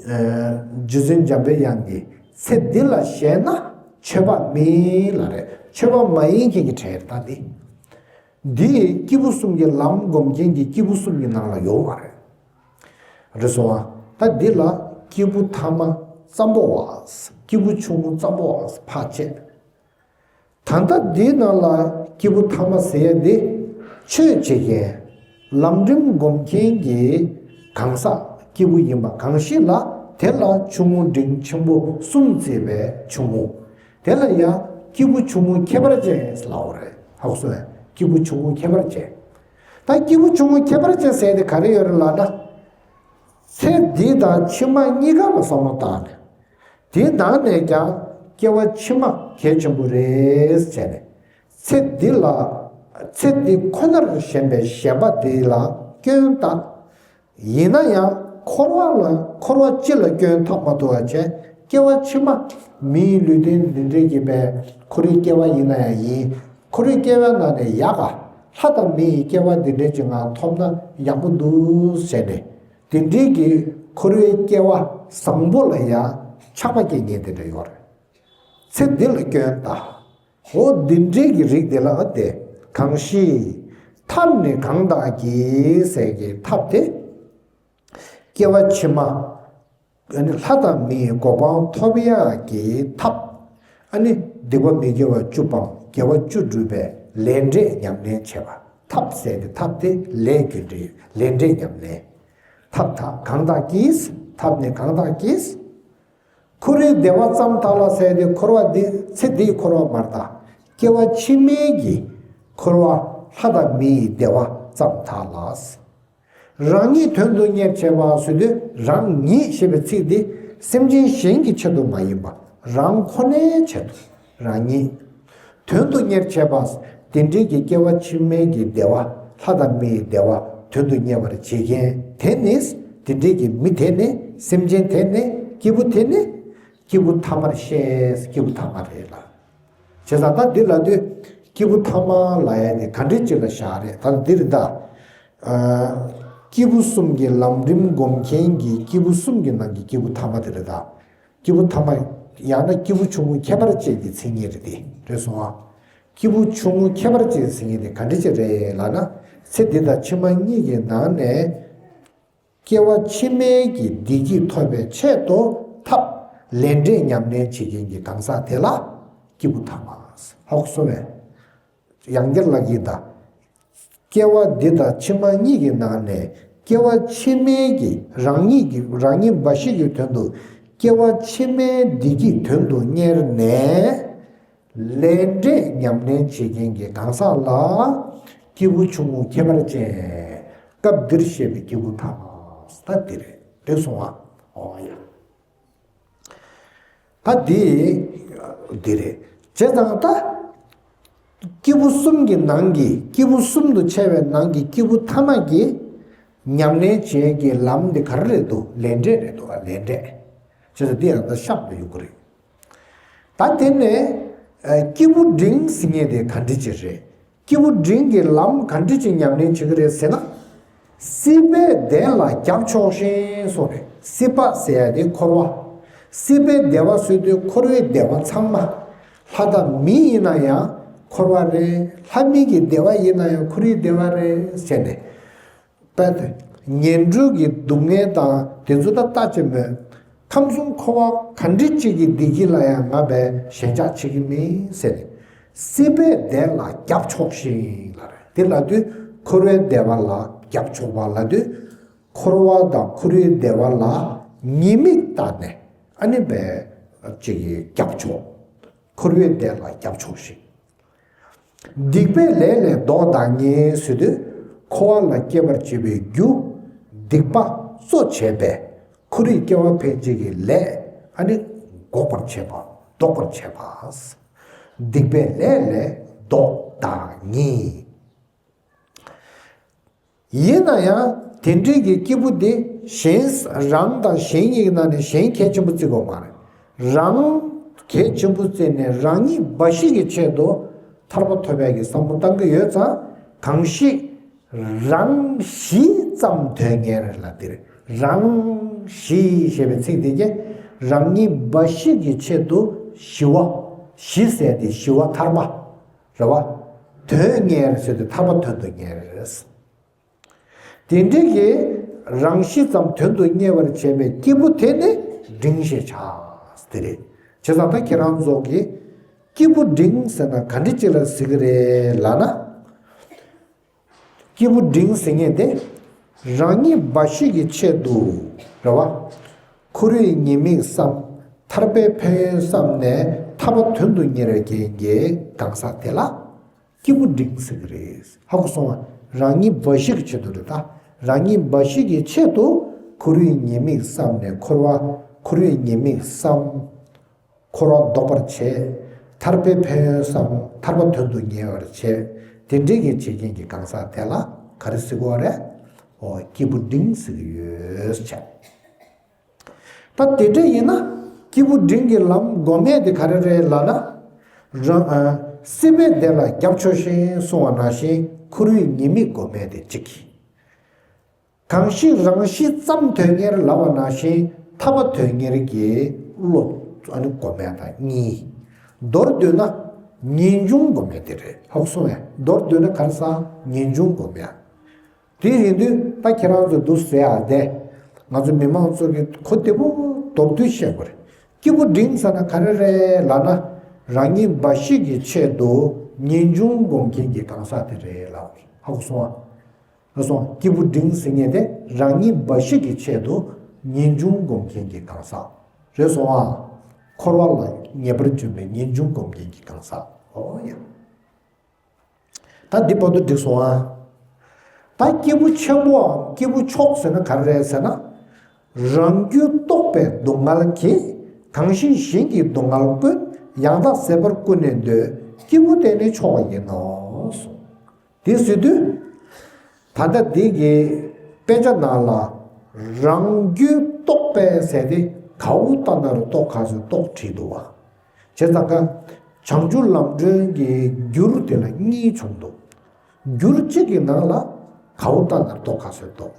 རེད། རྗེ་བཙུན་འཇམ་པའི་དབྱངས་ཀྱིས་ཚེ་འདི་ལ་ཞེན་ན་ཆོས་པ་མིན་ལབ་རེད། ཆོས་པ་མ་ཡིན་མཁན་གྱི་གྲས་རེད་ད་འདི། འདི་སྐྱེས་བུ་གསུམ་གྱི་ལམ་སྒོམ་མཁན་གྱི་སྐྱེས་བུ་གསུམ་གྱི་ནང་ལ་ཡོད་མ་རེད། རེད་སོང་ཨ། ད་འདི་ལ་སྐྱེས་བུ་ཐ་མ་ཙམ་པོ་བ། སྐྱེས་བུ་ཆུང་ངུ་ཙམ་པོ་བ་ཕར་བཅད། ད་ལྟ་འདིའི་ནང་ལ་སྐྱེས་བུ་ཐ་མ་ཟེར་ཡ་འདི། ཆོས་བྱེད་མཁན། ལམ་རིམ་སྒོམ་མཁན་གྱི་གང་ཟག་སྐྱེས་བུ་ཡིན་པ་གང་ཞིག་ལ། དེ་ལ་ཆུང་ངུ་འབྲིང་ཆེན་པོ་གསུམ་བརྩིས་པའི་ཆུང་ངུ། དེ་ལ་ཡང་སྐྱེས་བུ་ཆུང་ངུ་ཁྱད་པར་ཅན་ལབ་པ་རེད། ཧ་གོ་སོང་ངས། སྐྱེས་བུ་ཆུང་ངུ་ཁྱད་པར་ཅན། ད་སྐྱེས་བུ་ཆུང་ངུ་ཁྱད་པར་ཅན་ཟེར་དེ་ག་རེ་ཡོད་རེད་ལབ་ན། ཚེ་འདི་དང་ཕྱི་མ་གཉིས་ཀ་ལ་བསམ་བློ་བཏང་ནས། དེའི་ནང་ནས་ཀྱང་སྐྱེ་བ་ཕྱི་མ་གལ་ཆེན་པོ་རེད་ཟེར་ནས། ཚེ་འདི་ལ། ཚེ་འདི་ཁོ་ནར་ཞེན་པའི་ཞེན་པ་དེ་ལ་སྐྱོན་བཏགས། ཡིན་ན་ཡང་འཁོར་བ་ལ། འཁོར་བ་སྤྱི་ལ་སྐྱོན་བཏགས་མ་ཐུབ་པ་བྱས། སྐྱེ་བ་ཕྱི་མ་མིའི་ལུས་རྟེན་འདི་འདྲའི་གི་པའི་ཁོ་རའི་སྐྱེ་བ་ཡིན་ན་ཡང་ཡིན། ཁོ་རའི་སྐྱེ་བའི་ནང་ནས་ཡག་ག་ལྷ་དང་མི་ཡི་སྐྱེ་བ་འདི་འདྲའི་ཅིག་ང་ཐོབ་ན་ཡག་པོ་འདུག་ཟེར་ནས། དེ་འདྲའི་གི་ཁོ་རའི་སྐྱེ་བ་བཟང་པོ་ལ་ཡང་ཆགས་པ་སྐྱེ་མཁན་དེ་འདྲ་ཡོད་རེད། ཚེ་འདི་ལ་སྐྱོན་བཏགས། འོ་འདི་འདྲའི་གི་རིགས་དེ་ལ་དེ་གང་ཞིག་ཐབས་ནི་གང་དག་གིས་ཟེར་གི་ཐབས་དེ། སྐྱེ་བ་ཕྱི་མ། ཨ་ནི་ལྷ་དང་མིའི་གོ་འཕང་ཐོབ་ཡག་གི་ཐབས། ཨ་ནི་སྡིག་པ་མི་དགེ་བ་བཅུ་སྤང་དགེ་བ་བཅུ་སྒྲུབ་པའི་ལས་འབྲས་ཉམས་ལེན་བྱེད་པ། ཐབས་ཟེར་ཏེ་ཐབས་དེ་ལས་རྒྱུ་འབྲས་ལས་འབྲས་ཉམས་ལེན། ཐབས་དག་གང་དག་གིས། ཐབས་ནི་གང་དག་གིས། འཁོར་བའི་བདེ་བ་ཙམ་དག་ལ་ཟེར་ཏེ་འཁོར་བ་འདི་ཚེ་འདིའི་འཁོར་བ་མ་རེད་ད། སྐྱེ་བ་ཕྱི་མའི་གི་འཁོར་བ་ལྷ་དང་མིའི་བདེ་བ་ཙམ་དག་ལ། རང་ཉིད་དོན་དུ་གཉེར་བྱེད་པ་ཟེར་དུས་རང་ཉིད་ཞེས་པའི་ཚིག་འདི་སེམས་ཅན་གཞན་གྱི་ཆེད་དུ་མ་ཡིན་པ་རང་ཁོ་ནའི་ཆེད་དུ་རང་ཉིད་དོན་དུ་གཉེར་བྱེད་པ། དེ་འདྲའི་གི་སྐྱེ་བ་ཕྱི་མའི་གི་བདེ་བ་ལྷ་དང་མིའི་བདེ་བ་དོན་དུ་གཉེར་བར་བྱེད་མཁན་དེ་ནི། དེ་འདྲའི་གི་མི་དེ་ནི་སེམས་ཅན་དེ་ནི་སྐྱེས་བུ་དེ་ནི་སྐྱེས་བུ་ཐ་མར་བཤད། སྐྱེས་བུ་ཐ་མ་རེད་ལ། བྱས་ཙང་ད་འདི་ལ་དུས་སྐྱེས་བུ་ཐ་མ་ལ་ཡ་དེ་ག་འདྲའི་ཅིག་ལ་བཞག་རེད། ད་འདིར་ད། ཨ། སྐྱེས་བུ་གསུམ་གྱི་ལམ་རིམ་སྒོམ་མཁན་གྱི་སྐྱེས་བུ་གསུམ་གྱི་ནང་གི་སྐྱེས་བུ་ཐ་མ་དེ་རེད་ད། སྐྱེས་བུ་ཐ་མ། ཡང་ན་སྐྱེས་བུ་ཆུང་ངུ་ཁྱད་པར་ཅན་གྱི་མཚན་ཉིད་རེད་དེ། རེད་སོང་ཨ། སྐྱེས་བུ་ཆུང་ངུ་ཁྱད་པར་ཅན་གྱི་མཚན་ཉིད་དེ་ག་འདྲ་ཅིག་རེད་ལབ་ན། ཚེ་འདི་དང་ཕྱི་མ་གཉིས་ཀྱི་ནང་ནས། སྐྱེ་བ་ཕྱི་མའི་གི་བདེ་སྐྱིད་ཐོབ་པའི་ཆེད་དུ་ཐབས་ལས་འབྲས་ཉམས་ལེན་བྱེད་མཁན་གྱི་གང་ཟག་དེ་ལ་སྐྱེས་བུ་ཐ་མ། ཧ་གོ་སོང་ངས། ཡང་བསྐྱར་ལབ་ཀྱི་ཡིན་ད། སྐྱེ་བ་འདི་དང་ཕྱི་མ་གཉིས་ཀྱི་ནང་ནས་སྐྱེ་བ་ཕྱི་མའི་གི་རང་ཉིད་ཀྱི་རང་ཉིད་འབའ་ཞིག་གི་དོན་དུ་སྐྱེ་བ་ཕྱི་མའི་བདེ་སྐྱིད་དོན་དུ་གཉེར་ནས། ལས་འབྲས་ཉམས་ལེན་བྱེད་མཁན་གྱི་གང་ཟག་ལ་སྐྱེས་བུ་ཆུང་ངུ་ཁྱད་པར་ཅན། སྐབས་འདིར་བཤད་པའི་སྐྱེས་བུ་ཐ་མ། ད་འདི་རེད། འགྲིག་སོང་ཨ། འོ་ཡ། ད་འདི་འདི་རེད། བྱས་ཙང་ད་སྐྱེས་བུ་གསུམ་གྱི་ནང་གི་སྐྱེས་བུ་གསུམ་དུ་ཕྱེ་བའི་ནང་གི་སྐྱེས་བུ་ཐ་མ་གི་ཉམས་ལེན་བྱེད་ཀྱི་ལམ་འདི་ག་རེ་རེད་འདུག་ལས་འབྲས་རེད་འདུག་ལས་འབྲས། བྱས་ཙང་འདི་ཡང་ད་གཤམ་དུ་ཡོང་གི་རེད། ད་དེ་ནས་ཨ་སྐྱེས་བུ་འབྲིང་ཟེར་མཁན་དེ་ག་འདྲ་ཅིག་རེད། སྐྱེས་བུ་འབྲིང་གི་ལམ་ག་འདྲ་ཅིག་ཉམས་ལེན་བྱེད་ཀྱི་རེད་ཟེར་ན། སྲིད་པའི་བདེ་ལ་རྒྱབ་ཕྱོགས་ཤིང་གསུངས་རེད། སྲིད་པ་ཟེར་ཡ་དེ་འཁོར་བ། སྲིད་པའི་བདེ་བ་ཟེར་དུས་འཁོར་བའི་བདེ་བ་ཚང་མ། ལྷ་དང་མི་ཡིན་ན་ཡང་འཁོར་བ་རེད། ལྷ་མི་གི་བདེ་བ་ཡིན་ན་ཡང་འཁོར་བའི་བདེ་བ་རེད་ཟེར་ནས། དཔེ་དེ། ངན་འགྲོ་གི་སྡུག་བསྔལ་དང་དེ་ཚོ་ད་ལྟ་ཅི་མོད། ཁམས་གསུམ་འཁོར་བ་ག་འདྲ་ཅིག་གི་བདེ་སྐྱིད་ལ་ཡང་ང་བས་ཞེན་ཆགས་བྱེད་ཀྱི་མིན་ཟེར་ནས། སྲིད་པའི་བདེ་ལ་རྒྱབ་ཕྱོགས་ཤིང་ལ་རེད། དེ་ལབ་དུས་འཁོར་བའི་བདེ་བ་ལ་རྒྱབ་ཕྱོགས་པ་ལབ་དུས། འཁོར་བ་དང་འཁོར་བའི་བདེ་བ་ལ་ཉེས་དམིགས་བལྟས་ནས་ཨ་ནི་བས་ཅིག་གི་རྒྱབ་ཕྱོགས། འཁོར་བའི་བདེ་ལ་རྒྱབ་ཕྱོགས་ཤིང་། སྡིག་པའི་ལས་ལས་བཟློག་བདག་ཉིད་ཟེར་དུས། འཁོར་བ་ལ་སྐྱེ་བར་བྱེད་པའི་རྒྱུ། སྡིག་པ་གཙོ་བྱས་པའི་འཁོར་བའི་སྐྱེ་བ་ཕལ་ཆེར་གྱི་ལས་ཨ་ནི་འགོག་པར་བྱེད་པ། བཟློག་པར་བྱེད་པ། སྡིག་པའི་ལས་ལས་བཟློག་བདག་ཉིད། ཡིན་ན་ཡང་དེ་འདྲའི་གི་སྐྱེས་བུ་དེ་གཞན་རང་དང་གཞན་གཉིས་ཀྱི་ནང་ནས་གཞན་གལ་ཆེན་པོ་བརྩི་དགོས་མ་རེད། རང་གལ་ཆེན་པོ་བརྩིས་ནས་རང་ཉིད་འབའ་ཞིག་གི་ཆེད་དུ་ཐར་པ་ཐོབ་ཡག་གི་བསམ་བློ་བཏང་གི་ཡོད་ཙང་། གང་ཞིག་རང་ཞི་ཙམ་དོན་གཉེར་ལ་དེར། རང་ཞི་ཞེས་པའི་ཚིག་དེ་གྱིས་རང་ཉིད་འབའ་ཞིག་གི་ཆེད་དུ་ཞི་བ། ཞི་ཟེར་དེ་ཞི་བ་ཐར་པ་རེད་བ། དོན་གཉེར་ཟེར་དུས་ཐར་པ་དོན་དུ་གཉེར། དེ་འདྲའི་གི་རང་ཞི་ཙམ་དོན་དུ་གཉེར་བར་བྱེད་པའི་སྐྱེས་བུ་དེ་ནི་འབྲིང་ཞེས་བྱ། དེ་རེད། བྱས་ཙང་ད་ཁྱེད་རང་ཚོ་གིས་སྐྱེས་བུ་འབྲིང་ཟེར་ན་ག་འདྲ་ཅིག་ལ་ཟེར་གི་རེད་ལབ་ན། སྐྱེས་བུ་འབྲིང་ཟེར་མཁན་དེ་རང་ཉིད་འབའ་ཞིག་གི་ཆེད་དུ་རེད་བ། འཁོར་བའི་ཉེས་དམིགས་བསམ། ཐར་པའི་ཕན་ཡོན་བསམ་ནས་ཐར་པ་དོན་དུ་གཉེར་བའི་རྐྱེན་གྱིས་གང་ཟག་དེ་ལ། སྐྱེས་བུ་འབྲིང་ཟེར་གྱི་རེད། ཧ་གོ་སོང་ང་། རང་ཉིད་འབའ་ཞིག་གི་ཆེད་དུ་རེད་ད། རང་ཉིད་འབའ་ཞིག་གི་ཆེད་དུ་འཁོར་བའི་ཉེས་དམིགས་བསམ་ནས་འཁོར་བ། འཁོར་བའི་ཉེས་དམིགས་བསམ། འཁོར་བ་ལྡོག་པར་བྱེད། ཐར་པའི་ཕན་ཡོན་བསམ། ཐར་པ་དོན་དུ་གཉེར་བར་བྱེད། དེ་འདྲའི་གི་བྱེད་མཁན་གྱི་གང་ཟག་དེ་ལ་ག་རེ་ཟེར་དགོས་རེད། འོ་སྐྱེས་བུ་འབྲིང་ཟེར་གྱི་ཡོད་ཟེར། ད་དེ་འདྲ་ཡིན་ན་སྐྱེས་བུ་འབྲིང་གི་ལམ་སྒོམ་ཡས་དེ་ག་རེ་རེད་ལབ་ན། རང་ཨ། སྲིད་པའི་བདེ་ལ་རྒྱབ་ཕྱོགས་ཤིང་གསུངས་པ་ནང་བཞིན་འཁོར་བའི་ཉེས་དམིགས་སྒོམ་ཡས་དེ་གཅིག་གིས། གང་ཞིག་རང་ཞི་ཙམ་དོན་གཉེར་ལབ་པ་ནང་བཞིན་ཐར་པ་དོན་གཉེར་གྱི་བློ་ཨ་ནི་སྒོམ་ཡས་དང་གཉིས། མདོར་བསྡུས་ན་ངེས་འབྱུང་སྒོམ་ཡས་དེ་རེད། ཧ་གོ་སོང་ངས། མདོར་བསྡུས་ན་ག་རེ་ཟེར། ངེས་འབྱུང་སྒོམ་ཡས། དེ་ཡིན་དུས་ད་ཁྱེད་རང་ཚོ་འདུག་ཟེར་ཡ་དེ། ང་ཚོ་མི་མང་ཚོ་གིས་གོ་བདེ་པོ་མདོར་བསྡུས་བཤད་དགོས་རེད། སྐྱེས་བུ་འབྲིང་ཟེར་ན་ག་རེ་རེད་ལབ་ན། རང་ཉིད་འབའ་ཞིག་གི་ཆེད་དུ་ངེས་འབྱུང་སྒོམ་མཁན་གྱི་གང་ཟག་དེ་རེད་ལབ། ཧ་གོ་སོང་ཨ། ལགས་སོ། སྐྱེས་བུ་འབྲིང་ཟེར་མཁན་དེ་རང་ཉིད་འབའ་ཞིག་གི་ཆེད་དུ་ངེས་འབྱུང་སྒོམ་མཁན་གྱི་གང་ཟག་རེད་སོང་ཨ། འཁོར་བ་ལ་ངེས་པར་འབྱུང་བའི་ངེས་འབྱུང་སྒོམ་མཁན་གྱི་གང་ཟག་ཨོ་ཡ། ད་འདི་བར་དུ་འགྲིག་སོང་ཨ། ད་སྐྱེས་བུ་ཆེན་པོའམ་སྐྱེས་བུ་མཆོག་ཟེར་ན་ག་རེ་རེད་ཟེར་ན། རང་རྒྱུད་རྟོགས་པའི་སྡུག་བསྔལ་གྱིས། གང་ཞིག་གཞན་གྱི་སྡུག་བསྔལ་ཀུན། ཡང་དག་ཟད་པར་ཀུན་ནས་འདོད། སྐྱེས་བུ་དེ་ནི་མཆོག་ཡིན་ནོ། དེ་ཟེར་དུས། ད་ལྟ་འདི་གི་དཔེ་ཆ་ནང་ལ་རང་རྒྱུད་རྟོགས་པའི་ཟེར་དེ་ག་འོ་ལྟ་ན་རུ་རྟོགས་ག་ཚོད་རྟོགས་བྲིས་འདུག་བ། བྱས་ཙང་ཀ་བྱང་ཆུབ་ལམ་སྒྲོན་གྱི་འགྱུར་དེ་ལ་གཉིས་བྱུང་འདུག་འགྱུར་གཅིག་གི་ནང་ལ་ག་འོ་ལྟ་ན་རུ་རྟོགས་ག་ཚོད་རྟོགས།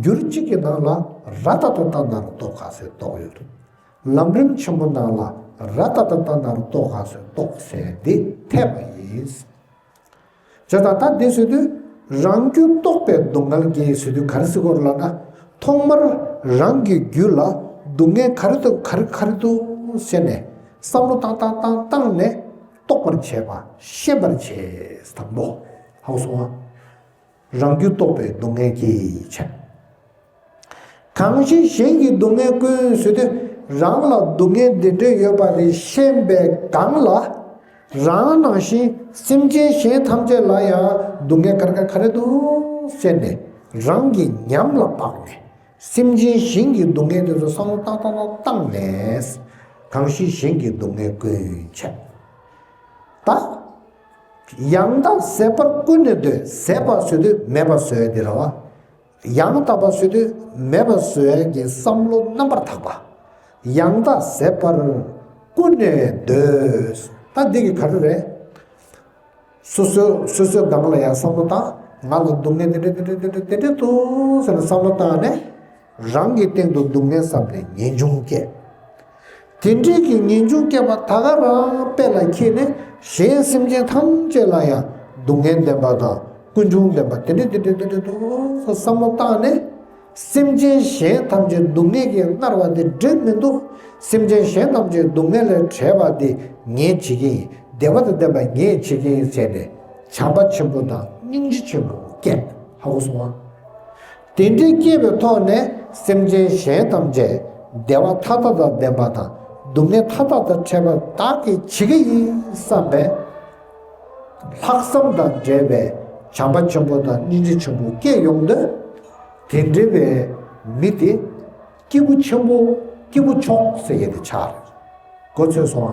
འགྱུར་གཅིག་གི་ནང་ལ་ར་ཏ་ཏ་ལྟ་ན་རུ་རྟོགས་ག་ཚོད་རྟོགས་ཡོད་རེད། ལམ་རིམ་ཆེན་པོ་ནང་ལ་ར་ཏ་ཏ་ལྟ་ན་རུ་རྟོགས་ག་ཚོད་རྟོགས་ཟེར་འདི་འཐད་པ་ཡིན། བྱས་ཙང་ད་འདི་ཟེར་དུས་རང་རྒྱུད་རྟོགས་པའི་སྡུག་བསྔལ་གྱིས་ཟེར་དུས་ག་རེ་ཟེར་དགོས་རེད་ལབ་ན། ཐོག་མར་རང་གི་རྒྱུད་ལ་སྡུག་བསྔལ་ག་རེ་འདུག་ག་རེ་ག་རེ་འདུག་ཟེར་ནས་བསམ་བློ་བཏང་བཏང་བཏང་བཏང་ནས་རྟོགས་པར་བྱེད་པ་ཤེས་པར་བྱེད། དང་པོ། ཧ་གོ་སོང་ཨ། རང་རྒྱུད་རྟོགས་པའི་སྡུག་བསྔལ་གྱིས་བྱས། གང་ཞིག་གཞན་གྱི་སྡུག་བསྔལ་ཀུན་ཟེར་དུས་རང་ལ་སྡུག་བསྔལ་འདི་འདྲ་ཡོད་པ་དེ་ཤེས་པའི་སྒང་ལ། རང་ནང་བཞིན་སེམས་ཅན་གཞན་ཐམས་ཅད་ལ་ཡང་སྡུག་བསྔལ་ག་རེ་ག་རེ་འདུག་ཟེར་ནས་རང་གི་ཉམས་ལ་བབས་ནས་སེམས་ཅན་གཞན་གྱི་སྡུག་བསྔལ་དེ་ཚོ་བསམ་བློ་བཏང་བཏང་བཏང་བཏང་ནས། གང་ཞིག་གཞན་གྱི་སྡུག་བསྔལ་ཀུན་བྱས། ད། ཡང་དག་ཟད་པར་ཀུན་ནས་འདོད། ཟད་པ་ཟེར་དུས་མེད་པ་བཟོ་ཡ་དེ་རེད་བ། ཡང་དག་པ་ཟེར་དུས་མེད་པ་བཟོ་ཡ་གི་བསམ་བློ་རྣམ་པར་དག་པ། ཡང་དག་ཟད་པར་ཀུན་ནས་འདོད། ད་འདི་གི་ག་རེ་རེད། སོ་སོའི་སོ་སོའི་སྒང་ལ་ཡང་བསམ་བློ་བཏང་། ང་ལ་སྡུག་བསྔལ་དེ་འདྲ་དེ་འདྲ་དེ་འདྲ་དེ་འདྲ་འདུག་ཟེར་ནས་བསམ་བློ་བཏང་ནས། རང་གི་སྟེང་དུ་སྡུག་བསྔལ་བསམ་ནས་ངེས་འབྱུང་སྐྱེ། དེ་འདྲའི་གི་ངེས་འབྱུང་སྐྱེས་པ་ད་ག་རང་དཔེ་ལ་འཁྱེར་ནས། གཞན་སེམས་ཅན་ཐམས་ཅད་ལ་ཡང་སྡུག་བསྔལ་བདེན་པ་དང་ཀུན་འབྱུང་བདེན་པ་དེ་འདྲ་དེ་འདྲ་དེ་འདྲ་འདུག་བསམ་བློ་བཏང་ནས། སེམས་ཅན་གཞན་ཐམས་ཅད་སྡུག་བསྔལ་གྱིས་མནར་བ་དེ་འགྲིག་མི་འདུག་སེམས་ཅན་གཞན་ཐམས་ཅད་སྡུག་བསྔལ་ལས་བྲལ་བ་དེ་ངས་བྱེད་ཀྱི་ཡིན། བདེ་བ་དང་ལྡན་པ་ངས་བྱེད་ཀྱི་ཡིན་ཟེར་ནས། བྱམས་པ་ཆེན་པོ་དང་སྙིང་རྗེ་ཆེན་པོ་སྐྱེས། ཧ་གོ་སོང་ང་། དེ་འདྲའི་སྐྱེས་པའི་ཐོག་ནས་སེམས་ཅན་གཞན་ཐམས་ཅད་བདེ་བ་མཐའ་དག་དང་ལྡན་པ་དང་སྡུག་བསྔལ་མཐའ་དག་དང་བྲལ་བ་བདག་གིས་བྱེད་ཀྱི་ཡིན་བསམ་པའི་ལྷག་བསམ་དང་འབྲེལ་བའི་བྱམས་པ་ཆེན་པོ་དང་སྙིང་རྗེ་ཆེན་པོ་སྐྱེས་ཡོང་དུས། དེ་འདྲ་བའི་མི་དེ་སྐྱེས་བུ་ཆེན་པོ། སྐྱེས་བུ་མཆོག་ཟེར་ཡས་དེ་ཆགས་རེད། གོ་ཚོད་སོང་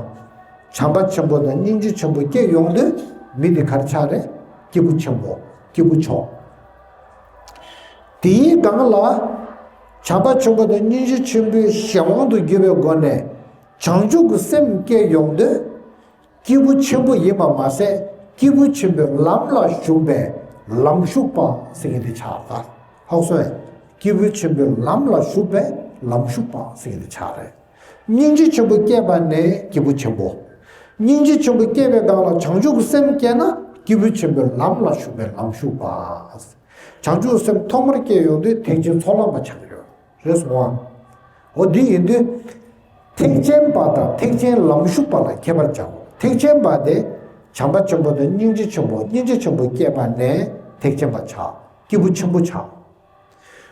ང་། བྱམས་པ་ཆེན་པོ་དང་སྙིང་རྗེ་ཆེན་པོ་སྐྱེས་ཡོང་དུས་མི་དེ་ག་རེ་ཆགས་རེད། སྐྱེས་བུ་ཆེན་པོ། སྐྱེས་བུ་མཆོག་དེའི་སྒང་ལ། བྱམས་པ་ཆེན་པོ་དང་སྙིང་རྗེ་ཆེན་པོའི་གཞན་དབང་དུ་གྱུར་པའི་སྒོ་ནས་བྱང་ཆུབ་ཀྱི་སེམས་སྐྱེས་ཡོང་དུས། སྐྱེས་བུ་ཆེན་པོ་ཡིན་པ་མ་ཟད། སྐྱེས་བུ་ཆེན་པོའི་ལམ་ལ་ཞུགས་པའི་ལམ་ཞུགས་པ་ཟེར་མཁན་དེ་ཆགས་པ། ཧ་གོ་སོང་ངས། སྐྱེས་བུ་ཆེན་པོའི་ལམ་ལ་ཞུགས་པའི་ལམ་ཞུགས་པ་ཟེར་མཁན་དེ་ཆགས་རེད། སྙིང་རྗེ་ཆེན་པོ་སྐྱེས་པ་ནས་སྐྱེས་བུ་ཆེན་པོ། སྙིང་རྗེ་ཆེན་པོ་སྐྱེས་པའི་སྒང་ལ་བྱང་ཆུབ་ཀྱི་སེམས་སྐྱེས་ན་སྐྱེས་བུ་ཆེན་པོའི་ལམ་ལ་ཞུགས་པའི་ལམ་ཞུགས་པ། བྱང་ཆུབ་སེམས་ཐོག་མར་སྐྱེས་ཡོང་དུས་ཐེག་ཆེན་ཚོགས་ལམ་པ་ཆགས་ཡོད། རེད་སོང་ང་། འོ་འདི་ཡིན་དུས། ཐེག་ཆེན་པ་དང་ཐེག་ཆེན་ལམ་ཞུགས་པ་ལ་ཁྱད་པར་བྱའོ། ཐེག་ཆེན་པ་དེ། བྱམས་པ་ཆེན་པོ་དང་སྙིང་རྗེ་ཆེན་པོ། སྙིང་རྗེ་ཆེན་པོ་སྐྱེས་པ་ནས་ཐེག་ཆེན་པ་ཆགས། སྐྱེས་བུ་ཆེན་པོ་ཆགས།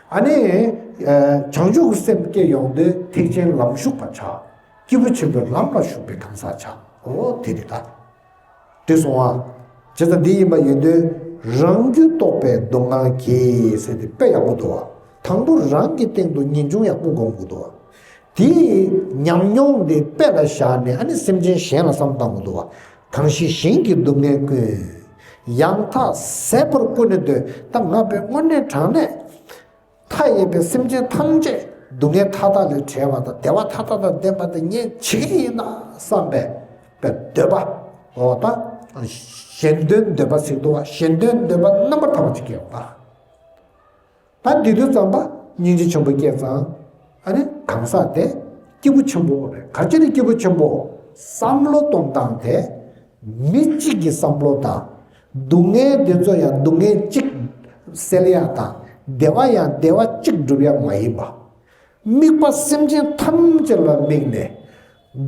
ཨ་ནི། བྱང་ཆུབ་ཀྱི་སེམས་སྐྱེས་ཡོང་དུས་ཐེག་ཆེན་ལམ་ཞུགས་པ་ཆགས། སྐྱེས་བུ་ཆེན་པོའི་ལམ་ལ་ཞུགས་པའི་གང་ཟག་ཆགས། འོ་དེ་རེད་ད། དེ་སོང་ང་། བྱས་ཙང་འདི་ཡིན་པ་ཡིན་དུས། རང་རྒྱུད་རྟོགས་པའི་སྡུག་བསྔལ་གྱིས་ཟེར་དེ་དཔེ་ཡག་པོ་འདུག་བ། དང་པོ་རང་གི་སྟེང་དུ་ངེས་འབྱུང་ཡག་པོ་སྒོམ་དགོས་འདུག་བ། དེའི་ཉམས་མྱོང་དེ་དཔེ་ལ་བཞག་ནས་ཨ་ནི་སེམས་ཅན་གཞན་ལ་བསམ་བཏང་དགོས་འདུག་བ། གང་ཞིག་གཞན་གྱི་སྡུག་བསྔལ་ཀུན། ཡང་དག་ཟད་པར་ཀུན་ནས་འདོད། ད་ང་དཔེ་དངོས་གནས་དྲང་གནས། མཐའ་ཡས་པའི་སེམས་ཅན་ཐམས་ཅད་སྡུག་བསྔལ་མཐའ་དག་ལས་བྲལ་བ་དང་བདེ་བ་མཐའ་དག་དང་ལྡན་པ་དེ་ངས་བྱེད་ཀྱི་ཡིན་ན་བསམ་པའི་པའི་འདོད་པ། འོ་ད། གཞན་དོན་འདོད་པ་ཟེར་འདུག་བ། གཞན་དོན་འདོད་པ་རྣམ་པར་དག་པ་ཅིག་སྐྱེ་བ། ད་འདི་དུས་ཙམ་པ་སྙིང་རྗེ་ཆེན་པོ་སྐྱེས་ཙང་། ཨ་ནི་གང་ཟག་དེ་སྐྱེས་བུ་ཆེན་པོ་རེད། ག་ཅི་ནས་སྐྱེས་བུ་ཆེན་པོ། བསམ་བློ་གཏོང་སྟངས་དེ། མི་གཅིག་གི་བསམ་བློ་དང་། སྡུག་བསྔལ་དེ་ཚོ་ཡང་སྡུག་བསྔལ་གཅིག་སེལ་ཡ་དང་། བདེ་བ་ཡང་བདེ་བ་གཅིག་སྒྲུབ་ཡ་མ་ཡིན་པ། དམིགས་པ་སེམས་ཅན་ཐམས་ཅད་ལ་དམིགས་ནས།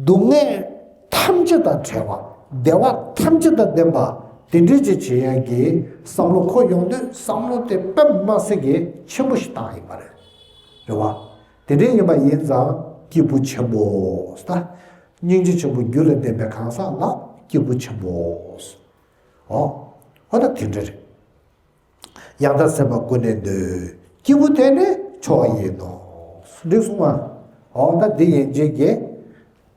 སྡུག་བསྔལ་ཐམས་ཅད་དང་བྲལ་བ། བདེ་བ་ཐམས་ཅད་དང་ལྡན་པ། དེ་འདྲའི་ཅིག་བྱེད་ཡ་གི་བསམ་བློ་འཁོར་ཡོང་དུས་བསམ་བློ་དེ་དཔེ་མ་སྲིད་ཀྱི་ཆེན་པོ་ཞིག་བཏང་ཡིན་པ་རེད། རེད་བ། དེ་འདྲའི་ཡིན་པ་ཡིན་ཙང་སྐྱེས་བུ་ཆེན་པོ། ད། སྙིང་རྗེ་ཆེན་པོ་རྒྱུད་ལ་ལྡན་པའི་གང་ཟག་ལ་སྐྱེས་བུ་ཆེན་པོ། ཨོ། ཨོ་ད་དེ་འདྲ་རེད། ཡང་དག་ཟད་པར་ཀུན་ནས་འདོད། སྐྱེས་བུ་དེ་ནི་མཆོག་ཡིན་ནོ། འགྲིག་སོང་ང་། ཨོ་ད་འདི་ཡན་ཆད་ཀྱི།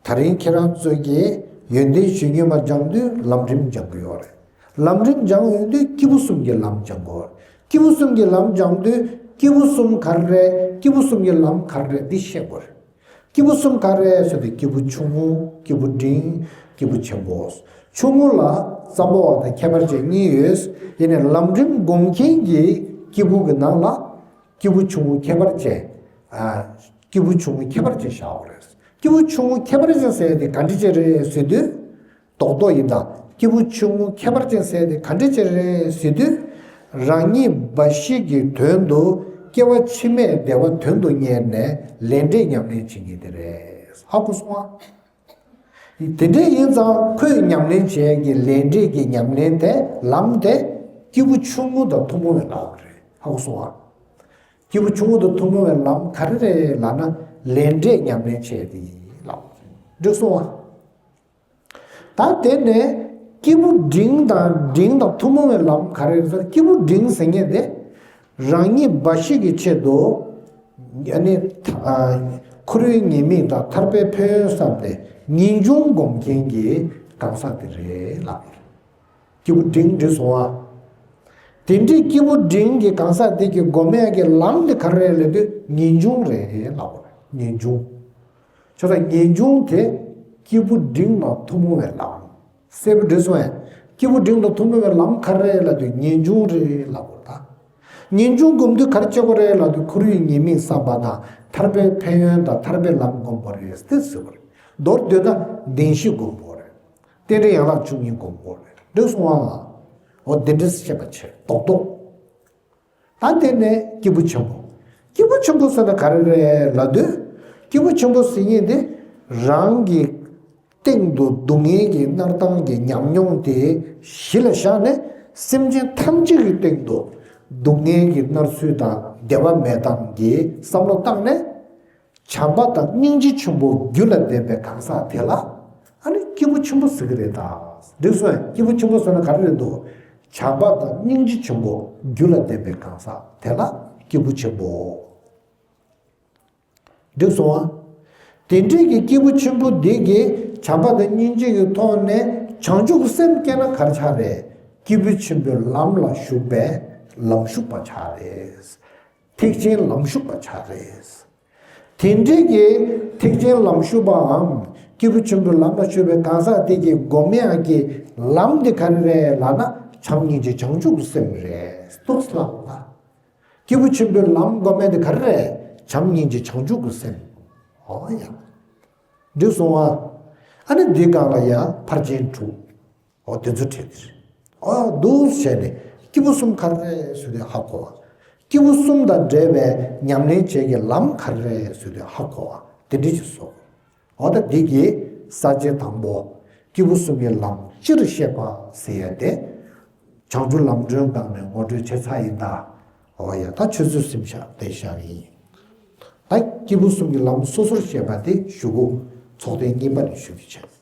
ད་རིང་ཁྱེད་རང་ཚོས་ཀྱི་ཡོན་ཏན་གཞོན་ནུ་མ་སྦྱང་དུས་ལམ་རིམ་སྦྱང་གི་ཡོད་རེད། ལམ་རིམ་སྦྱང་ཡོང་དུས་སྐྱེས་བུ་གསུམ་གྱི་ལམ་སྦྱང་དགོས། སྐྱེས་བུ་གསུམ་གྱི་ལམ་སྦྱང་དུས་སྐྱེས་བུ་གསུམ་ག་རེ་རེད། སྐྱེས་བུ་གསུམ་གྱི་ལམ་ག་རེ་རེད་འདི་ཤེས་དགོས་རེད། སྐྱེས་བུ་གསུམ་ག་རེ་ཟེར་དུས་སྐྱེས་བུ་ཆུང་ངུ། སྐྱེས་བུ་འབྲིང་། སྐྱེས་བུ་ཆེན་པོ། ཆུང་ངུ་ལ་ཙམ་པོ་བ་དང་ཁྱད་པར་ཅན་གཉིས་ཡོད། ཡིན་ནའི་ལམ་རིམ་སྒོམ་མཁན་གྱི་སྐྱེས་བུ་གི་ནང་ལ་སྐྱེས་བུ་ཆུང་ངུ་ཁྱད་པར་ཅན། ཨ། སྐྱེས་བུ་ཆུང་ངུ་ཁྱད་པར་ཅན་བཞག་པ་རེད། སྐྱེས་བུ་ཆུང་ངུ་ཁྱད་པར་ཅན་ཟེར་ཡ་དེ་ག་འདྲ་ཅིག་རེད་ཟེར་དུས། རྡོག་རྡོག་ཡིན་ད། སྐྱེས་བུ་ཆུང་ངུ་ཁྱད་པར་ཅན་ཟེར་དེ་ག་འདྲ་ཅིག་རེད་ཟེར་དུས། རང་ཉིད་འབའ་ཞིག་གི་དོན་དུ་སྐྱེ་བ་ཕྱི་མའི་བདེ་བ་དོན་དུ་གཉེར་ནས་ལས་འབྲས་ཉམས་ལེན་བྱེད་མཁན་དེ་རེད། ཧ་གོ་སོང་ང་། དེ་འདྲ་ཡིན་ཙང་ཁོས་ཉམས་ལེན་བྱེད་ཀྱི་ལས་འབྲས་ཀྱི་ཉམས་ལེན་དེ་ལམ་དེ་སྐྱེས་བུ་ཆུང་ངུ་དང་ཐུན་མོང་བའི་ལམ་རེད། ཧ་གོ་སོང་ང་། སྐྱེས་བུ་ཆུང་ངུ་དང་ཐུན་མོང་བའི་ལམ་ག་རེ་རེད་ལབ་ན་ལས་འབྲས་ཉམས་ལེན་བྱེད་དེ་ཡིན་ལབ། འགྲིག་སོང་ང་། ད་དེ་ནས་སྐྱེས་བུ་འབྲིང་དང་འབྲིང་དང་ཐུན་མོང་བའི་ལམ་ག་རེ་རེད་ཟེར། སྐྱེས་བུ་འབྲིང་ཟེར་མཁན་དེ་རང་ཉིད་འབའ་ཞིག་གི་ཆེད་དུ་ཨ་ནི་ཨ་འཁོར་བའི་ཉེས་དམིགས་དང་ཐར་པའི་ཕན་ཡོན་བསམ་སྟེ་ངེས་འབྱུང་སྒོམ་མཁན་གྱི་གང་ཟག་དེ་རེད་ལབ། སྐྱེས་བུ་འབྲིང་འགྲིག་སོང་ང་། དེ་འདྲའི་སྐྱེས་བུ་འབྲིང་གི་གང་ཟག་དེ་གི་སྒོམ་ཡག་གི་ལམ་དེ་ག་རེ་རེད་ལབ་དུས་ངེས་འབྱུང་རེད་ལབ་པ་རེད། ངེས་འབྱུང་། ཆོས་དང་ངེས་འབྱུང་དེ་སྐྱེས་བུ་འབྲིང་དང་ཐུན་མོང་བའི་ལམ། གསལ་པོ་འགྲིག་སོང་ངས། སྐྱེས་བུ་འབྲིང་དང་ཐུན་མོང་བའི་ལམ་ག་རེ་རེད་ལབ་དུས་ངེས་འབྱུང་རེད་ལབ་དགོས་ད། ངེས་འབྱུང་སྒོམ་དུས་ག་རེ་བྱེད་དགོས་རེད་ལབ་དུས་ཁོར་ཡུག་ཉེས་དམིགས་བསམ་པ་དང་ཐར་པའི་ཕན་ཡོན་དང་ཐར་པའི་ལམ་སྒོམ་དགོས་རེད་དེ་ཟེར་བ་རེད། མདོར་བསྡུས་ན་བདེན་བཞི་སྒོམ་དགོས་རེད། རྟེན་འབྲེལ་ཡན་ལག་བཅུ་གཉིས་སྒོམ་དགོས་རེད། འགྲིག་སོང་ཨ། འོ་དེ་འདྲ་བཤད་པ་བྱེད་རྡོག་རྡོག་ད་དེ་ནས་སྐྱེས་བུ་ཆེན་པོ། སྐྱེས་བུ་ཆེན་པོ་ཟེར་ན་ག་རེ་རེད་ལབ་དུས། སྐྱེས་བུ་ཆེན་པོ་ཟེར་མཁན་དེ་རང་གི་སྟེང་དུ་སྡུག་བསྔལ་གྱི་མནར་སྟངས་ཀྱི་ཉམས་མྱོང་དེ་གཞི་ལ་བཞག་ནས་སེམས་ཅན་ཐམས་ཅད་ཀྱི་སྟེང་དུ་སྡུག་བསྔལ་གྱི་མནར་ཚུལ་དང་བདེ་བ་མེད་སྟངས་ཀྱི་བསམ་བློ་བཏང་ནས། བྱམས་པ་དང་སྙིང་རྗེ་ཆེན་པོ་རྒྱུད་ལ་ལྡན་པའི་གང་ཟག་དེ་ལ་ཨ་ནི་སྐྱེས་བུ་ཆེན་པོ་ཟེར་གྱི་རེད་ད། འགྲིག་སོང་ངས། སྐྱེས་བུ་ཆེན་པོ་ཟེར་ན་ག་རེ་རེད་འདུག་བྱམས་པ་དང་སྙིང་རྗེ་ཆེན་པོ་རྒྱུད་ལ་ལྡན་པའི་གང་ཟག་དེ་ལ་སྐྱེས་བུ་ཆེན་པོ། འགྲིག་སོང་ཨ། དེ་འདྲའི་གི་སྐྱེས་བུ་ཆེན་པོ་འདི་གིས་བྱམས་པ་དང་སྙིང་རྗེ་གི་ཐོག་ནས་བྱང་ཆུབ་སེམས་བསྐྱེད་ན་ག་རེ་ཆགས་རེད། སྐྱེས་བུ་ཆེན་པོའི་ལམ་ལ་ཞུགས་པའི་ལམ་ཞུགས་པ་ཆགས་རེད། ཐེག་ཆེན་ལམ་ཞུགས་པ་ཆགས་རེད། དེ་འདྲའི་གི་ཐེག་ཆེན་ལམ་ཞུགས་པའམ་སྐྱེས་བུ་ཆེན་པོའི་ལམ་ལ་ཞུགས་པའི་གང་ཟག་དེ་གི་སྒོམ་ཡག་གི་ལམ་དེ་ག་རེ་རེད་ལབ་ན་བྱམས་སྙིང་རྗེ་བྱང་ཆུབ་ཀྱི་སེམས་རེད་འདུག་ལབ་ན། སྐྱེས་བུ་ཆེན་པོའི་ལམ་སྒོམ་ཡག་དེ་ག་རེ་རེད། བྱམས་སྙིང་རྗེ་བྱང་ཆུབ་ཀྱི་སེམས། འོ་ཡ། འགྲིག་སོང་ཨ། ཨ་ནི་འདི་སྒང་ལ་ཡང་ཕར་ཕྱིན་དྲུག་འོ་དེ་ཚོ་བྲིས་ཏེ་རེད། འོ་འདུག་བྱས་ནས་སྐྱེས་བུ་གསུམ་ག་རེ་རེད་ཟེར་དུས་ཧ་གོ་བ། སྐྱེས་བུ་གསུམ་དང་འབྲེལ་བའི་ཉམས་ལེན་བྱེད་ཀྱི་ལམ་ག་རེ་རེད་ཟེར་དུས་ཧ་གོ་བ་དེ་འདྲ་ཅིག་སོ། འོ་ད་འདི་གི་ས་བཅད་དང་པོ། སྐྱེས་བུ་གསུམ་གྱི་ལམ་སྤྱིར་བཤད་པ་ཟེར་ཡ་དེ། བྱང་ཆུབ་ལམ་སྒྲོན་སྒང་ནས་ངོ་སྤྲོད་བྱས་ཚར་ཡིན་ད། འོ་ཡ་ད་ཆོས་ཚུལ་གསུམ་བཤད་དེ་བཞག་ཡིན། ད་སྐྱེས་བུ་གསུམ་གྱི་ལམ་སོ་སོར་བཤད་པ་དེ་གཞུག་གུ་ཚོགས་ཐེངས་གཉིས་པ་ནས་ཞུ་རྒྱུ་བྱས།